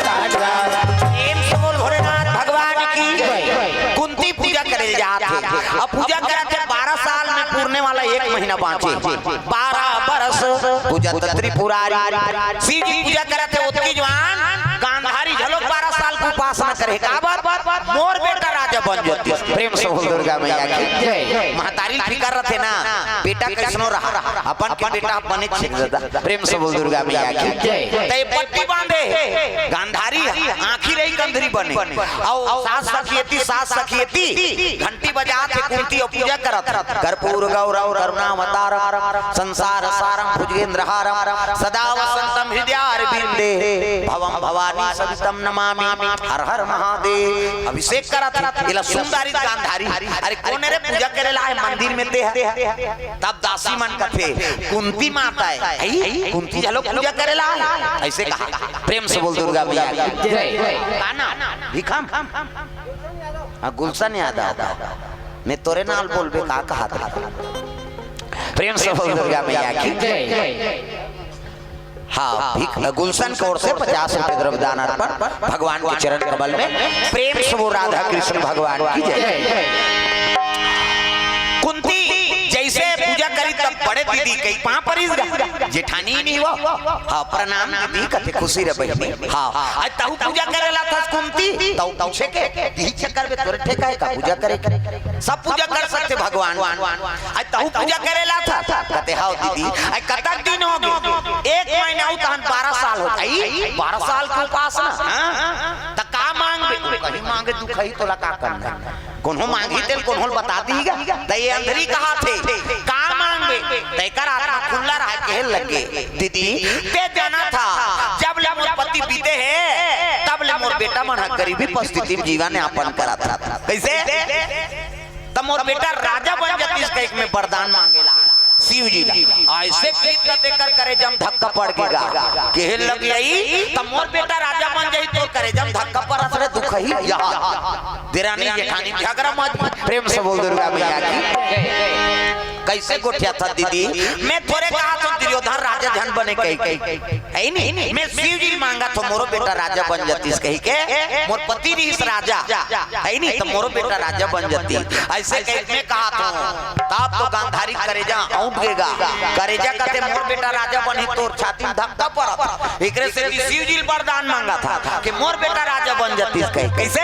प्रेम से बोल भोलेनाथ भगवान की। कुंती पूजा करे जात हे। अब पूजा करत हे, बारह साल में पूरने वाला एक महीना बाँचे। बारह बरस पूजत त्रिपुरारी। शिव जी पूजा करत हे, ओतकी जुवान गांधारी घलोक बारह साल के उपासना करे। काबर? मोर बेटा राजा बन जातिस। प्रेम से बोल दुर्गा मैया की। जय। महतारी ल फिकर रथे ना, बेटा कइसनो रहा, अपन के बेटा बने छे दादा। प्रेम से बोल दुर्गा मैया की। जय। तय पट्टी बांधे, गांधारी आँखी रही कंधरी बने। अउ सास सखियती, सास सखियती घंटी बजात हे, कुंती अउ पूजा करत हे। कर्पूर गौरम करुणावतारम संसार सारम भुजगेंद्र हारम सदा वसंतम हृदयारविंदे भवम भवानी सहितम नमामि। हर हर महादेव। अभिषेक करत हे, एला सुंदरी गांधारी। अरे कोन रे पूजा करे ला हे मंदिर में ते हे? तब दासी मन कथे, "कुंती माता हे, आई, कुंती घलो पूजा करे ला हे।" अइसे कहा। प्रेम से बोल दुर्गा मैया की। जय। का नाम? भिखम? हाँ, गुलशन यादव। मैं तोरे नाल बोलबे का कहा था? प्रेम से बोल दुर्गा मैया की। जय। हाँ, भिख-, गुलशन के ओर से पचास रुपए द्रव्य दान अर्पण भगवान के चरण कमल में। प्रेम से वो राधा कृष्ण भगवान की जय। कुंती जइसे पूजा करी तब बड़े दीदी कही पाँव परिस गा। जेठानी नहीं वो। हाँ, प्रणाम दीदी कथे खुशी रह बहिनी। हाँ, आज तहु पूजा करे ला थस कुंती, तहु पूछे के, दीदी चक्कर में तोरे ठेका हे का पूजा करे के? सब पूजा कर सकथे भगवान। आज तहु पूजा करे ला थस, कथे, "हव दीदी।" आज कतक दिन होगे? एक महीना अउ तहन बारह साल हो। आई, बारह साल के उपासना, हाँ? त का मांगबे? कहीं मांगे दुखही तोला का करना? कोनो मांगही तेल कोनो ल बता दीगा। त ये अंधरी कहाथे, "का मांगबे?" त एकर आत्मा खुल्ला रहा, कहे लगे, "दीदी, ते जानथस, जब ले मोर पति बीते हे, तब ले मोर बेटा मन ह गरीबी परिस्थिति में जीवन यापन करत हे।" कइसे? त मोर बेटा राजा बन जातिस कहिके मैं वरदान मांगे ला शिव जी ला। अइसे कहिथे तेकर करेजा म धक्का पड़ गे गा। कहे लगे, "त मोर बेटा राजा बन जाही, तोर करेजा म धक्का पड़त रे दुखही।" यहाँ देरानी जेठानी झगरा मत। प्रेम से बोल दुर्गा मैया की। कइसे गोठियाथस दीदी? मैं थोरे कहाथों दुर्योधन राजा झन बने कहिके। हे नी? मैं शिव जी मांगथों, मोरो बेटा राजा बन जातिस कहिके, मोर पति रिहिस राजा, हे नी? त मोरो बेटा राजा बन जातिस। अइसे कहिके मैं कहाथों, तब तो गांधारी करेजा अउंठ गे गा। करेजा कथे, "मोर बेटा राजा बनही, तोर छाती में धक्का परत।" एकरे सेती शिव जी ल वरदान मांगथस कि मोर बेटा राजा बन जातिस कहिके। कइसे?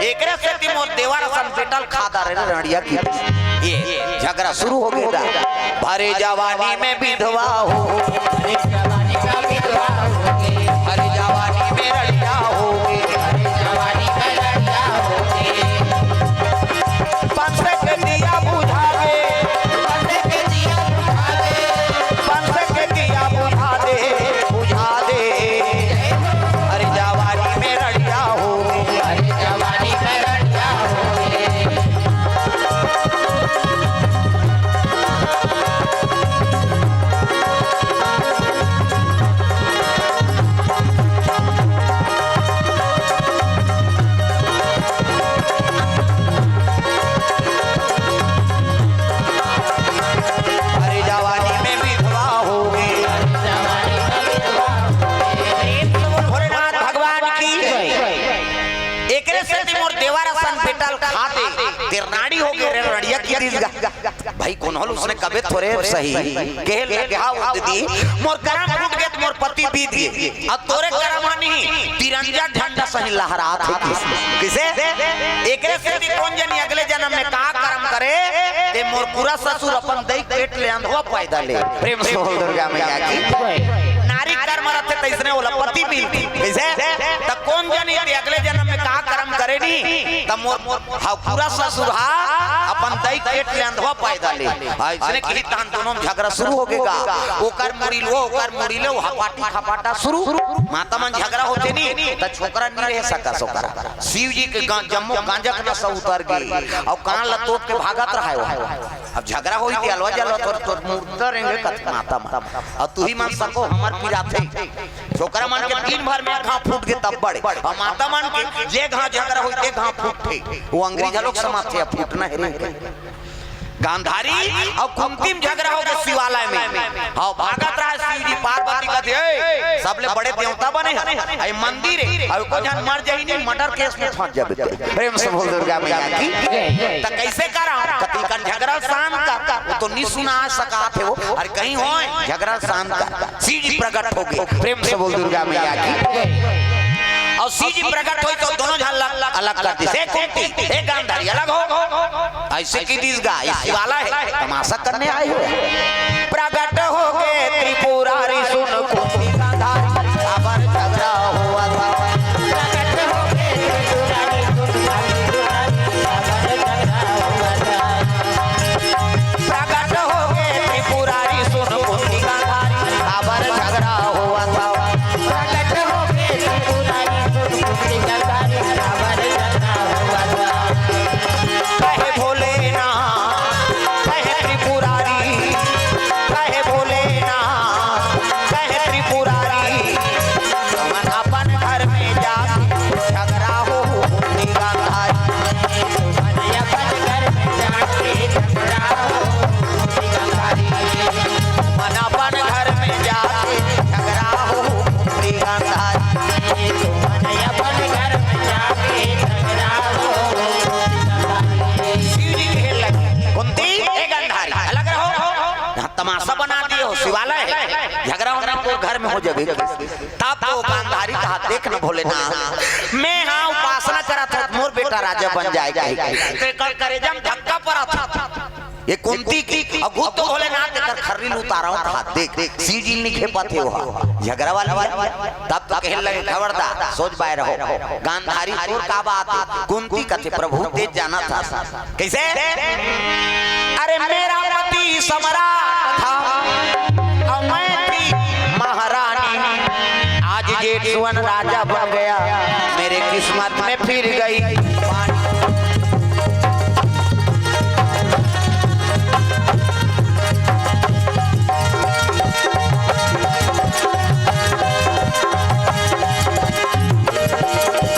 एकरे सेती मोर देवर असन बेटा ल खा डारे रे रंड़िया की। ये झगरा सुरू हो गे गा। भरे जवानी में विधवा हो, भरे जवानी में रंड़िया हो गे। सेती मोर देवर असन बेटा ल खा दे, तेर नाड़ी हो गे रे रड़िया की दीस गा। भाई कोनो ल उसने कबे थोरे सही, कहे लगे, "हाँ वो दीदी, मोर करम फूट गे त मोर पति बीत गे, अब तोरे करम ह नहीं, तिरंजा झंडा सही लहरात हे।" किसे? एकरे सेती कोन जनी अगले जनम में का करम करे, ते मोर पूरा ससुर अपन दई पेट ले अंधवा पैदा ले। प्रेम से बोल दुर्गा मैया की। नारी कर्म रथे तइसने ओला पति मिलथे। कइसे? त कोन जनी ते अगले जनम में का करम करे नी, त मोर, मोर, हा, पूरा ससुर हा अपन दई पेट ले अंधवा पैदा ले। हा, इसने कही तान दोनों में झगड़ा शुरू हो गेगा। ओकर मुड़ी लो, ओकर मुड़ी लो, हपाटी खपाटा शुरू। माता मन झगड़ा होथे नी, त छोकरा नी रह सका सोकरा। शिव जी के गा-, जम्मो गांजा के नशा उतर गे। अउ कान ल तोप के भागत रहाय वो। अब झगड़ा होही ते अलवा जलवा तोर, तोर मुर्दा रेंगे कथे माता मन। अउ तुही मन सको हमर पिराथे। छोकरा मन के दिन भर में घाव फूट गे तब बड़े। अउ माता मन के जे घाव झगड़ा होही ते घाव फूटथे। वो अंगरी घलोक समाथे, अब फूटना हे रे। गांधारी अउ कुंती म झगड़ा हो गे शिवालय में। हाँ, भागत रहा शिव जी, पार्वती कथे, "ए, सबले बड़े देवता बने हे। ए मंदिर हे, अउ एको झन मर जाही नहीं, murder case में फंस जाबे।" प्रेम से बोल दुर्गा मैया की। त कइसे करंव? कति कन झगड़ा शांत कर, वो तो नी सुना सकात हे वो। अरे कहीं होय, झगड़ा शांत कर। शिव जी प्रकट हो गे। प्रेम से बोल दुर्गा मैया की। अउ शिव जी प्रकट होय त दोनों झन अलग, अलग कर दिस। हे कुंती, हे गांधारी, अलग हो। अइसे कहि दिस गा, ये शिवालय हे, तमाशा करने आए हो। प्रकट हो गे त्रिपुरारी सुन कुंती गांधारी, काबर झगड़ा होवत हवय। प्रकट हो गे त्रिपुरारी सुन कुंती गांधारी, काबर झगड़ा होवत हवय। प्रकट हो गे त्रिपुरारी सुन कुंती गांधारी, काबर झगड़ा होवत हवय। कहे भोलेनाथ, कहे त्रिपुरारी, कहे भोलेनाथ, कहे त्रिपुरारी, तुमन अपन घर में जाके झगड़ा हो, कुंती गांधारी। तुमन अपन घर में जाके झगड़ा हो, कुंती गांधारी। तुमन अपन घर में जाके झगड़ा हो, कुंती गांधारी। तुमन अपन घर में जाके झगड़ा हो, कुंती गांधारी। शिव जी कहे लगे, "कुंती, ए गांधारी, अलग रहो।" यहाँ तमाशा बना दिए हो, शिवालय हे, झगड़ा होना तो घर में हो जाबे। तब तो गांधारी कहा, "देख न भोलेनाथ, मैं हा उपासना करत हंव, मोर बेटा राजा बन जाय कहिके। तेकर करेजा में धक्का परत हे। ये कुंती के, अउ खुद तो भोलेनाथ तेकर खर्री ल उतारंव कहा, देख, देख, शिव जी ल नी घेपत हे वो हा, झगड़ा वाला।" तब तो कहे लगे, "खबरदार, सोझ बाय रहो।" गांधारी, "तोर का बात हे?" कुंती कथे, "प्रभु, तें जानत हस।" कइसे? अरे, मेरा पति सम्राट था और मैं थी महारानी। आज जेठ सुवन राजा बन गया, मेरे किस्मत में फिर गई पानी।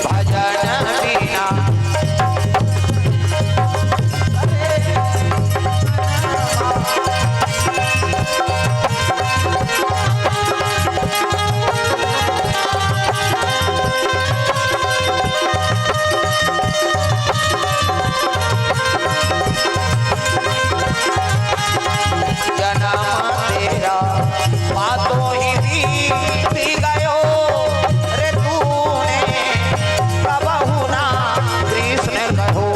भजन बिना जन्म तेरा बातों ही बीत गयो रे तूने, कबहु ना कृष्ण कहो।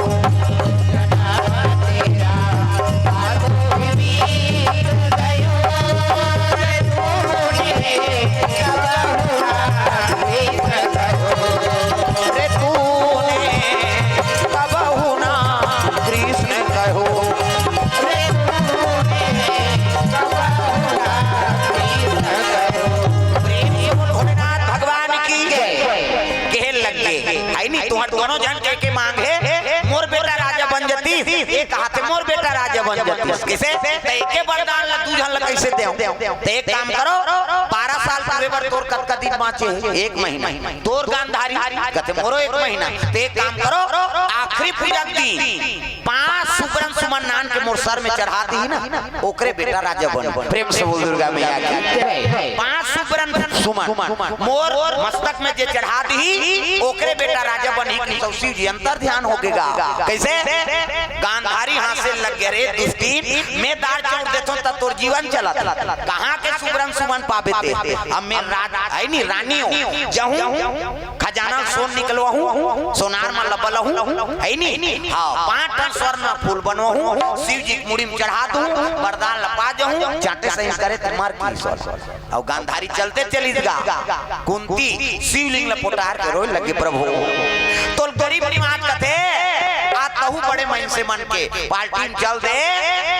रे तूने कबहु ना कृष्ण कहो। प्रेम से बोल भोलेनाथ भगवान की जय। कहे लगे, है नी, तुहर दोनों झन के, के मांग हे, मोर बेटा राजा बन जतिस, ये कहाथे मोर बेटा राजा बन जातिस। कइसे? त एके वरदान ला दू झन ला कइसे देंव? त एक काम करो, बारह साल पूरे बर तोर कतका दिन बाँचे हे? एक महीना। तोर गांधारी, कथे मोरो एक महीना। त एक काम करो, आखिरी पूजा के दिन पाँच सुबरन सुमन लान के मोर सर में चढ़ा दिही ना, ओकरे बेटा राजा बन। प्रेम से बोल दुर्गा मैया की। पाँच सुबरन सुमन मोर मस्तक में जे चढ़ा दिही, ओकरे बेटा राजा बनही। कि तो शिव जी अंतर ध्यान होके गा। कइसे? गांधारी हाँसे लग गे, "रे दुष्टिन, मैं दार चाउर देथों त तोर जीवन चलत। कहाँ के सुबरन सुमन पाबे ते? अब मैं राज-, है नी, रानी हूँ, जहूँ खजाना सोन निकलवाहूँ, सोनार म लबलहूँ, है नी? हाँ, पाँच ठन स्वर्ण फूल बनवाहूँ, शिव जी के मुड़ी में चढ़ा दूँ, वरदान ल पा जाहूँ, चाटे सही करे त मर की सोन।" अउ गांधारी चलते चलिस गा। कुंती शिवलिंग ल पोटार के रोए लगे, "प्रभु, तोल गरीब निवाज कथे, आज तहू बड़े मइनसे मन के पार्टी में चल दे,"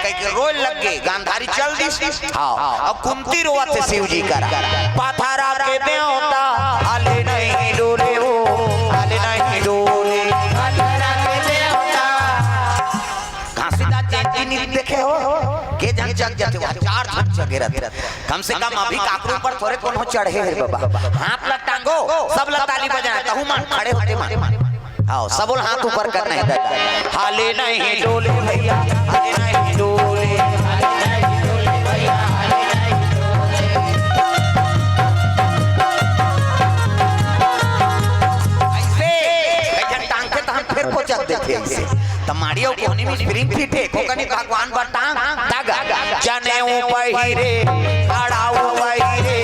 कहिके रोए लग गे। गांधारी चल दिस। हाँ, अब कुंती रोवत हे शिव जी करा, "पथरा के देवता, हाले नहीं डोले वो, हाले नहीं डोले।" पथरा के देवता। घासीदास जयंती नइ देखे हो? के झन जग जाथे, वहाँ चार झन जगे रहते। कम से कम अभी काकरो ऊपर थोरे कोनो चढ़े हे बाबा। हाथ ला टांगो, सब ला ताली बजाना, तहू मन खड़े होते मन। आओ, सबो ला हाथ ऊपर करना हे दादा। हाले नहीं डोले भैया, हाले नहीं डोले, हाले नहीं डोले भैया, हाले नहीं डोले। ऐसे, कई झन टांगथे त हम फेर कोचक देथे ऐसे। त माड़ी अउ कोहनी में spring fit हे, कोकनी भगवान बर टांग, धागा। जनेऊ पहिरे, खड़ाऊ पहिरे,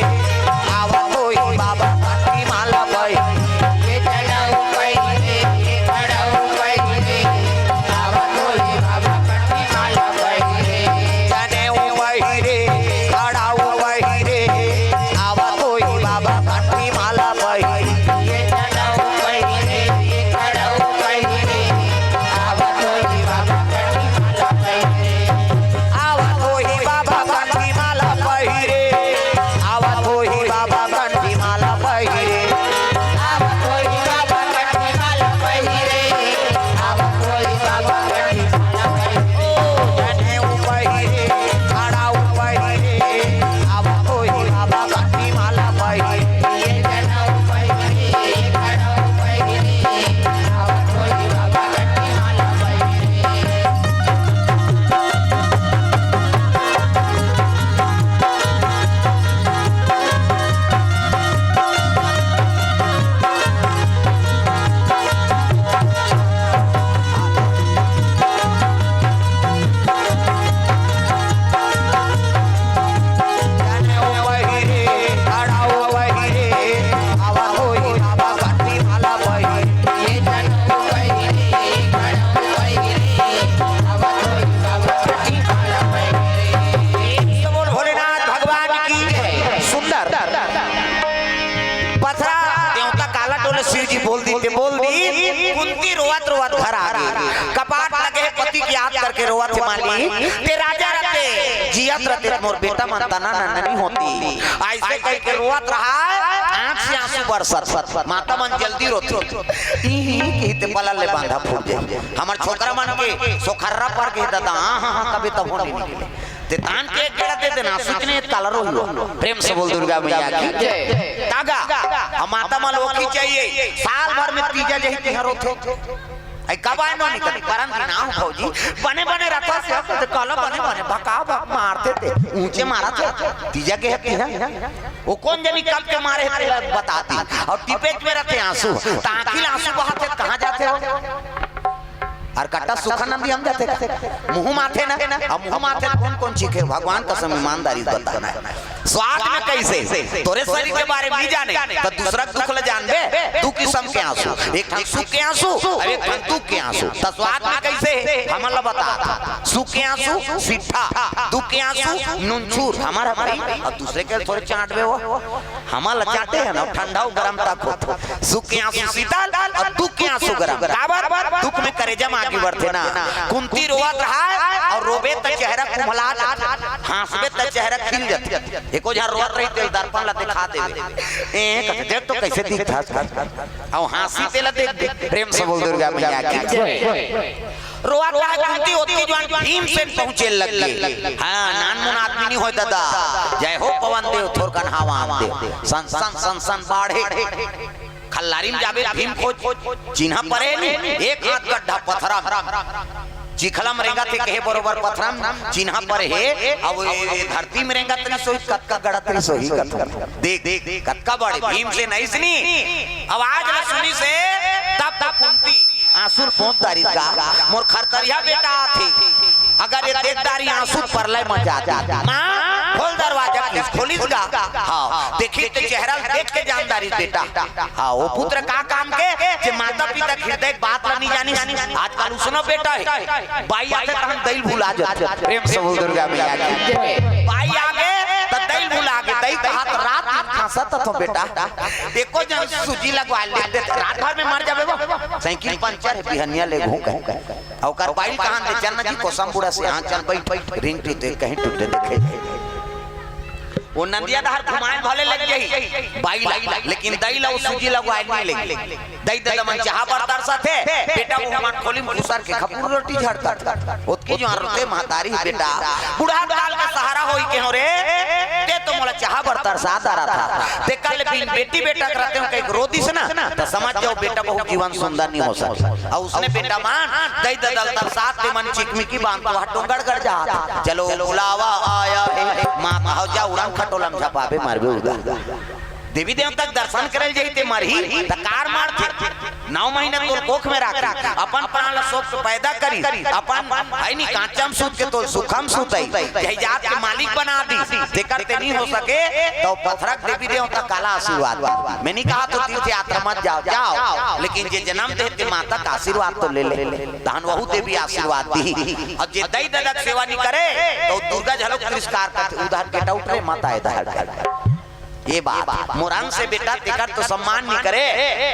आवत होही बाबा कंठी माला पहिरे। जनेऊ पहिरे, खड़ाऊ पहिरे, आवत होही बाबा कंठी माला पहिरे। जनेऊ पहिरे, खड़ाऊ पहिरे, आवत होही बाबा कंठी माला पहिरे। आवत होही बाबा कंठी माला पहिरे। आवत होही बाबा कंठी माला पहिरे। आवत होही बाबा कंठी माला पहिरे। आवत होही बाबा कंठी माला पहिरे। जनेऊ पहिरे, खड़ाऊ पहिरे। आवत होही बाबा कंठी माला पहिरे। बोल भोलेनाथ भगवान की। सुंदर। पथरा देवता काला डोले, शिव जी बोल दी, ते बोल दी। कुंती रोवत रोवत घर आ गे। कपाट लगे हे, पति के याद करके रोवत हे, माली, ते राजा रहते, जियत रहते, मोर बेटा मन तना नन्ना नहीं होती। ऐसे कहिके रोवत रहा, आँख से आँसू बरसत। माता मन जल्दी रोथे। ई ही कहिते पलल ले बांधा फूट जाए। हमर छोकरा मन के सोखर्रा पर के दादा, हाँ, हाँ, हाँ, कभी तब होने निकले। ते तान के एक गेड़ा दे देना, आँसू के नहीं, काला रोही हो। प्रेम से बोल दुर्गा मैया की। जय। तागा, हम माता मन ओखी चाहिए, साल भर में तीजा जही तिहार होथे। आई कब आए नो निकल, परन दिन आओ भौजी, बने बने रथा से, अब तो काला बने बने, भका भक मारते थे, ऊंचे मारा थे, तीजा के है तिहार। वो कोन जनी कब के मारे हे, तेला बता दी। अउ टिपेच में रथे आँसू, त आँखी ले आँसू बहाथे, कहाँ जाथे हो? अउ कट्टा सुखानंदी हम जाथे का? मुँह माथे ना, अब मुँह माथे कोन कोन चीखे? भगवान कसम ईमानदारी से बताना हे। स्वाद में कइसे? तोरे शरीर के बारे में नहीं जाने, त दूसरा के दुख ल जानबे। दू किसम के आँसू, एक ठन सुख के आँसू अउ एक ठन दुख के आँसू। त स्वाद में कइसे? हमन ल बता। सुख के आँसू सीठा, दुख के आँसू नुनछूर। हमर ह भाई, अउ दूसरे के थोरे चाँटबे हो। हमन ल चाँटे हे ना, ठंडा अउ गरम तक होथे। सुख के आँसू शीतल अउ दुख के आँसू गरम। काबर? दुख में करेजा म आगी बरथे ना। कुंती रोवत रहा अउ रोबे त चेहरा कुम्हला जाथे, हाँसबे त चेहरा खिल जाथे। एको झन रोवत रही ते दर्पण ल दिखा देबे, ए, कथे, "देख तो कइसे दिखथस।" अउ हाँसी तेला देख दे। प्रेम से बोल दुर्गा मैया की। जय। रोवत हे कुंती, ओतकी जुवार भीमसेन पहुंचे लग गे। हाँ, नानमुन आदमी नहीं होय दादा। जय हो पवन देव, थोरकन हवा आन दे। सन सन सन सन बाढ़े। खल्लारी में जाबे भीम खोज, चिन्हा परे नहीं, एक हाथ गड्ढा पथरा में। चिखला में रेंगत हे कहे बरोबर पथरा में, चिन्हा परे हे, अउ ए, ए धरती में रेंगत नहीं सोई, कतका गड़त नहीं सोई, कतका। देख, देख, कतका बड़े भीमसेन अइसनी। आवाज ल सुनिस हे, तब तक कुंती आंसू ल पोंछ डारिस गा, मोर खरतरिहा बेटा आथे। अगर ये देख डारी आंसू परलय मचा जात। माँ, खोल दरवाजा, किस खोलिस गा? हाँ, देखिस त चेहरा ल देख के जान डारिस बेटा। हाँ, ओ पुत्र का काम के, जे माता पिता के हृदय के बात ल नहीं जानिस। आजकल उसनो बेटा हे, बाई आथे तहन दई ल भुला जाथे। प्रेम से बोल दुर्गा मैया की। बाई आगे त दई ल भुला गे, दई कहा त रात दिन खांसत हथों बेटा। एको झन सूजी लगवा ले, रात भर में मर जाबे वो। साइकिल पंचर हे, बिहनिया लेगहूं कहे। अउ ओकर बाई ल कहां दे, चल ना जी कोसम बूढ़ा से, हाँ चल बइठ, बइठ, रिंग टूटे, कहीं टूटे देखे। वो नंदिया डहर घुमाए भले लग जाही बाई ला, लेकिन दई ला वो सूजी लगवाए नहीं लगे। दई ददा मन चाहा बर तरसत हे, बेटा वो हमार खोली में घुसर के खपुर रोटी झड़कत। ओतकी जुवार रोथे महतारी, बेटा, बूढ़ा काल का सहारा होई के हो रे, ते तो मोला चाहा बर तरसा डारत हस। ते कल बिन बेटी बेटा के रहते हो कहीं रो दिस ना, त समझ जाओ बेटा बहू जीवन सुंदर नहीं हो सके। अउ उसने बेटा मन दई ददा ल तरसात ते मन चिकमिकी बांध के वहाँ डोंगरगढ़ जात। चलो बुलावा आया है, माँ कहो जा उड़न खटोला में झपाबे मरबे उदा। देवी देवता के दर्शन करे ल जाही ते मरही, त कार मारथे। नौ महीना तोल कोख में राखी, अपन प्राण ल सोख के पैदा करी, अपन है नी कांचा में सूत के तोल सुखा में सुतई, यही जात के मालिक बना दी, तेकर ते नहीं हो सके, त पथरा के देवी देवता काला आशीर्वाद दी। मैं नहीं कहा तो तीर्थ यात्रा मत जाओ, जाओ, लेकिन जे जन्म दे ते माता का आशीर्वाद तो ले ले, तहन वहू देवी आशीर्वाद दी। अउ जे दई ददा के सेवा नहीं करे, त दुर्गा झलक तिरस्कार करथे, उधर get out रे, मत आए इधर। ये बात, मोर अंश हे बेटा, तेकर तो सम्मान नहीं करे,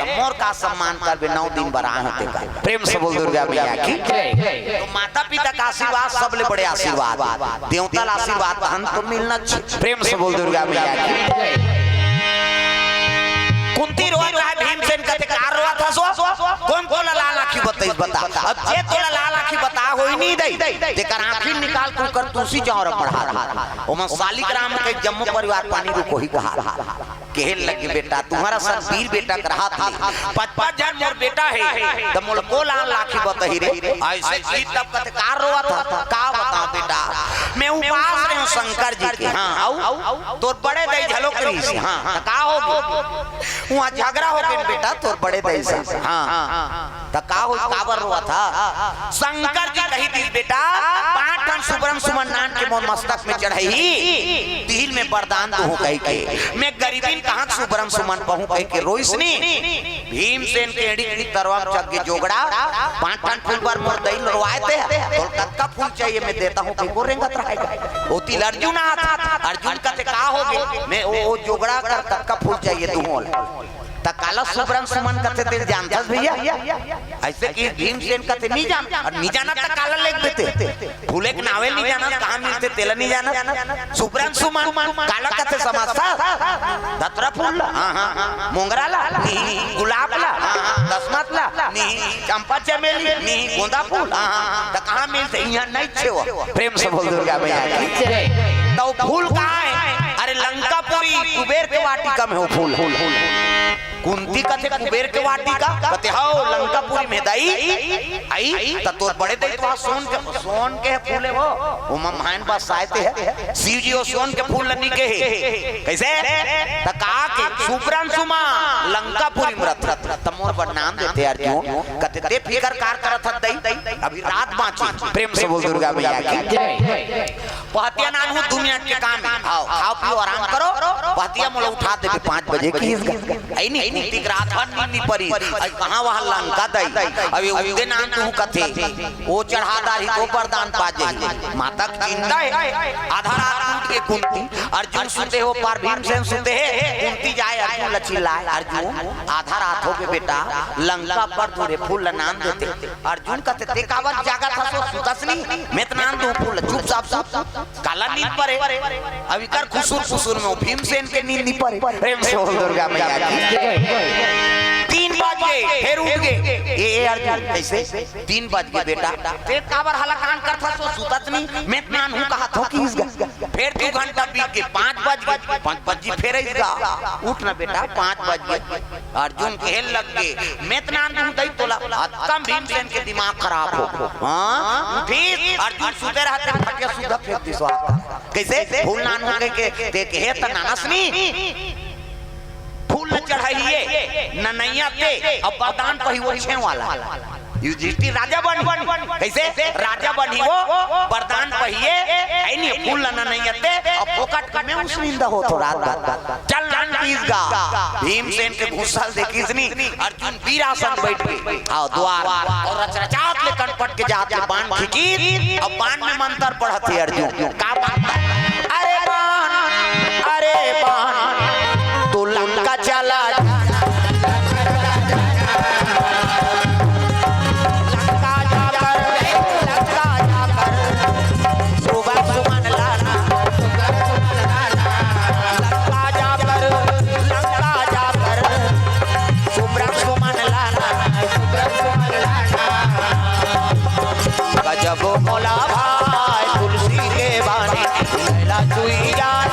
त मोर का सम्मान करबे, नौ दिन बर आए हंव तेकर। प्रेम से बोल दुर्गा मैया की। तो माता पिता का आशीर्वाद सबले बड़े आशीर्वाद, देवता ला आशीर्वाद तहन तो मिलना चाहिए। प्रेम से बोल दुर्गा मैया की। कुंती रोवत हे, भीमसेन कथे का रोवत हस वो? कोन तोला लाल आँखी बताइस बता। अब जे तोला लाल आँखी बता होई नहीं दई, तेकर आँखी निकाल के ओकर तुलसी चौरा पढ़ा दे। ओमन सालिग्राम के जम्मो परिवार पानी रुकोही कहा। कहे लगे बेटा, तुम्हारा सन वीर बेटा के रहत हे, पचपन झन मोर बेटा हे, त मोला को लाल आँखी बताही रे। अइसे कहिस तब कथे का रोवत हस? का बताओं बेटा, मैं उपास रहेंव शंकर जी के। हाँ, अउ तोर बड़े दई झलक रहिस। हाँ, त का होगे? उहाँ झगरा होगे बेटा तोर बड़े दई से। हाँ, त का होइस, काबर रोवत हस? शंकर जी कहि दिस बेटा, पांच ठन सुबरन सुमन लान के मोर मस्तक में चढ़ाही, तिही ल मैं बरदान दूहूं कहिके, मैं गरीबी ल कहां सुबरन सुमन पाहूं कहिके रोइस नी। भीमसेन के एड़ी के तरवा म चघ गे जोगड़ा, पांच ठन फूल बर मोर दई ल रोवाए ते, तोला कतका फूल चाहिए मैं देता हूं कहिके रेंगत रहय गा। ओती ल अर्जुन आत, अर्जुन कथे का होगे, मैं ओ, ओ जोगड़ा कर कतका फूल चाहिए दूहूं ओला। त काला सुबरन सुमन कथे तेला जानथस भैया? अइसे कहिस भीमसेन कथे नहीं जान, अउ नहीं जानत त काला लेगबे ते? फूले के नावे ल नहीं जानत, कहां मिलथे तेला नहीं जानत। सुबरन सुमन काला कथे समझथस? धतुरा फूल ला, हाँ, हाँ, मोंगरा ला, नहीं, गुलाब ला, हाँ, हाँ, दसमत ला, नहीं, चंपा चमेली, नहीं, गोंदा फूल, हाँ, हाँ, त कहां मिलथे? इहां नहीं छे वो। प्रेम से बोल दुर्गा मैया की। त ओ फूल कहां हे? अरे लंकापुरी कुबेर के वाटिका में हे ओ फूल। कुंती कथे कुबेर के वाटिका, कथे हव लंकापुरी में दई। अई त तोर बड़े दई तो सोन के, सोन के फूल हे वो, वो मम्हायन बस आए ते हे। शिव जी वो सोन के फूल ल नी कहे। कइसे? त कहा के सुबरन सुमन लंकापुरी में रथे, त मोर बर नाम देते अर्जुन। कथे ते फिकर का करत हस दई, अभी रात बांची। प्रेम से बोल दुर्गा मैया की। पहतिया नानहूं दुनिया के काम हे। आओ, खाओ पियो, आराम करो। पहतिया मोला उठा देबे पाँच बजे कहिस गा। अई नहीं, कुंती के रात भर नींद नहीं परी। अई कहां वहां लंका दई। अभी उदे नानहूं कथे। ओ चढ़ा डारही तो बरदान पा जाही। माता के चिंता हे। आधा रात उठ के कुंती, अर्जुन सुते हे ओ पार, भीमसेन सुते हे। कुंती जाए अर्जुन ल चिल्लाए, अर्जुन आधा रात होगे बेटा, लंका पर दूरे फूल ल नान देते। अर्जुन कथे ते काबर जागत हस ओ, सुतस नहीं? मैं त नान दूं फूल ल, चुपचाप सुत। काला नींद परे। अब इकर खुसुर फुसुर में ओ भीमसेन के नींद नहीं परे। प्रेम से बोल दुर्गा मैया की। तीन बज गे, फेर उठ गे। ए, ए अर्जुन, कइसे? तीन बज गे बेटा। ते काबर हलाकान करथस, वो सुतत नहीं? मैं त नानहूं कहत हों कि इस गा। फेर दू घंटा बीत गे, पाँच बज गे, पाँच बज गे, फेर इस गा। उठ ना बेटा, पाँच बज गे। अर्जुन कहे लग गे, "मैं त नानहूं दई तोला।" अतका म भीमसेन के दिमाग खराब हो। हाँ? उठिस, अर्जुन सुते रहते, फटिया सुद्धा फेंक दिस। कइसे? फूल नानहूं कहिके, ते कहे त नानस नहीं। फूल ल चढ़ाइए, ननैया ते, अब वरदान पही वो छे वाला। युधिष्ठिर राजा बन, कइसे? राजा बन ही वो, वरदान पही, है नहीं, फूल ल ननैया ते, अब फोकट में उसनिंदा हो तो रात भर। चल नान पीस गा। भीमसेन के गुस्सा ल देखिस नहीं, अर्जुन वीरासन बइठ गे। हाँ, द्वार। अउ रचरचात ले कनपट के जात ले बाण खींचिस, अब बाण में मंतर पढ़त हे अर्जुन। का बात? अरे बाण, अरे बाण, तू लंका चला जा। लंका जाकर, लंका जाकर, सुबह सुमन लाना। लंका जाकर, लंका जाकर, सुब्रम सुमन लाना। गजब मोला भाई तुलसी के बानी, लैला चुई जान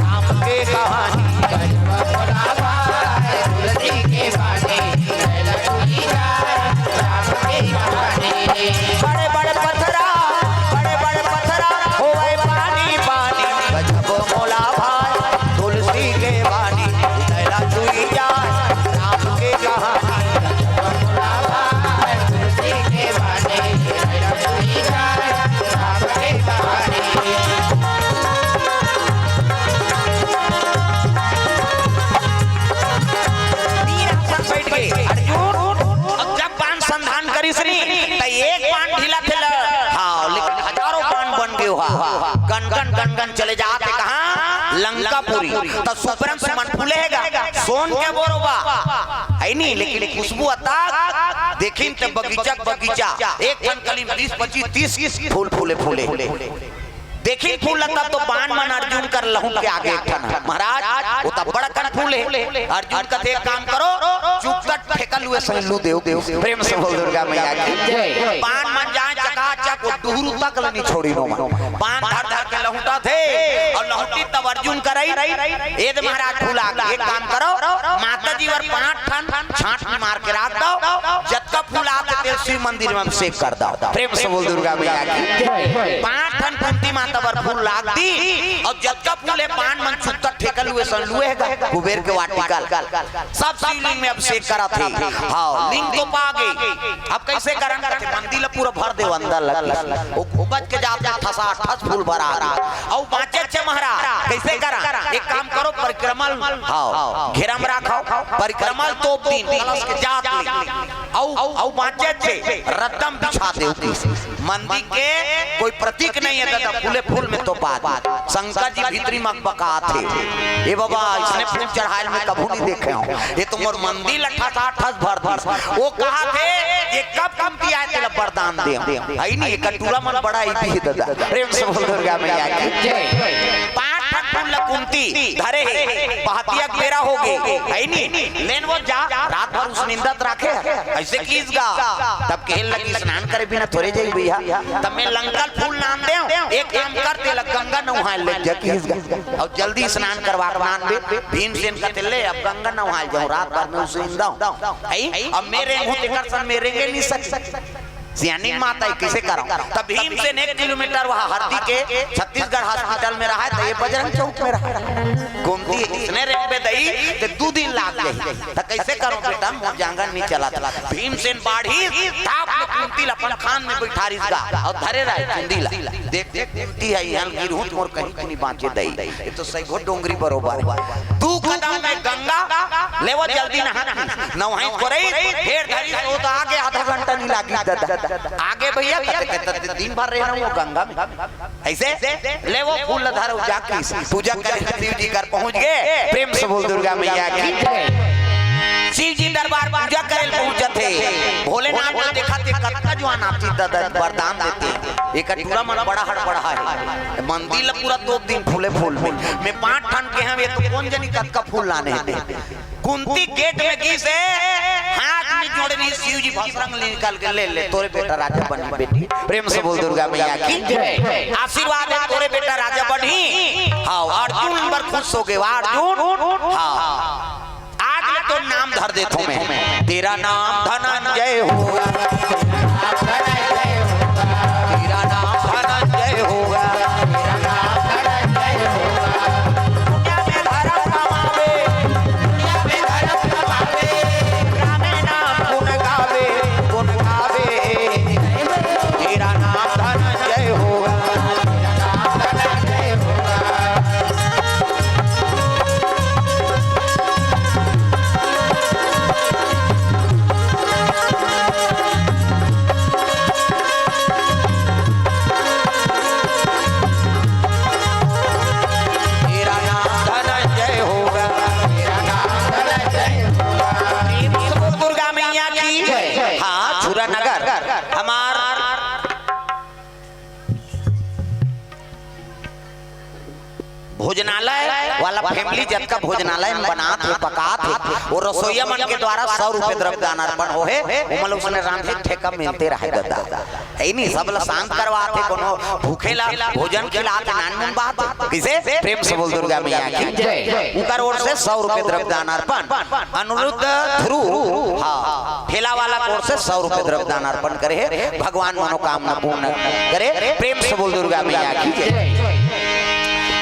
राम के कहानी। गजब मोला भाई तुलसी के बानी, लैला चुई जान राम के कहानी। बड़े बड़े पथरा, बड़े बड़े पथरा होवे पानी पानी। गजब मोला भाई तुलसी के बानी, लैला चुई जान राम के कहानी। गजब मोला भाई तुलसी के बानी, लैला चुई जान राम के कहानी। वीरासन बइठ गे अर्जुन। अब जब बाण संधान करिस नी, त एक बाण ढीला थे ल-, हाँ, लेकिन हजारों बाण बन गे हा। गनगन, गनगन चले जात हे कहाँ? लंकापुरी। त सुब्रम सुमन फूले हे गा, सोन के बोरो बा, है नी, लेकिन खुशबू अतक, देखिन त बगीचा के बगीचा, एक ठन कली म बीस, पच्चीस, तीस फूल फूले, फूले। देखिन फूल ल तब तो बाण मन अर्जुन कर लहुट के आगे एक ठन हे। महाराज, वो त बड़कन फूल हे। अर्जुन कथे, "एक काम करो, चुपचाप फेंकल हुए सही लू देव।" प्रेम से बोल दुर्गा मैया की। जय। बाण मन जाए चकाचक, वो डुहरू तक ल नी छोड़ी नो मन। बाण धर धर के लहुटत हे, अउ लहुटी तब अर्जुन करई, "ए दे महाराज फूल आगे, एक काम करो, माता जी बर पांच ठन छांट मार के राख दव, जतका फूल आथे तेला शिव मंदिर में अभिषेक कर दव।" प्रेम से बोल दुर्गा मैया की। जय। पांच ठन कुंती माता बर फूल लाग दी, अउ जतका फूल हे बाण मन चुपचाप फेंकल हुए सन लुए हे गा, कुबेर के वाटिका ल। सब शिवलिंग में अभिषेक करत हे। हाँ, लिंग तो पा गे। अब कइसे करन? कथे, "मंदिर ल पूरा भर देव अंदर लगी।" वो बच के जात हे, ठसा ठस फूल भरा गे। अउ बांचे छे महाराज, कइसे करन? एक काम करो, परिक्रमा ल, हाँ, घेरा म राखव, परिक्रमा ल तोप दिन, कलश के जात ले। अउ, अउ बांचे छे, रद्दा म बिछा देव। मंदिर के कोई प्रतीक नहीं हे दादा, फूले फूल में तोपा दे। शंकर जी भीतरी म बकात हे, "ए बाबा, अइसने फूल चढ़ाय ल मैं कभू नहीं देखे हों, ये तो मोर मंदिर ल ठसाठस भर दिस।" वो कहत हे, "ये कब कुंती आय तेला वरदान देव।" है नी, ये कटोरा मन बड़ा इदी हे दादा। प्रेम से बोल दुर्गा मैया की। जय। पांच ठन फूल ल कुंती धरे हे, पहतिया के बेरा हो गे, है नी, लेन वो जा, रात भर उसनिंदत राखे हे, अइसे किहिस गा। तब कहे लगिस, "स्नान करे बिना थोरे जाही भैया, त मैं लंका ल फूल लान देव, एक काम कर, तेला गंगा नहाय ल लेग जा," किहिस गा। अउ जल्दी स्नान करवा के लान दे। भीमसेन कथे, "ले, अब गंगा नहाय ल जाहूं, रात भर में उसनिंदंव।" है? अब मैं रेंगहूं तेकर संग मैं रेंगे नहीं सकंव। सियानी माता हे, कइसे करंव? त भीमसेन एक किलोमीटर वहां हरदी के छत्तीसगढ़ हॉस्पिटल में रहय, त ये बजरंग चौक में रहय। कुंती अइसने रेंगबे दई, त दू दिन लाग जाही। त कइसे करंव बेटा, मोर जांगर नइ चलत। भीमसेन बाढ़िस, थाप ले कुंती ल अपन खांध में बइठारिस गा, अउ धरे रहय चुंदी ल। देख, देख, कुंती हे, इहां ल गिरहूं त मोर कहीं नइ बांचे दई। ये तो सही घो डोंगरी बरोबर हे। दू कदम में गंगा, ले वो जल्दी नहा, नहाइस कोरइस, फेर धरिस, वो तो आगे आधा घंटा नइ लागिस दादा। आगे भैया, कथे, कथे, दिन भर रेहे न वो गंगा में। अइसे, ले वो फूल ल धर, जा किहिस, पूजा करे शिव जी कर पहुंच गे। प्रेम से बोल दुर्गा मैया की। शिव जी दरबार पूजा करे ल पहुंचत हे। भोलेनाथ ल देखत हे, कतका जुवान आथे दादा, वरदान देथे। एक टूरा मन बड़ा हड़बड़ाय हे। मंदिर ल पूरा तोप दिन फूले फूल में। मैं पांच ठन केहेंव, ये तो कोन जनी कतका फूल लाने हे। कुंती गेट में गिस हे, हाथ में ओढ़नी शिव जी भस्म रंग निकाल के ले ले, तोरे बेटा राजा बनही बेटी। प्रेम से बोल दुर्गा मैया की जय। आशीर्वाद हे तोरे बेटा राजा बनही। हाँ, अर्जुन नंबर खुश हो गे, वाह अर्जुन। हाँ, आज मैं तो नाम धर देथों मैं, तेरा नाम धनंजय होगा, तेरा नाम धनंजय होगा। दुनिया में धर्म कमावे, दुनिया में धर्म कमावे, रामे नाम गुण गावे, गुण गावे। तेरा नाम धनंजय होगा, तेरा नाम धनंजय होगा। तेरा नाम धनंजय होगा, तेरा नाम धनंजय होगा। प्रेम से बोल दुर्गा मैया की जय। हाँ, छुरा नगर हमार भोजनालय वाला फैमिली जतका भोजनालय में बनात हे, पकात हे, वो रसोईया मन के द्वारा सौ रुपये द्रव्य दान अर्पण होहे, ओमन लोग मने रांधे ठेका मिलते रहे दादा। हे नहीं, सब ला शांत करवात हे, कोनो भूखे ला भोजन खिलात हे, नानमुन बात हे। किसे? प्रेम से बोल दुर्गा मैया की जय। उनकर ओर से सौ रुपये द्रव्य दान अर्पण। अनिरुद्ध ध्रुव, हाँ, ठेला वाला के ओर से सौ रुपये द्रव्य दान अर्पण करे हे। भगवान मनोकामना पूर्ण करे। प्रेम से बोल दुर्गा मैया की जय।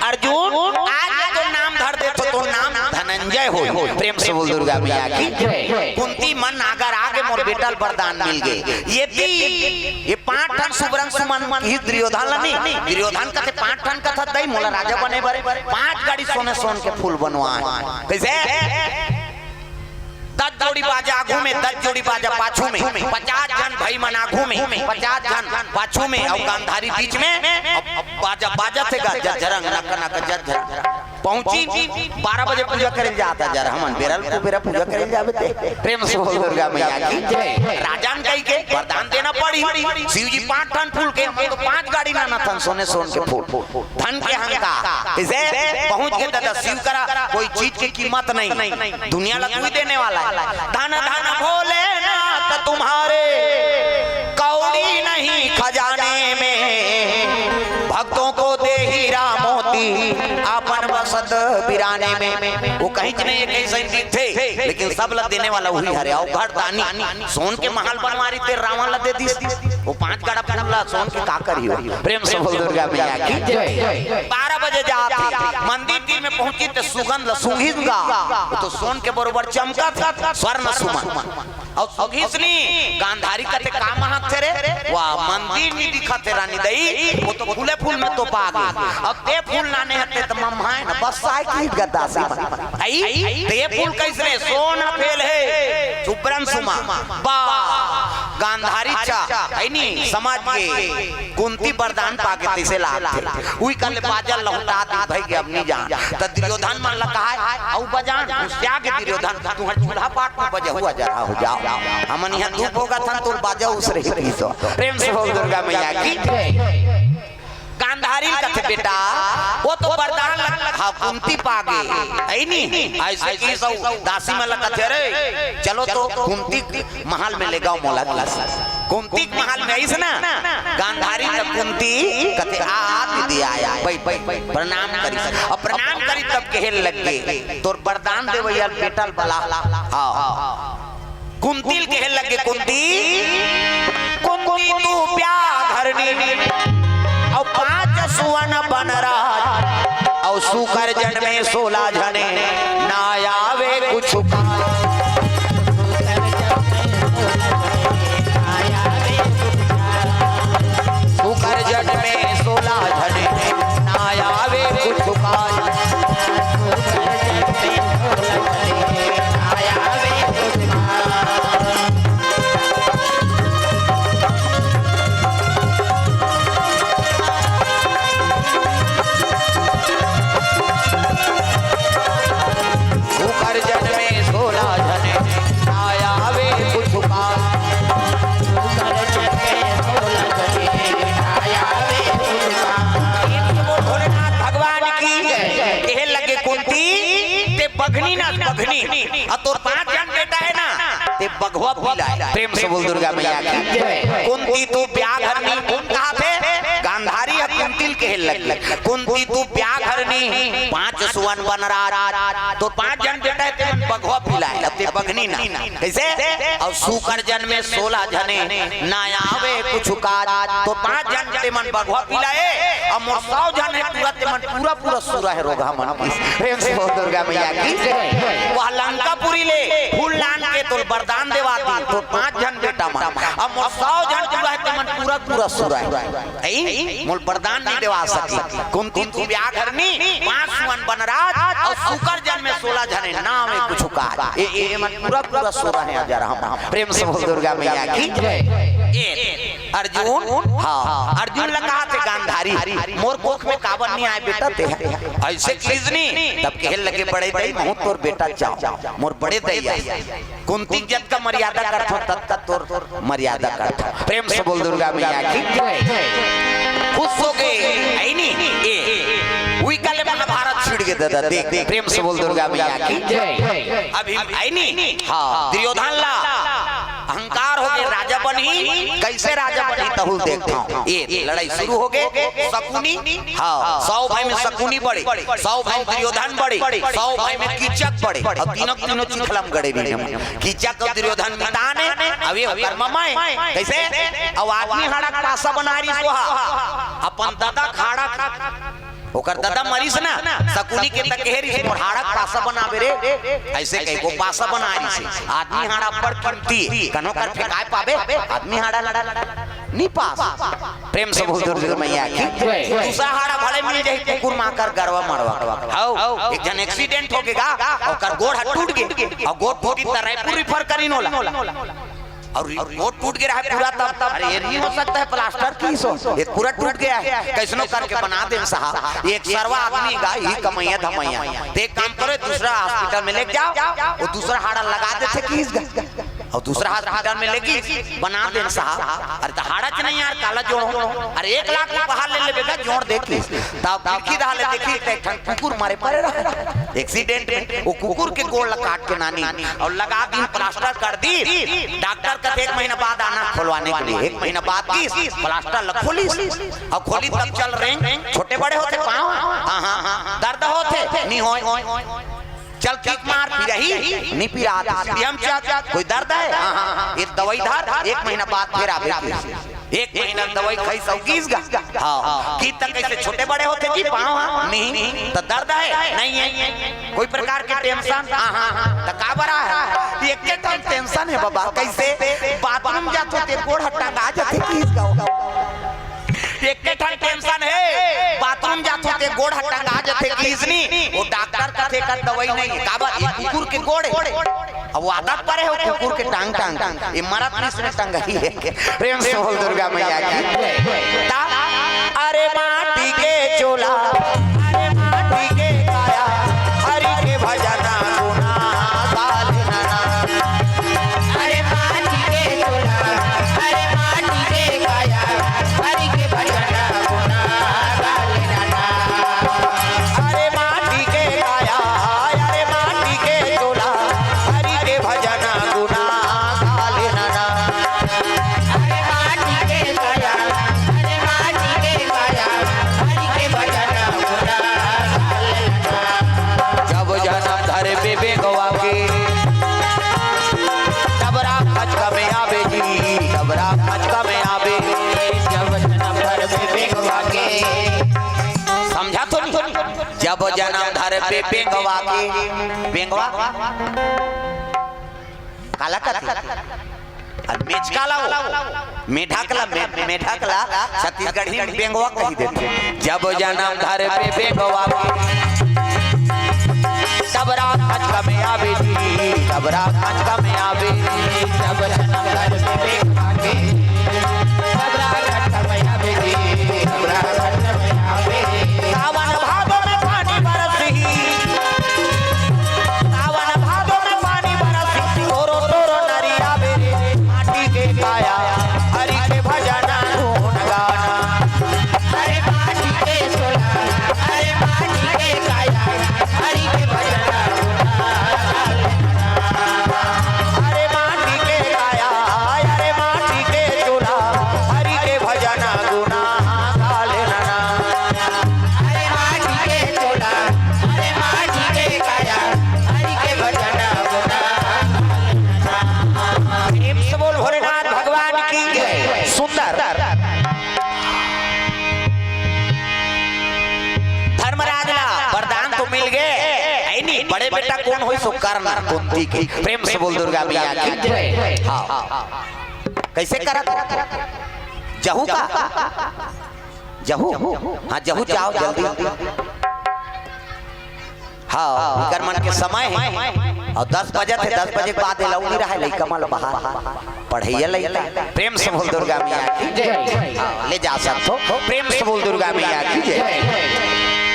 अर्जुन, आज तो नाम धर देथों, तो नाम धनंजय होही। प्रेम से बोल दुर्गा मैया की जय। कुंती मन अगर आगे मोर बेटा ल वरदान मिल गे, ये ती, ये पांच ठन सुबरन सुमन ही दुर्योधन ल नहीं, दुर्योधन कथे पांच ठन कथा दई मोला राजा बने बरे, पांच गाड़ी सोने सोन के फूल बनवाए। कैसे? दस जोड़ी बाजा आगू में, दस जोड़ी बाजा पाछू में, पचास झन भाई मन आगू में, पचास झन पाछू में, अउ गांधारी बीच में, अउ बाजा बाजत हे गा, जजरंग नक नक जजरंग। पहुंची, बारह बजे पूजा करे जात हे जरा, हमन बेरा ल कुबेरा पूजा करे जाबे ते। प्रेम से बोल दुर्गा मैया की जय। राजा न कही के वरदान देना पड़ी, शिव जी पांच ठन फूल के, हमन तो पांच गाड़ी लानथन सोने सोन के फूल। धन के हंकार। इसे पहुंच के दादा शिव करा, कोई चीज की कीमत नहीं, दुनिया ला तू ही देने वाला है। धन धन भोलेनाथ तुम्हारे, कौड़ी नहीं खजाने में, भक्तों को दे हीरा मोती, आपन बसत बिराने में। वो कहीं नहीं, कहीं सही थे, लेकिन सब ला देने वाला वही हरे। अउ घर दानी, सोन के महल बनवा रही ते रावण ला दे दिस। वो पांच गाड़ा फूल ला सोन के का करी हो? प्रेम से बोल दुर्गा मैया की जय। बारह बजे जात हे, मंदिर तीर में पहुंची ते सुगंध ला सूंघिस गा, वो तो सोन के बरोबर चमकत हे, स्वर्ण सुमन। अउ सूंघिस नी, गांधारी कथे का महक थे रे, वाह, मंदिर नी दिखत हे रानी दई, वो तो फूले फूल में तो पा गे। अउ ते फूल लाने हते त मम्हाए न बस साइकिल गद्दा से। आई, ते फूल कैसने? सोन फेल हे, सुब्रन सुमा, बा, गांधारी चा, है नी, समझ गे। कुंती वरदान पाके तइसे लागथे। उही कर ले बाजा लहुटा दी भई के अब नी जान। त दुर्योधन मन ला कहा हे, "अउ बजान, गुस्सा के दुर्योधन, तुहर चूल्हा पाट में बजहुआ जरा हो जाओ। हमन इहाँ धूप होगा थन, तोर बाजा उसरे ही पीसो।" प्रेम से बोल दुर्गा मैया की। गांधारी कथे, "बेटा, वो तो वरदान लग-, हाँ, कुंती पागे, है नी?" ऐसे की सौ दासी मन ला कथे, "अरे, चलो तो कुंती महल में ले गाओ मोला।" कुंती के महल में आइस ना, गांधारी त कुंती कथे, "आ, आ दीदी, आया, बैठ, बैठ, बैठ, प्रणाम करी।" अब प्रणाम करी तब कहे लग गे, "तोर वरदान देवैया बेटा ल बला।" हाँ। कुंती ल कहे लग गे, "कुंती, कुंती तू ब्याह घरनी, अउ पांच सुवन बनराज, अउ सुकर जन में सोला झने, ना आवे कुछ काज।" सुकर जट में सोला झने, ना आवे कुछ काज। सुकर जट में ते बघवा पिलाए। प्रेम से बोल दुर्गा मैया की। कुंती तू ब्याघरनी, कौन कहा थे? गांधारी ह कुंती ल कहे लगी। कुंती तू ब्याघरनी, पांच सुवन बनराज, तो पांच झन बेटा हे, ते मन बघवा पिलाए, अब ते बघनी ना। कैसे? अउ सूकर जन में सोलह झने, ना आवे कुछु काज, तो पांच झन ते मन बघवा पिलाए, अउ मोर सौ झन हे पूरा, ते मन पूरा पूरा सुरा हे रोगहा मन की। प्रेम से बोल दुर्गा मैया की। वह लंकापुरी ले फूल लान के तोल वरदान देवा दी, तो पांच झन बेटा मन, अउ मोर सौ झन पूरा हे, ते मन पूरा पूरा सुरा हे। ऐ, मोल वरदान नहीं देवा सकी। कुंती तू ब्याघरनी, पांच सुवन बनराज, अउ सूकर जन में सोलह झने, ना आवे कुछु काज। ए, ए, ए मन पूरा पूरा सुरा हे, अजर हम। प्रेम से बोल दुर्गा मैया की। ए, अर्जुन, हाँ, अर्जुन ला कहा थे गांधारी, मोर कोख में काबर नहीं आए बेटा ते? ऐसे किहिस नी, तब कहे लगे बड़े दई, महूं तोर बेटा जांव, मोर बड़े दई आए। कुंती जतका मर्यादा करथों, ततका तोर मर्यादा करथों। प्रेम से बोल दुर्गा मैया की। खुश हो गए, ऐ नी? ए, उही काले महाभारत छिड़ गे दादा, देख, देख, प्रेम से बोल दुर्गा मैया की। अभी, ऐ नी? हाँ, दुर्योधन ला अहंकार हो गए, राजा बनही, कैसे राजा बनही, तहू ल देखथों। ए, लड़ाई शुरू हो गए, शकुनी, हाँ, सौ भाई में शकुनी बड़े, सौ भाई में दुर्योधन बड़े, सौ भाई में कीचक बड़े, अउ तीनों, तीनों चिखला म गड़े रहिन। कीचक अउ दुर्योधन मितान हे, अउ ये ओकर ममा हे। कैसे? अउ आदमी हाड़ा के पासा बना रहिस ओहा, अपन ददा के हाड़ा के, ओकर ददा मरिस ना, शकुनी के त कहे रहिस, "मोर हाड़ा के पासा बनाबे रे।" ऐसे कहि के पासा बना रहिस। आदमी हाड़ा अब्बड़ कीमती हे, कन्हो कर फेंकाय पाबे, आदमी हाड़ा ला नी पास। प्रेम से बोल दुर्गा मैया की। दूसरा हाड़ा भले मिल जाही, कुकुर माकर गरवा मरवा। हव, एक झन accident हो गे गा, ओकर गोड़ ह टूट गे, अउ गोड़ टूटिस त रायपुर refer करिन ओला। अउ गोड़ टूट गे रहा पूरा तब, अरे ये नहीं हो सकता है, plaster किहिस हो, ये पूरा टूट गया है, कैसनो करके बना देन साहब। एक सरवा आदमी गा, ही कमैया धमैया, ते एक काम करो, दूसरा hospital में लेके जाओ, वो दूसरा हाड़ा लगा देथे किहिस गा। अउ दूसरा hospital में लेगिस, बना देन साहब। अरे त हाड़ाच नहीं यार, काला जोड़ो? अरे एक लाख उपहार ले लेबे गा, जोड़ दे किहिस। तब खिड़की डहर ले देखिस त एक ठन कुकुर मरे परे रहा accident में। वो कुकुर के गोड़ ला काट के नानी अउ लगा दिन, plaster कर दी। डॉक्टर कथे एक महीना बाद आना खोलवाने के लिए। एक महीना बाद किहिस, plaster ला खोलिस। अउ खोलिस तब चल रेंग, छोटे बड़े होथे पाँव, हाँ, हाँ, हाँ, दर्द होथे, नी होय। चल kick मार, पिराही, नी पिरात। सीएम चक, कोई दर्द हे? हाँ, हाँ, हाँ। ये दवाई धर, एक महीना बाद फेर आबे। एक महीना दवाई खाइस अउ गिस गा। हाँ, गिस त कैसे छोटे बड़े होथे जी पाँव, हाँ? नहीं, त दर्द हे? नहीं हे। कोई प्रकार के tension? हाँ, हाँ, हाँ। त काबर हे? एके ठन tension हे बाबा, कैसे? बाथरूम जाथों ते गोड़ ह टंगा जाथे, गिस गा। एके ठन tension हे, बाथरूम जाथों ते गोड़ ह टंगा जाथे किहिस नी। वो डॉक्टर कथे एकर दवाई नहीं हे। काबर? ये कुकुर के गोड़ हे। अब वो आदत परे हे वो कुकुर के टांग टांग। ये मरत नहीं, इसमें टंगही हे। प्रेम से बोल दुर्गा मैया की। ता, अरे माटी के चोला, अरे माटी के काया, हरि के भजन गुना गाल नना। अरे माटी के चोला, अरे माटी के काया, हरि के भजन गुना गाल नना। अरे माटी के काया, अरे माटी के चोला, हरि के भजन गुना गाल नना। अरे माटी के काया, अरे माटी के काया, हरि के भजन गुना गाल नना। जब जनम धरबे बेंगवा के, तब राम अचका में आबे जी, तब राम अचका में आबे। जब जनम धरबे बेंगवा के। समझा तो नहीं? जब जनम धरबे बेंगवा के, बेंगवा? काला कथे? अउ मेचका ला वो, मेढक ला, मे-, मेढक ला छत्तीसगढ़ी में बेंगवा कहि देथे। जब जनम धरबे बेंगवा के, तब राम अचका में आबे जी, तब राम अचका में आबे। जब जनम धरबे बेंगवा के, तब राम अचका में आबे जी, तब राम अचका में आबे। सावन भादो में पानी बरसही, सावन भादो में पानी बरसही, तोरो तोरो नरिया बेरे, माटी के काया, हरि के भजन गुण गाना। अरे माटी के चोला, अरे माटी के काया, हरि के भजन गुण गाना। अरे माटी भोलेनाथ भगवान की सुंदर। धर्मराज ला वरदान तो मिल गे, है नी? बड़े बेटा कोन होइस? कर्ण, कुंती के। प्रेम से बोल दुर्गा मैया की। हाँ। कैसे करत? जहू का? जहू? हाँ, जहू जाओ जल्दी। हाँ, इकर मन के समय हे। अउ दस बजत हे, दस बजे के बाद allow नहीं रहे, लइका मन ला बाहर पढ़इया लइका। प्रेम से बोल दुर्गा मैया की। हाँ, ले जा सकथो। प्रेम से बोल दुर्गा मैया की जय।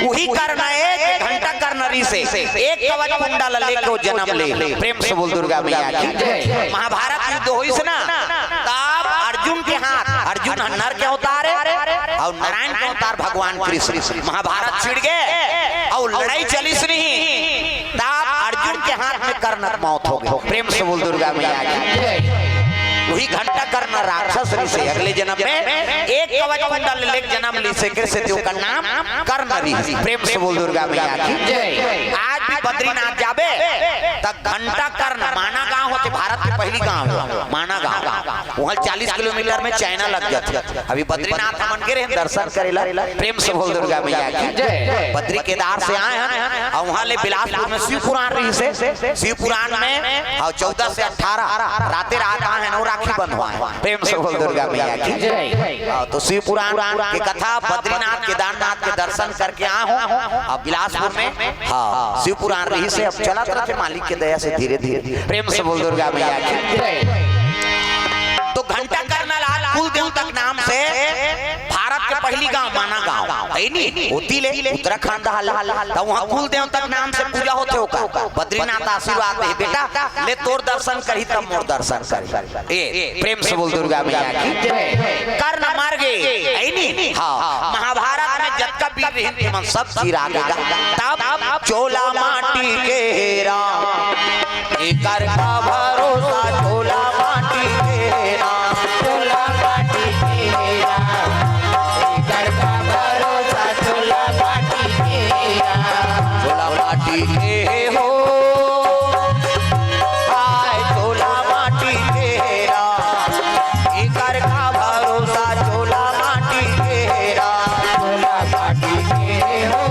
उही कर्ण एक घंटा कर्ण रिहिसे, एक कवच कुंडल लेके वो जनम ले। प्रेम से बोल दुर्गा मैया की। महाभारत युद्ध होइस ना, तब अर्जुन के हाथ, अर्जुन ह नर के अवतार हे अउ नारायण के अवतार भगवान कृष्ण। महाभारत छिड़ गे अउ लड़ाई चलिस नहीं, तब अर्जुन के हाथ में कर्ण के मौत हो गे। प्रेम से बोल दुर्गा मैया की। उही घंटा कर्ण राक्षस रिहिसे, अगले जनम में एक कवच कुंडल लेके जनम लिहिसे, कृष्ण देव का नाम कर्ण रिहिसे। प्रेम से बोल दुर्गा मैया की। आज भी बद्रीनाथ जाबे त घंटा कर्ण, माना गांव होथे, भारत के पहली गांव हे माना गांव। वहां चालीस किलोमीटर में चाइना लग जाथे। अभी बद्रीनाथ हमन गे रहेन दर्शन करे ला। प्रेम से बोल दुर्गा मैया की। बद्री केदार से आए हन अउ वहां ले बिलासपुर में शिव पुराण रिहिसे। शिव पुराण में अउ चौदह से अठारह राते रात आए हन, वो राखी बंधवाए। प्रेम से बोल दुर्गा मैया की। हाँ, तो शिव पुराण के कथा, बद्रीनाथ केदारनाथ के दर्शन करके आए हंव। अब बिलासपुर में, हाँ, शिव पुराण रिहिसे, अब चलत रहिथे मालिक के दया से धीरे धीरे। प्रेम से बोल दुर्गा मैया की। तो घंटा कर्ण लाल कुल देवता के नाम से भारत के पहली गांव माना गांव हे नी, ओती ले उत्तराखंड हल, त वहां कुल देवता के नाम से पूजा होथे ओकर। बद्रीनाथ आशीर्वाद दे, बेटा ले तोर दर्शन करही तब मोर दर्शन करही। ए, प्रेम से बोल दुर्गा मैया की। कर्ण मर गे, हे नी? हाँ, महाभारत में जतका वीर रहिन, तेमन सब चीर आ गे। तब चोला माटी के राम, एकर का भरोसा, चोला माटी के राम, चोला माटी के राम, एकर का भरोसा, चोला माटी के राम, चोला माटी के हो। हाय चोला माटी के राम, एकर का भरोसा, चोला माटी के राम, चोला माटी के हो।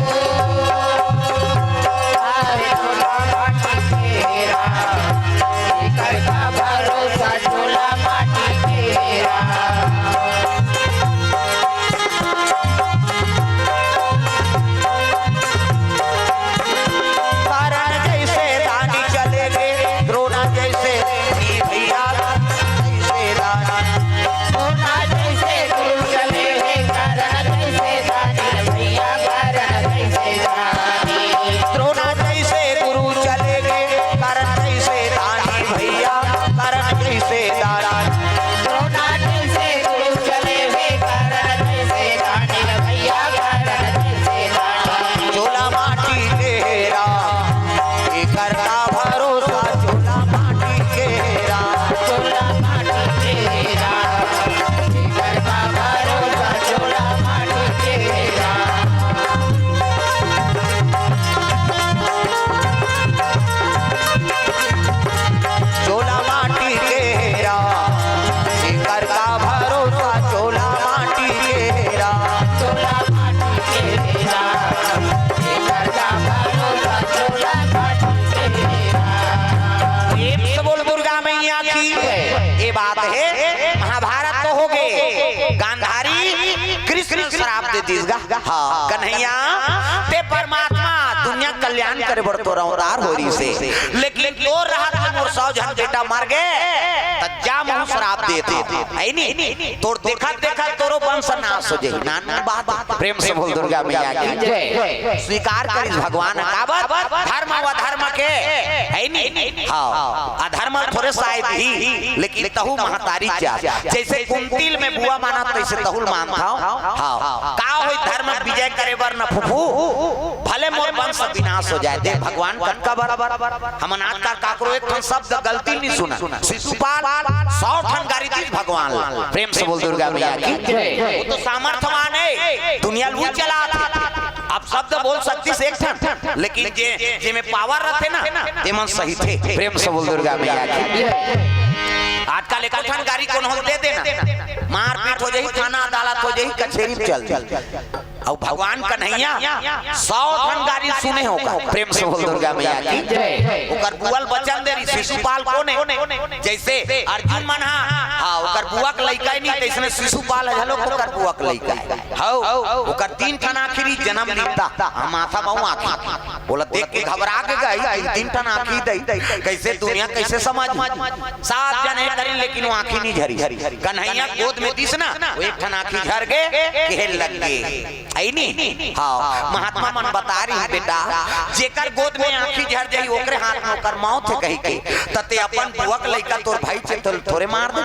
हाय चोला माटी के राम, एकर का भरोसा, चोला माटी के राम। कर्ण जइसे दानी चले गे, द्रोण जइसे नी भइया, जइसे दानी। द्रोण जइसे गुरु चले गे, कर्ण जइसे दानी भइया, कर्ण जइसे दानी। द्रोण जइसे गुरु चले गे, कर्ण जइसे दानी भइया, कर्ण जइसे दानी। द्रोण जइसे गुरु चले गे, कर्ण जइसे दानी भइया, कर्ण जइसे दानी। चोला माटी के राम, एकर का भरोसा, चोला माटी के राम, चोला माटी के राम, एकर का भरोसा, चोला माटी के राम। चोला माटी के राम, एकर का भरोसा, चोला माटी के राम, चोला माटी के राम, एकर का भरोसा, चोला माटी के राम। प्रेम से बोल दुर्गा मैया की। ये बात हे, महाभारत तो हो गे, गांधारी कृष्ण श्राप दे दिस गा। हाँ, कन्हैया, ते परमात्मा, दुनिया कल्याण करे बर तोर अवतार हो रिहिसे, लेकिन तोर रहत ले मोर सौ झन बेटा मर गे, त जा महूं श्राप देत हंव, हे नी? तोर देखत देखत तोरो वंश नाश हो जाही। नान बात, प्रेम से बोल दुर्गा मैया की। स्वीकार करिस भगवान, काबर? धर्म अउ अधर्म के, हे नी? हाँ, अधर्म थोरे साइत ही, लेकिन तहू महतारी चा, जइसे कुंती ल मैं बुआ मानत, तइसे तहू ल मानथंव। हाँ, का होही धर्म विजय करे बर न फूफू, भले मोर वंश विनाश हो जाए, दे भगवान कतका बर। हमन आजकल काकरो एक ठन शब्द गलती नहीं सुना। शिशुपाल सौ ठन गारी दिस भगवान ला। प्रेम से बोल दुर्गा मैया की। वो तो सामर्थवान हे, दुनिया ल वो चलाथे। अब शब्द बोल सकतिस एक ठन, लेकिन जे, जेमे पावर रथे ना, तेमन सहिथे। प्रेम से बोल दुर्गा मैया की। आज आजकल एको ठन गारी कोनो ल दे देना, मारपीट हो जाही, थाना अदालत हो जाही, कचेरी चल जाही। अउ भगवान कन्हैया सौ ठन गारी सुने हो का। प्रेम से बोल दुर्गा मैया की जय। ओकर बुआ ल बचन दे रही शिशुपाल कोन हे, जइसे अर्जुन मन हा, हाँ, ओकर बुआ के लइका ही नहीं, तइसने शिशुपाल हे घलो ओकर बुआ के लइका हे। हव, ओकर तीन ठन आँखी रही, जनम लिता, हाँ, माथा बहु आँखी। ओला देख के घबरा के गई, तीन ठन आँखी दई, कइसे दुनिया कइसे समझ। सात जन हे करिन, लेकिन वो आँखी नहीं झरी। कन्हैया गोद में दिस ना, वो एक ठन आँखी झर गे, कहे लग गे। अइ नी? हाँ, महात्मा मन बता रही, बेटा, जेकर गोद में आँखी झर जाही, ओकरे हाथ में ओकर मौत हे कहि के, त तें अपन बुआ के लइका तोर भाई चे तो थोरे मार दे।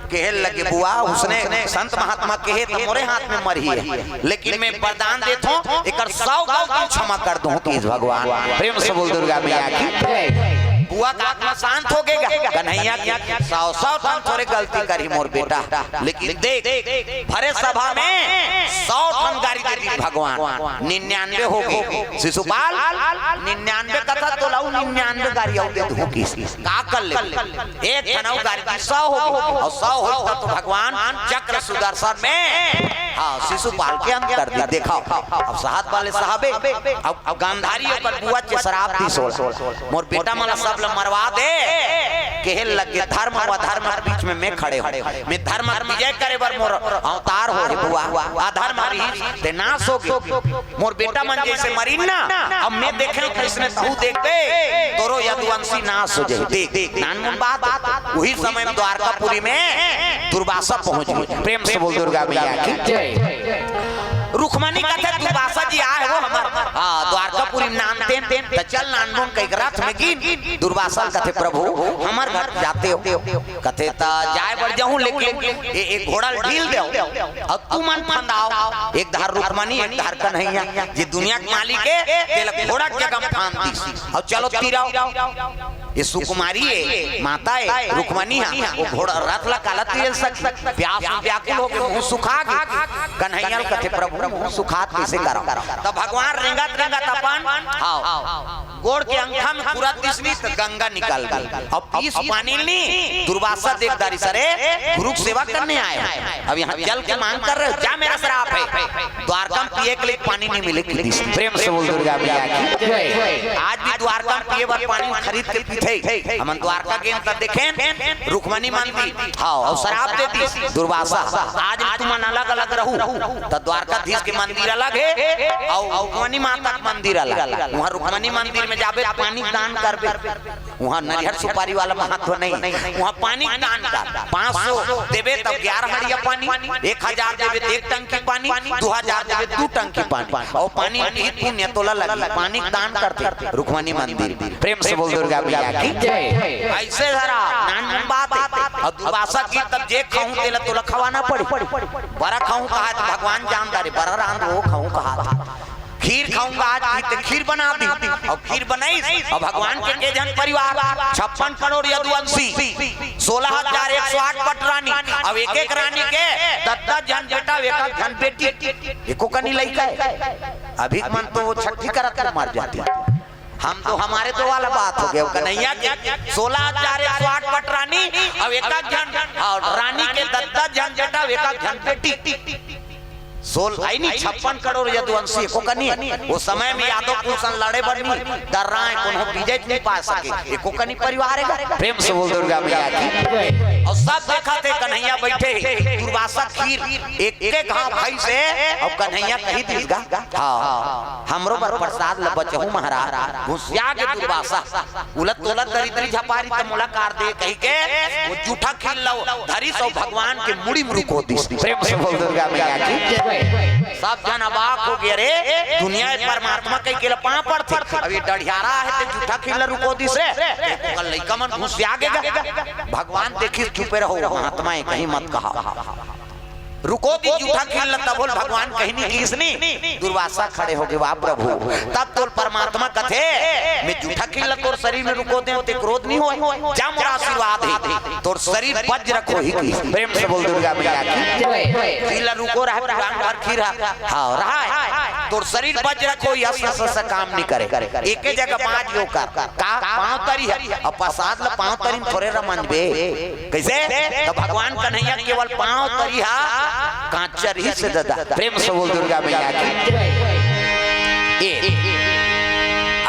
कहे लगे, बुआ, उसने संत महात्मा कहे त मोरे हाथ में मरही हे, लेकिन मैं वरदान देथों, एकर सौ गलती क्षमा कर दूं कि भगवान। प्रेम से बोल दुर्गा मैया की। बुआ का आत्मा शांत हो गया, कन्हैया की सौ, सौ ठन थोरे गलती करही मोर बेटा, लेकिन देख, भरे सभा में सौ ठन गारी दे दी भगवान, निन्यानवे हो गे। शिशुपाल, निन्यानवे कथा तो लाऊ, निन्यानवे गारी अउ दे दूं कि का कर ले? एक ठन अउ गारी दी, सौ हो गे। अउ सौ हो त तो भगवान चक्र सुदर्शन में, हाँ, शिशुपाल के अंत कर दी। देखव, अब सहत वाले साहबे, अब, अब गांधारी ओकर बुआ चे श्राप दिस ओला, मोर बेटा मन ला सब ला मरवा दे। कहे लगे, धर्म अउ अधर्म के बीच में मैं खड़े हों, मैं धर्म के विजय करे बर मोर अवतार होहे बुआ, अधर्म रहिस ते नाश हो गे। मोर बेटा मन जइसे मरिन ना, अब मैं देखेंव कइसने तहूं देखबे, तोरो यदुवंशी नाश हो जाही। देख, नानमुन बात। उही समय में द्वारकापुरी में दुर्वासा पहुंच गे। प्रेम से बोल दुर्गा मैया की जय। रुक्मणी कथे, दुर्वासा जी आए हो हमर, हाँ, द्वारकापुरी में नानतेन, त चल नानमुन कहिके रथ में गिन। दुर्वासा ल कथे, प्रभु, हमर घर जाते हो। कथे, त जाय बर जाहूं, लेकिन ए, ए घोड़ा ल ढील देव, अउ तुमन फंदाव, एक धार रुक्मणी, एक धार कन्हैया, जे दुनिया के मालिक हे, तेला घोड़ा के जगह में फांद दिस, अउ चलो तीरव। ए सुकुमारी हे, माता हे, रुक्मणी हा, वो घोड़ा रथ ला काला तीर सकही? प्यास में व्याकुल हो गे, मुंह सुखा गे। कन्हैया ल कथे, प्रभु, मुंह सुखात कइसे करव? त भगवान रेंगत रेंगत अपन, हाँ, गोड़ के अंगठा में खुरत दिस नी त गंगा निकल गे। अब पीस पानी ल नी, दुर्वासा देख डारिस, अरे, गुरु के सेवा करने आए हो, अब यहाँ जल के मांग कर रहे हो, जा, मेरा श्राप हे। द्वारका में पिए के लिए पानी नहीं मिले कि दिस। प्रेम से बोल दुर्गा मैया की जय। आज भी द्वारका में पिए बर पानी खरीद के पीथे। हमन द्वारका गेन त देखेन, रुक्मणी मंदिर, हाँ, अउ श्राप दे दिस दुर्वासा, आज भी तुमन अलग अलग रहू, त द्वारकाधीश के मंदिर अलग हे, अउ रुक्मणी माता के मंदिर अलग। उहाँ रुक्मणी मंदिर में जाबे, पानी दान करबे, उहाँ नरियर सुपारी वाला महत्व नहीं, उहाँ पानी दान कर। पाँच सौ देबे तब ग्यारह हड़िया पानी, एक हजार देबे त एक टंकी पानी, दू हजार देबे दू टंकी पानी, अउ पानी की पुण्य तोला लगी, पानी दान करते रुक्मणी मंदिर। प्रेम से बोल दुर्गा मैया की जय। अइसे धरा नानमुन बात हे। अउ दुर्वासा कहिस, तब जे खाहूं तेला तोला खवाना पड़ी। बरा खाहूं कहा त भगवान जान डारे, बरा रांध वो खाहूं कहा। खीर खाहूं आज कहिस त खीर बना दी, अउ खीर बनाइस, अउ भगवान के के झन परिवार, छप्पन करोड़ यदुवंशी, सोलह हजार एक सौ आठ पट रानी, अउ एक एक रानी के दस दस झन बेटा, एक एक झन बेटी, एको कनी लइका हे। अभी के मन तो वो छट्ठी करत के मर जाती। हम तो, हमारे तो वाला बात हो गया, कन्हैया के सोलह हजार एक सौ आठ पट रानी, अउ एक एक झन, अउ रानी के दस दस झन बेटा, एक एक झन बेटी। सोल-, अइ नी, छप्पन करोड़ यदुवंशी एको कनी हे। वो समय में यादव कुल सन लड़े बर नी डर्राय, कोनो विजय नहीं पा सके, एको कनी परिवार हे। प्रेम से बोल दुर्गा मैया की। अउ सब देखथे, कन्हैया बइठे हे, दुर्वासा खीर एक एक घाव खाइस हे, अउ कन्हैया कहि दिस गा, हाँ, हमरो बर प्रसाद ल बचहू महाराज। घुसिया गे दुर्वासा, उलत तोलत दरिद्री झपारी त मोला कार दे कहिके, वो जूठा खीर ल धरिस अउ भगवान के मुड़ी में रुको दिस। प्रेम से बोल दुर्गा मैया की। सब झन अबाक हो गे, अरे दुनिया में परमात्मा कहिके ल पाँव पड़थे, अब ये डढ़ियारा हे ते जूठा खीर ल रुको दिस रे, ओकर लइका मन घुसिया गे गा। भगवान देखिस, चुपे रहो, महात्मा हे, कहीं मत कहा। रुको दी जूठा खील ला, तभो ले भगवान कहीं नहीं किहिस नी। दुर्वासा खड़े होगे, वाह प्रभु। तब तोर परमात्मा कथे, मैं जूठा खील ला तोर शरीर में रुको देंव, ते क्रोध नहीं होय, जा मोर आशीर्वाद हे, तोर शरीर वज्र के होही किहिस। प्रेम से बोल दुर्गा मैया की। खील ला रुको रहा, पुरान भर खील रहा, हाँ, रहा है। तोर शरीर वज्र के होही, अस, अस, अस काम नहीं करे। एके जगह बांध लो कर, का पाँव तरी हे, अब प्रसाद ला पाँव तरी में थोरे रमंजबे। कइसे? त भगवान कन्हैया केवल पाँव तरी हा कांच रहिस हे ददा। प्रेम से बोल दुर्गा मैया की। ए,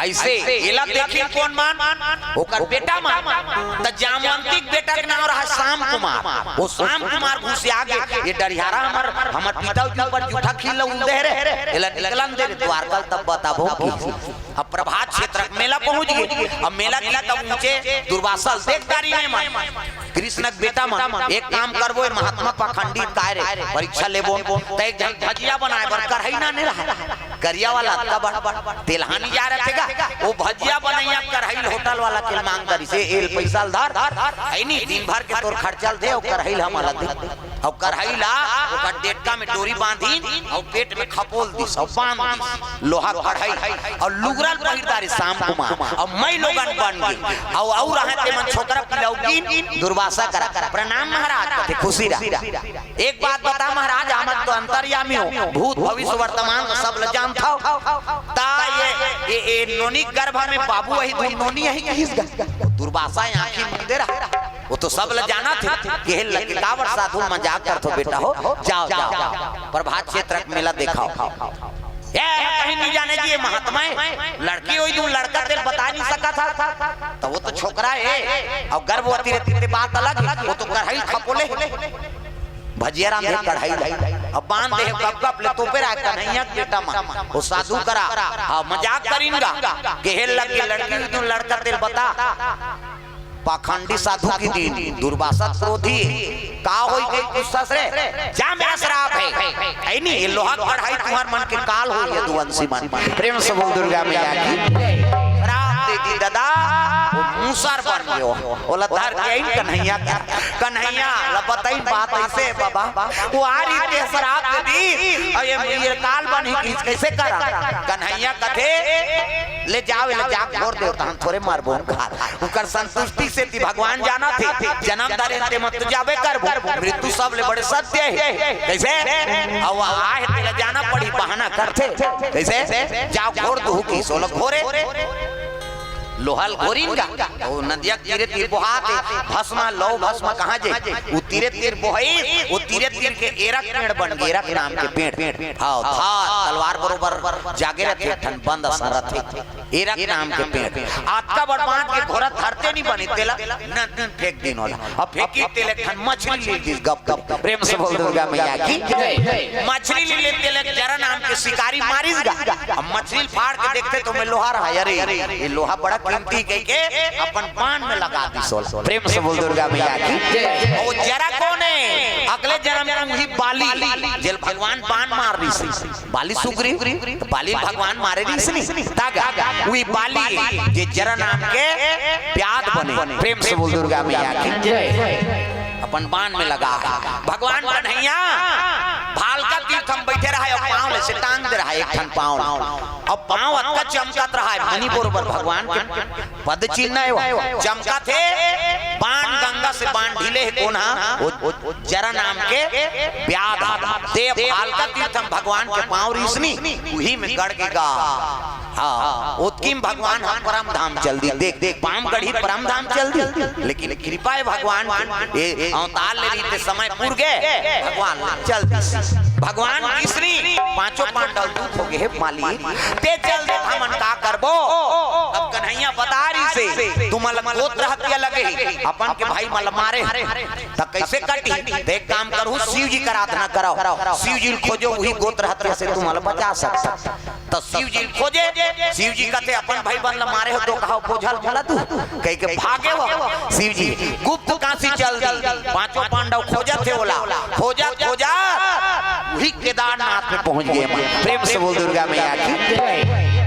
अइसे एला देखिन कोन मन? ओकर बेटा मन। त जामवंती के बेटा के नाम रहा श्याम कुमार। वो श्याम कुमार घुसिया गे, ये डरिहारा हमर, हमर पिता जी ऊपर जूठा खील ला उल दे रे, एला निकलन दे रे, द्वारका तब बताबो की। अब प्रभात क्षेत्र के मेला पहुंच गे। अब मेला के तब ऊंचे दुर्वासा ल देख डारिन ए मन, कृष्ण के बेटा मन, एक काम करबो, ए महात्मा पाखंडी काय रे, परीक्षा लेबो, त एक झन भजिया बनाए बर कढ़ाई ना नहीं रहा, करिया वाला अतका बड़ तेलहानी जा रहे थे का, वो भजिया बनैया कढ़ाई होटल वाला के मांग डारिस, एल पैसा ल धर, है नी, दिन भर के तोर खर्चा ल दे, वो कढ़ाई ल हमला दे। अउ कढ़ाई ला ओकर डेटका में डोरी बांधिन अउ पेट में खपोल दिस अउ बांध दिस। लोहा कढ़ाई अउ लुगरा ल पहिर डारिस श्याम कुमार अउ माई लोगन बन गे। अउ, अउ रहे ते मन छोकरा पिलौकिन दुर्वासा करा, "प्रणाम महाराज," कथे, "खुशी रह।" एक बात बता महाराज, हमन तो अंतर्यामी हो, भूत, भविष्य, वर्तमान सब ल जानथव। ता ये, ये, ये नोनी गर्भ में बाबू अही, दू नोनी अही किहिस गा। दुर्वासा आँखी मूंदे रहा। वो तो सब ल जानथे, केहे लगे, "काबर साधु मजाक करथो बेटा हो, जाओ, जाओ, प्रभात क्षेत्र के मेला देखाओ।" ए, कहीं नहीं जाने जी, ये महात्मा हे, लड़की होही, दू लड़का तेल बता नहीं सकत हा, त वो तो छोकरा हे, अउ गर्भवती रहिथे ते बात अलग हे, वो तो कढ़ाई खपोले, भजिया रांधे कढ़ाई, अब बांध दे, गप गप ले तोपे रहा कन्हैया के बेटा मन, वो साधु करा, हाँ, मजाक करिन गा, केहे लगे लड़की होही, दू लड़का तेल बता। पाखंडी साधु की दीन, दुर्वासा क्रोधी, का होई गई गुस्सा से? जा, मेरा श्राप हे। ऐ नी, ये लोहा कढ़ाई तुम्हर मन के काल होई, यदुवंशी मन। प्रेम से बोल दुर्गा मैया की। श्राप दे दी ददा, वो मूसर बन गयो। ओला धर के आइन कन्हैया का। कन्हैया ला बताइन बात अइसे, बाबा, वो आ रही ते श्राप दे दी, अउ ये, ये काल बन ही किस, कइसे करा? कन्हैया कथे, "ले जाओ, ले जा, घोर देवता, हम थोरे मारबो, हम खा।" उकर संतुष्टि से ती भगवान जानथे, जनम धरे ते मत तो जाबे करबो, मृत्यु सबले बड़े सत्य हे। कइसे? अउ आहे तेला जाना पड़ी, बहाना करथे। कइसे? जाओ घोर दुहू की सोलह घोरे। लोहा ल घोरिन गा, ओ नदिया के तीरे तीर बोहात हे, भस्मा, लौ भस्मा कहाँ जे? उ तीरे तीर बोहाइस, ओ तीरे तीर के एरक पेड़ बन गे, एरक नाम के पेड़। हाँ, धार, तलवार बरोबर जागे रथे, ठन बंद असन रथे। एरक नाम के पेड़। अतका बड़ बांध के घोरत धरते नहीं बने, तेला न, न फेंक दिन ओला। अब फेंकी तेले ठन मछली ले दिस गप गप। प्रेम से बोल दुर्गा मैया की। मछली ले ले तेले जरा नाम के शिकारी मारिस गा। अब मछली फाड़ के देखथे तो में लोहा रहा, अरे, ये लोहा बड़ा कीमती कह के अपन बान में लगा दिस ओला। प्रेम से बोल दुर्गा मैया की। अउ जरा कोन हे? अगले जनम के उही बाली, जेल भगवान बान मार रहिस। बाली सुग्रीव, त बाली भगवान मारे रहिस नी, तागा, उही बाली, जे जरा नाम के व्याध बने। प्रेम से बोल दुर्गा मैया की। अपन बान में लगा। भगवान कन्हैया भालका तीर्थ में बैठे रहा, अउ पाँव ले से टांग दे रहा, एक ठन पाँव। अब पाँव अतका चमकत रहा, मणि बरोबर भगवान के पद चिन्ह हे वो, चमकथे, बाण गंगा से बाण ढीले हे कोन हा, वो, वो, वो जरा नाम के व्याध हा। ते भालका तीर्थ में भगवान के पाँव रहिस नी, उही में गड़ के गा। हाँ, ओतकी में भगवान हा परम धाम चल दिस। देख, देख, पाँव गड़ी परम धाम चल दिस। लेकिन कृपा हे भगवान के, ए, अवतार ले रहिस ते समय पुर गे, भगवान चल दिस। भगवान गिस नी, पांचों पांडव दुख हो गे, हे मालिक, ते चल दे, हमन का करबो? अब कन्हैया बता रहिस हे, तुमन ला गोत्र हत्या लगे हे, अपन के भाई मन ला मारे हे, त कइसे कटही? त एक काम करहू, शिव जी के आराधना करव, शिव जी ल खोजो, उही गोत्र हत्या से तुमन ला बचा सकथे। त शिव जी ल खोजे, शिव जी कथे, अपन भाई बन ला मारे हो तो कहा, बोझल भला तू, कह के भागे हो। शिव जी गुप्त काशी चल दी, पांचों पांडव खोजत हे ओला, खोजत, खोजत, उही केदारनाथ में पहुंच गे। प्रेम से बोल दुर्गा मैया की।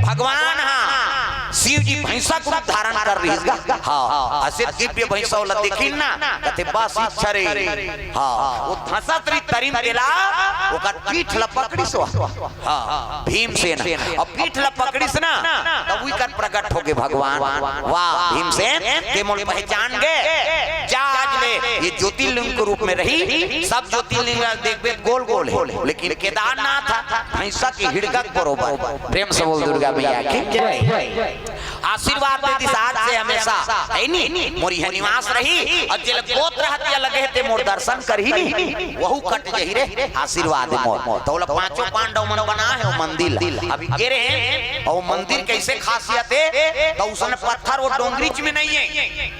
भगवान हा, शिव शिव जी भैंसा के रूप धारण कर रहिस गा। हाँ, असे दिव्य भैंसा ओला देखिन ना, कथे, "बस इच्छा रे।" हाँ, वो धसत रही तरिम तेला, ओकर पीठ ला पकड़िस। हाँ, भीमसेन। अब पीठ ला पकड़िस ना, तब उही कर प्रकट होगे भगवान। "वाह भीमसेन, ते मोला पहचान गे, जा आज ले ये ज्योतिर्लिंग के रूप में रही।" सब ज्योतिर्लिंग ला देखबे गोल गोल हे, लेकिन केदारनाथ भैंसा के हिड़का के बरोबर। प्रेम से बोल दुर्गा मैया की। आशीर्वाद दे दिस आज से हमेशा, हे नी? मोर इहाँ निवास रही, अउ जेला गोत्र हत्या लगे हे ते मोर दर्शन करही नी, वहू कट जही रे, आशीर्वाद हे मोर। त ओला पांचों पांडव मन बनाए हे वो मंदिर ला। अभी गे रहे हे, अउ मंदिर कइसे खासियत हे, त उसने पत्थर वो डोंगरीच में नइ हे,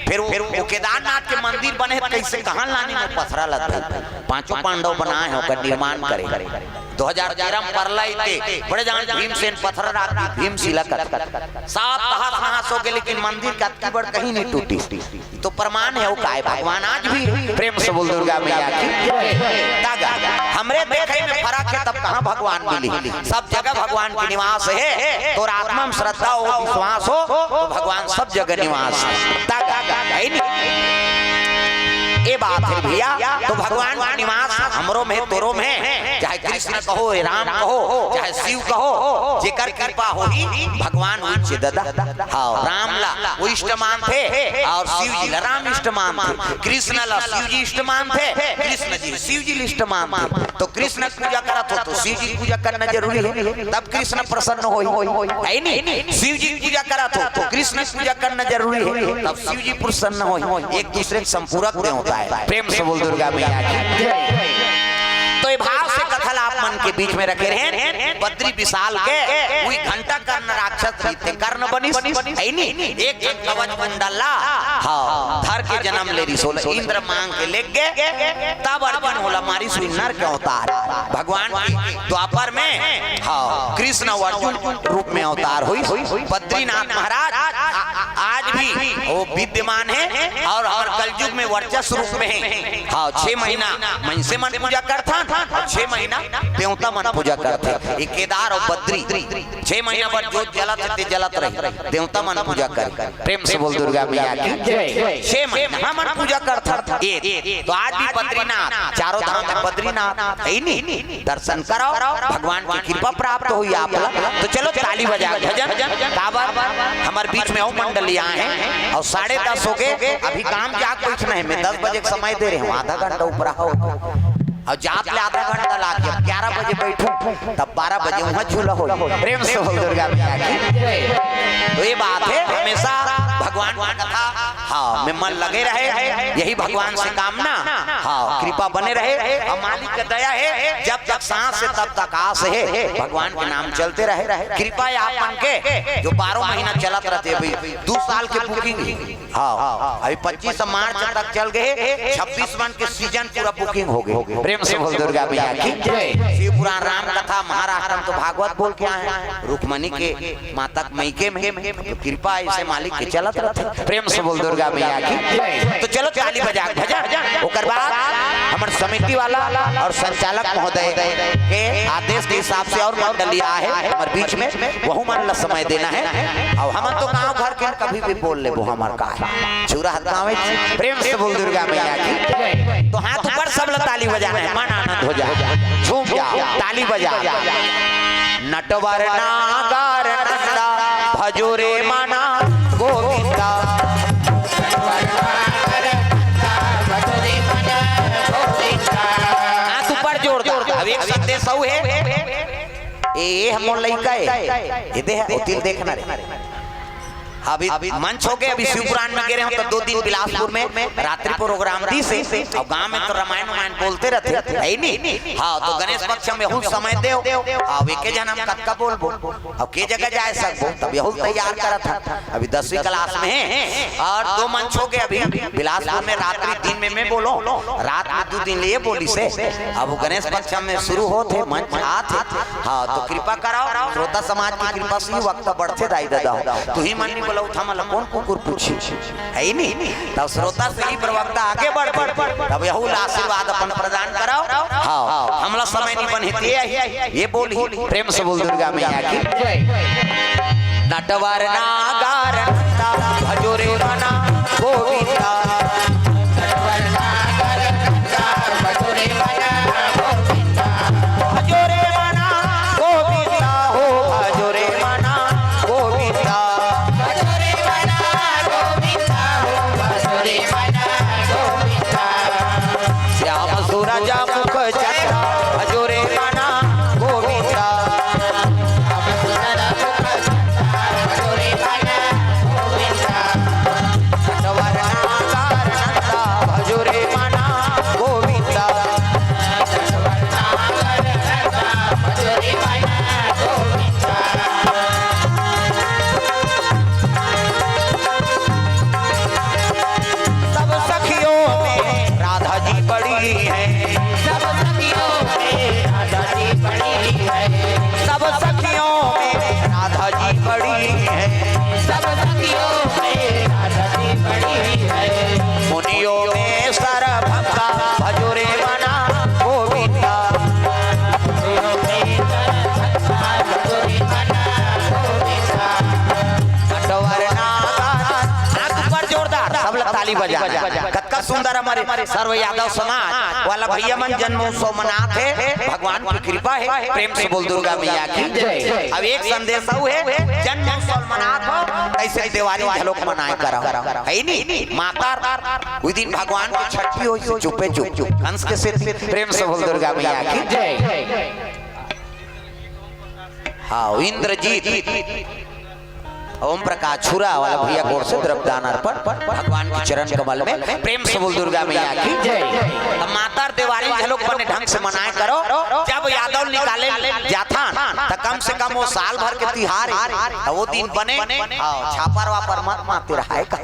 फेर वो, वो केदारनाथ के मंदिर बने हे, कइसे कहाँ लाने वो पथरा ला धर? पांचों पांडव बनाए हे, ओकर निर्माण करे। दो हजार तेरह में परलय ते बड़े जान भीमसेन पथरा राख दिस, भीमशिला कथे। सब तहस नहस होगे, लेकिन मंदिर के अतकी बड़ कहीं नइ टूटिस। तो प्रमाण हे वो काय, भगवान आज भी। प्रेम से बोल दुर्गा मैया की। तागा, हमरे देखई में फरक हे, तब कहाँ भगवान मिली? सब जगह भगवान के निवास हे। तोर आत्मा में श्रद्धा हो, विश्वास हो, तो भगवान सब जगह निवास हे। तागा, हे नी? ये बात हे भैया, तो भगवान के निवास हमरो में, तोरो में, चाहे कृष्ण कहो, राम कहो, चाहे शिव कहो, जेकर कृपा होही, भगवान उच्च ददा। हाँ, राम ला वो इष्ट मानथे, अउ शिव जी ला राम इष्ट मानथे, कृष्ण ला शिव जी इष्ट मानथे, कृष्ण जी शिव जी ला इष्ट मानथे। तो कृष्ण के पूजा करत हो तो शिव जी के पूजा करना जरूरी हे, तब कृष्ण प्रसन्न होही, हे नी? शिव जी के पूजा करत हो तो कृष्ण के पूजा करना जरूरी हे, तब शिव जी प्रसन्न होही। एक दूसरे के संपूरक देवता हे। प्रेम से बोल दुर्गा मैया की। तो ये भाव से कथा ला आप मन के बीच में रखे रहे। बद्री विशाल के उही घंटा कर्ण राक्षस रहिथे, कर्ण बनिस, हे नी? एक एक कवच कुंडल ला, हाँ, धर के जनम ले रिहिस, ओला इंद्र मांग के लेगे, तब अर्जुन ओला मारिस, उही नर के अवतार। भगवान के द्वापर में, हाँ, कृष्ण अउ अर्जुन रूप में अवतार होइस। बद्रीनाथ महाराज आ-, आ-, आज भी वो विद्यमान हे अउ हमर कलयुग में वर्चस्व रूप में हे। हाँ, छह महीना मनसे मन पूजा करथन अउ छह महीना देवता मन पूजा करथे। ये केदार अउ बद्री छह महीना बर जोत जलत हे, ते जलत रही, देवता मन पूजा करे। प्रेम से बोल दुर्गा मैया की। छह महीना हमन पूजा करथन। ये तो आज भी बद्रीनाथ, चारों धाम में बद्रीनाथ हे नी? दर्शन करव, भगवान के कृपा प्राप्त होही आप ला। तो चलो ताली बजा के भजन। काबर हमर बीच में अउ मंडली आए हे अउ साढ़े दस होगे, अभी गांव जाके बइठना हे, मैं दस बजे के समय दे रहे हूँ, आधा घंटा ऊपर हो। अउ जात ले आधा घंटा लाग गे, अब ग्यारह बजे बइठहूं, तब बारह बजे उहाँ झूला होही। प्रेम से बोल दुर्गा मैया की। तो ये बात हे, हमेशा भगवान की कथा, हाँ, में मन लगे रहे, यही भगवान से कामना, हाँ, कृपा बने रहे। अउ मालिक के दया हे, जब तक सांस हे तब तक आस हे, भगवान के नाम चलते रहे। कृपा हे आप मन के, जो बारह महीना चलत रहिथे, अभी दू साल के booking हे। हाँ, अभी पच्चीस मार्च तक चल गे, छब्बीस मन के season पूरा booking होगे। प्रेम से बोल दुर्गा मैया की। शिव पुराण, राम कथा, महाराष्ट्र में तो भागवत बोल के आए हे, रुक्मणी के माता के मइके में, तो कृपा अइसे मालिक के चलत रहिथे। प्रेम से बोल दुर्गा मैया की। तो चलो ताली बजा के भजन, ओकर बाद हमर समिति वाला अउ संचालक महोदय के आदेश के हिसाब से अउ मंडली आए हे हमर बीच में, वहू मन ला समय देना हे। अउ हमन तो गांव घर के, कभी भी बोल लेबो, हमर का हे। छुरा हाथ गाँव में प्रेम से बोल दुर्गा मैया की। तो हाथ ऊपर, सब ला ताली बजाना हे, मन आनंद हो जाए, झूम जाओ, ताली बजा। नटवर नागर नंदा भजो रे मना गोविंदा। हाथ ऊपर जोर दो। अब एक संदेश अउ हे। ए, ए हमर लइका हे, ए दे, ओती ल देखना रे। अभी मंच होगे, अभी शिवपुराण में गे रहे हंव, तो दो दिन बिलासपुर में रात्रि program दिस हे, अउ गांव में तो रामायण वामायण बोलते रहिथे, हे नी? हाँ, तो गणेश पक्ष में यहू समय देव, हाँ, अब एके झन हम कतका बोलबो, अब के जगह जाए सकबो, तब यहू तैयार करत हन। अभी दसवीं class में हे, अउ दो मंच होगे अभी बिलासपुर में, रात्रि, दिन में मैं बोलों, रात में दू दिन ले ये बोलिस हे। अब वो गणेश पक्ष में शुरू होत हे, मंच आत हे, हाँ, तो कृपा करव, श्रोता समाज के कृपा से ही वक्ता बढ़थे दाई ददा हो। तुही मन नइ बोलव त हमला कोन कुकुर पूछही? हे नी? तब श्रोता से ही प्रवक्ता आगे बढ़थे। तब यहू ला आशीर्वाद अपन प्रदान करव। हाँ, हमला समय नइ बनही, ते आही, ये बोलही। प्रेम से बोल दुर्गा मैया की। नटवर नागर नंदा भजो रे मना गोविंदा। भजो रे मना गोविंदा हो, भजो रे मना गोविंदा। श्याम सूरज मुख चंदा भजो रे मना गोविंदा। नटवर नागर नंदा भजो रे मना गोविंदा। सब सखियों में राधा जी बड़ी है। सब सखियों में राधा जी बड़ी है। सब सखियों में राधा जी बड़ी है। सब सखियों में राधा जी बड़ी है। मुनियों में सरभंगा भजो रे मना गोविंदा। नटवर नागर। हाथ ऊपर जोरदार, सब लोग ताली बजाना। कतका सुंदर हमर सर्व यादव समाज वाला भैया मन जन्मोत्सव मनात हे, भगवान की कृपा हे। प्रेम से बोल दुर्गा मैया की जय। अब एक संदेश अउ हे, जन्मोत्सव मनात हो, तइसे देवारी घलोक मनाए करव, हे नी? मातर उही दिन भगवान के छट्ठी होइस, चुपे चुप, कंस के सेती। प्रेम से बोल दुर्गा मैया की जय। हाँ, इंद्रजीत, ओम प्रकाश छुरा वाला भैया गोड़ से द्रव्य दान अर्पण, भगवान के चरण कमल में। प्रेम से बोल दुर्गा मैया की जय। त मातर देवारी घलोक बने ढंग से मनाए करव। जब यादव निकाले जाथन, त कम से कम वो साल भर के तिहार हे, त वो दिन बने। हाँ, छापर वापर मत मारते रहाय का।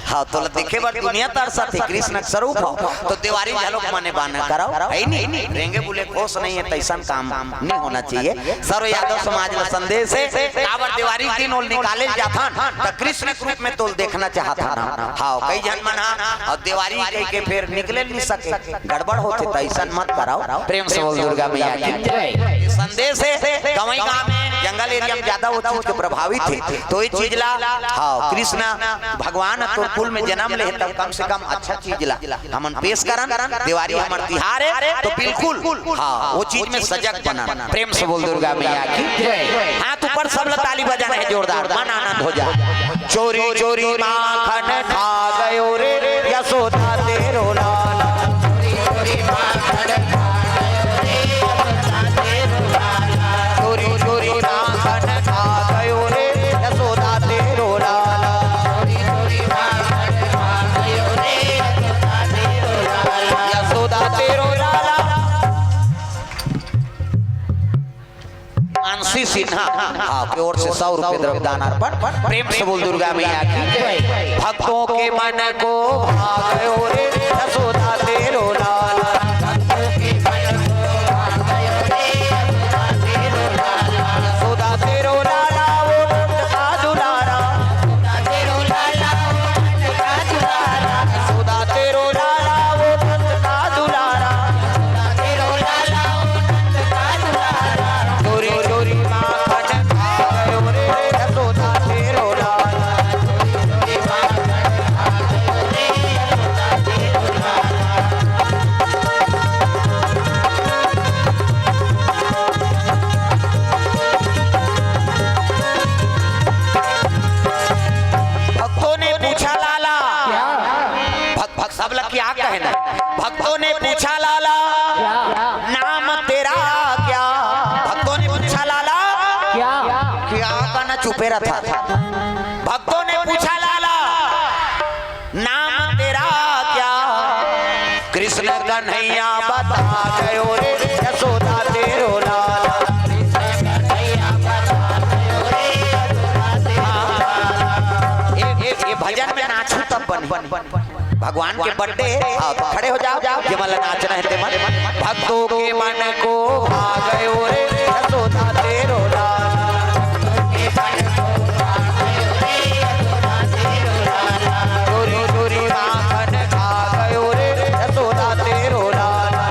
हाँ, तोला देखे बर दुनिया तरसत हे, कृष्ण के स्वरूप हो, त देवारी घलोक मने बना करव, हे नी? रेंगे बुले होस नइ हे, तइसन काम नइ होना चाहिए। सर्व यादव समाज ला संदेश हे, काबर देवारी दिन ओला निकाले जाथन, त कृष्ण के रूप में तोला देखना चाहत हन। हाँ, कई झन मन ह, अउ देवारी कहिके फेर निकले नइ सके, गड़बड़ होथे, त अइसन मत करव। प्रेम से बोल दुर्गा मैया की जय। ये संदेश हे, गंवई गांव में, जंगल area में ज्यादा वो चीज के प्रभावित हे, त ये चीज ला, हाँ, कृष्ण भगवान ह तोर कुल में जनम ले हे, त कम से कम अच्छा चीज ला हमन पेश करन। देवारी हमर तिहार हे, त बिल्कुल, हाँ, वो चीज में सजग बनन। प्रेम से बोल दुर्गा मैया की जय। हाथ ऊपर, सब ला ताली बजाना हे जोरदार, मन आनंद हो जाए। चोरी चोरी माखन खा गयो रे यशोदा तेरो लाला। चोरी चोरी माखन खा गयो रे यशोदा तेरो लाला। यशोदा तेरो लाला। मानसी सिन्हा, हाँ, की ओर से सौ रुपए द्रव्य दान अर्पण। प्रेम से बोल दुर्गा मैया की जय। भक्तों के मन को भा गयो रे यशोदा तेरो लाला। यशोदा तेरो लाला, वो नंद का दुलारा। यशोदा तेरो लाला, वो नंद का दुलारा। चोरी चोरी माखन खा गयो रे यशोदा तेरो लाला। भक्तों ने पूछा लाला, क्या? भक, भक, सब लग क्या कहना? भक्तों ने पूछा लाला, क्या? नाम तेरा क्या? भक्तों ने पूछा लाला, क्या? क्या कहना, चुपे रहा था। भक्तों ने पूछा लाला, नाम तेरा क्या? कृष्ण कन्हैया बता गयो रे यशोदा तेरो लाला। ये, ये, ये भजन में नाचू तब बने। भगवान के birthday हे, हाँ, तो खड़े हो जाओ, जेमन ला नाचना हे तेमन। भक्तों के मन को भा गयो रे यशोदा तेरो लाला। चोरी चोरी माखन खा गयो रे यशोदा तेरो लाला।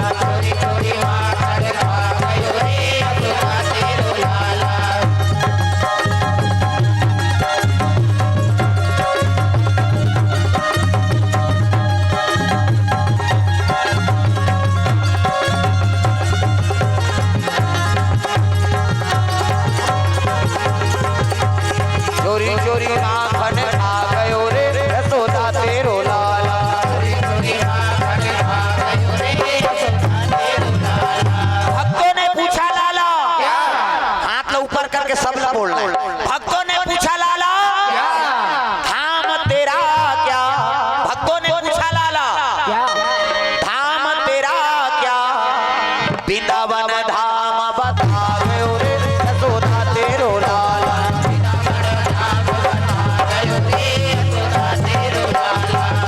वृंदावन धाम बता गयो रे यशोदा तेरो लाल।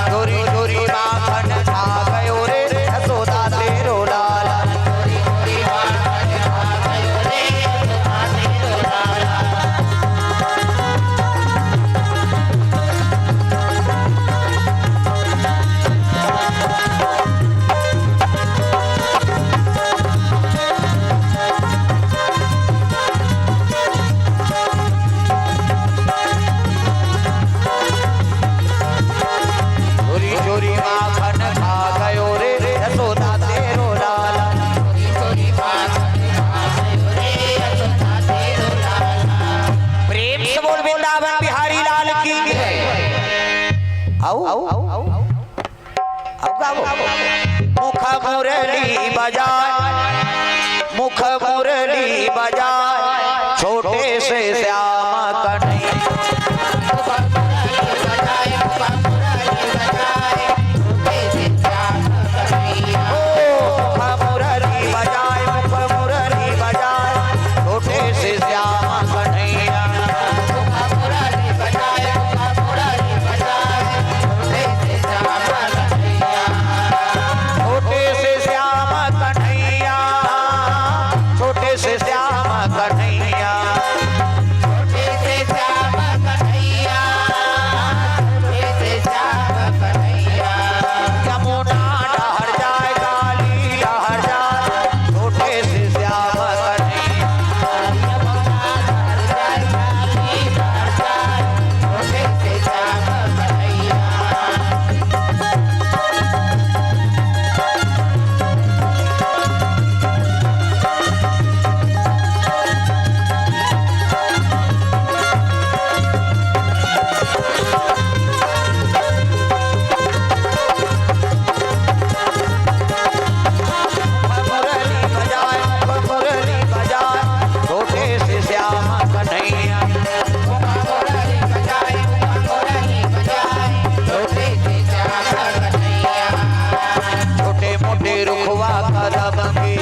चोरी चोरी माखन खा गयो रे यशोदा तेरो लाल। चोरी चोरी माखन खा गयो रे यशोदा तेरो लाल। प्रेम से बोल वृंदावन बिहारी लाल की। आओ, आओ, आओ, आओ। अब गाओ। मुख मुरली बजाए, मुख मुरली बजाए, छोटे से श्याम कन्हैया। ओ, मुख मुरली बजाए, मुख मुरली बजाए, छोटे से श्याम कन्हैया। छोटे से श्याम कन्हैया, छोटे से श्याम कन्हैया। यमुना डहर जाए, काली डहर जाए, छोटे से श्याम कन्हैया। मुरली बजाए, मुरली बजाए, छोटे से श्याम कन्हैया। छोटे मोटे रुखवा कदम के,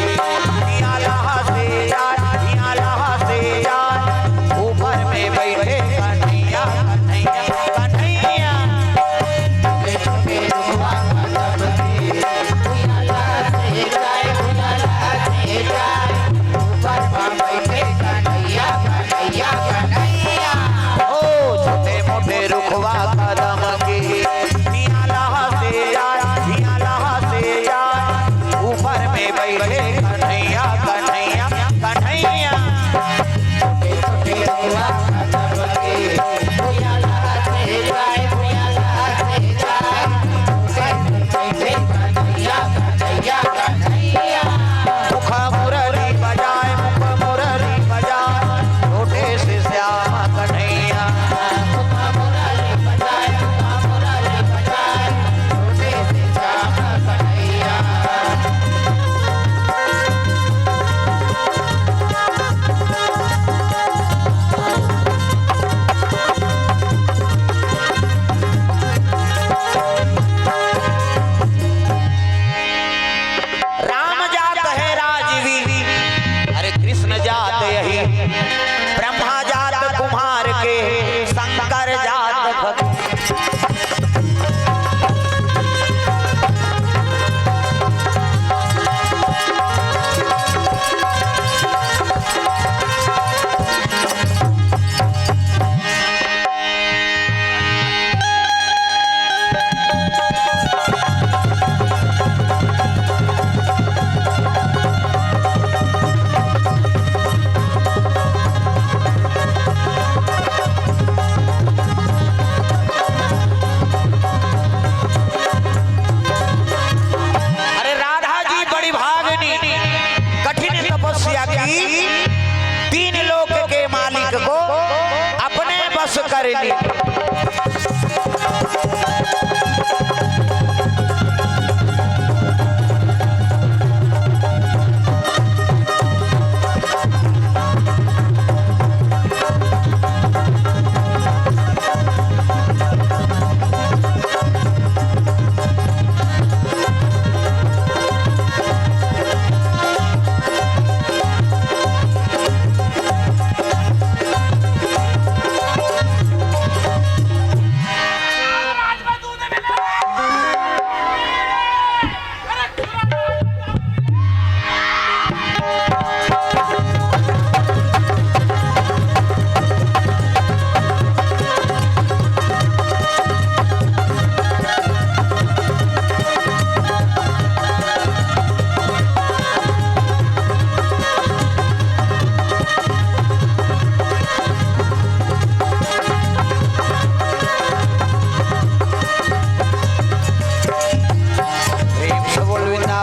हियाँ लहा से जाए, हियाँ लहा से जाए, ऊपर में बैठे कन्हैया, कन्हैया, कन्हैया। ओ, छोटे मोटे रुखवा कदम के, हियाँ लहा से जाए, हियाँ लहा से जाए, ऊपर में बैठे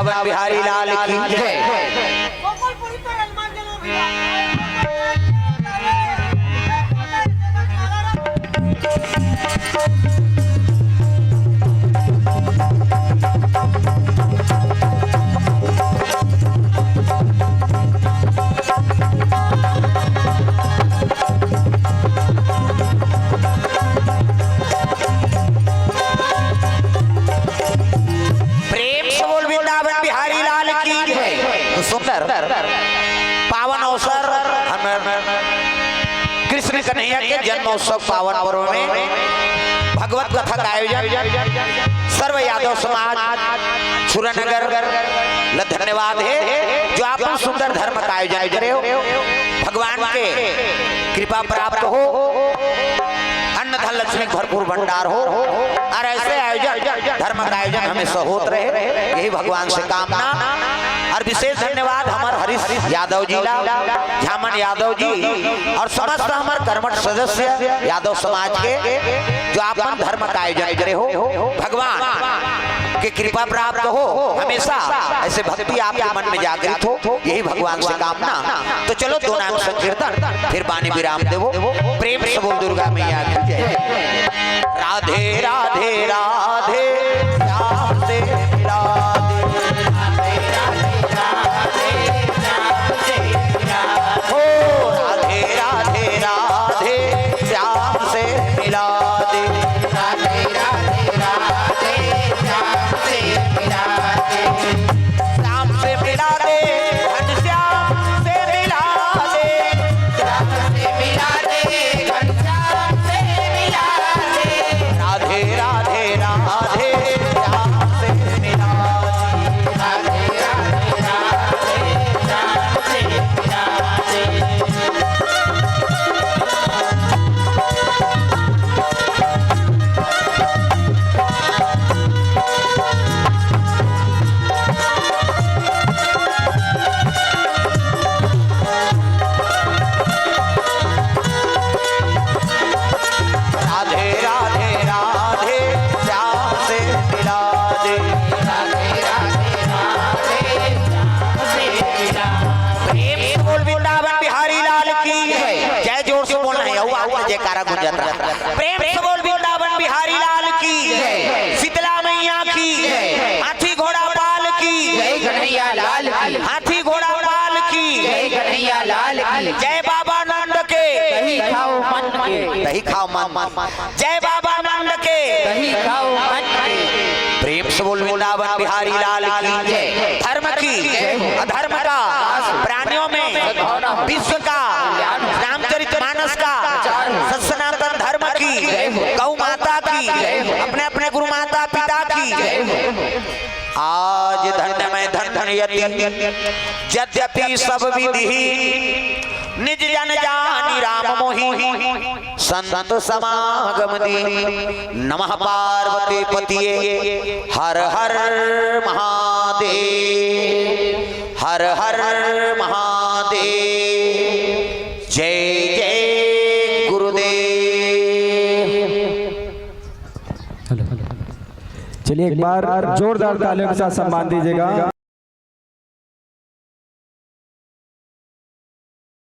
वृंदावन बिहारी लाल की जय। प्रेम से बोल वृंदावन बिहारी लाल की। तो सुंदर पावन अवसर, हम कृष्ण कन्हैया के जन्मोत्सव पावन पर्व में भगवत कथा का आयोजन सर्व यादव समाज छुरानगर ल धन्यवाद हे, जो आप सुंदर धर्म का आयोजन करे हो। भगवान के कृपा प्राप्त हो, अन्न धन लक्ष्मी के भरपूर भंडार हो, और ऐसे आयोजन, धर्म का आयोजन हमेशा होत रहे, यही भगवान से कामना। और विशेष धन्यवाद हमर हरीश यादव जी ला, झामन यादव जी और समस्त हमर कर्मठ सदस्य यादव समाज के, जो आप मन धर्म का आयोजन करे हो। भगवान के कृपा प्राप्त हो, हमेशा ऐसे भक्ति आपके मन में जागृत हो, यही भगवान से कामना। तो चलो, दो नाम संकीर्तन, फिर बानी विराम देवो। प्रेम से बोल दुर्गा मैया की जय। राधे राधे राधे, श्याम से मिला दे। हो राधे राधे राधे, श्याम से मिला दे। राधे राधे राधे, श्याम से मिला दे। श्याम से मिला दे, घनश्याम से मिला दे। श्याम से मिला दे, घनश्याम से मिला दे। राधे राधे राधे, श्याम से मिला दे। राधे राधे राधे, श्याम से मिला दे। राधे राधे राधे, श्याम से मिला दे। राधे राधे राधे, श्याम से मिला दे। प्रेम से बोल वृंदावन बिहारी लाल की जय। जोर से बोलना है, अउ आप जयकारा गूंजत रहा। प्रेम से बोल वृंदावन बिहारी लाल की जय। शीतला मैया की जय। हाथी घोड़ा पाल की जय। कन्हैया लाल की। हाथी घोड़ा पाल की जय। कन्हैया लाल की। जय बाबा नंद के। दही खाओ मन के। दही खाओ मन। जय बाबा नंद के। दही खाओ मन के। प्रेम से बोल वृंदावन बिहारी लाल की जय। धर्म की जय। अधर्म का प्राणियों में विश्व का रामचरित मानस का सत सनातन धर्म की गौ माता की अपने अपने गुरु माता पिता की। आज धन्य मैं धन धन यति यद्यपि सब विधि निज जन जानि राम मोहि संत समागम दीन। नमः पार्वती पतिये हर हर महादेव, हर हर महादेव। जय जय गुरुदेव। चलिए एक बार जोरदार तालियों के साथ सम्मान दीजिएगा।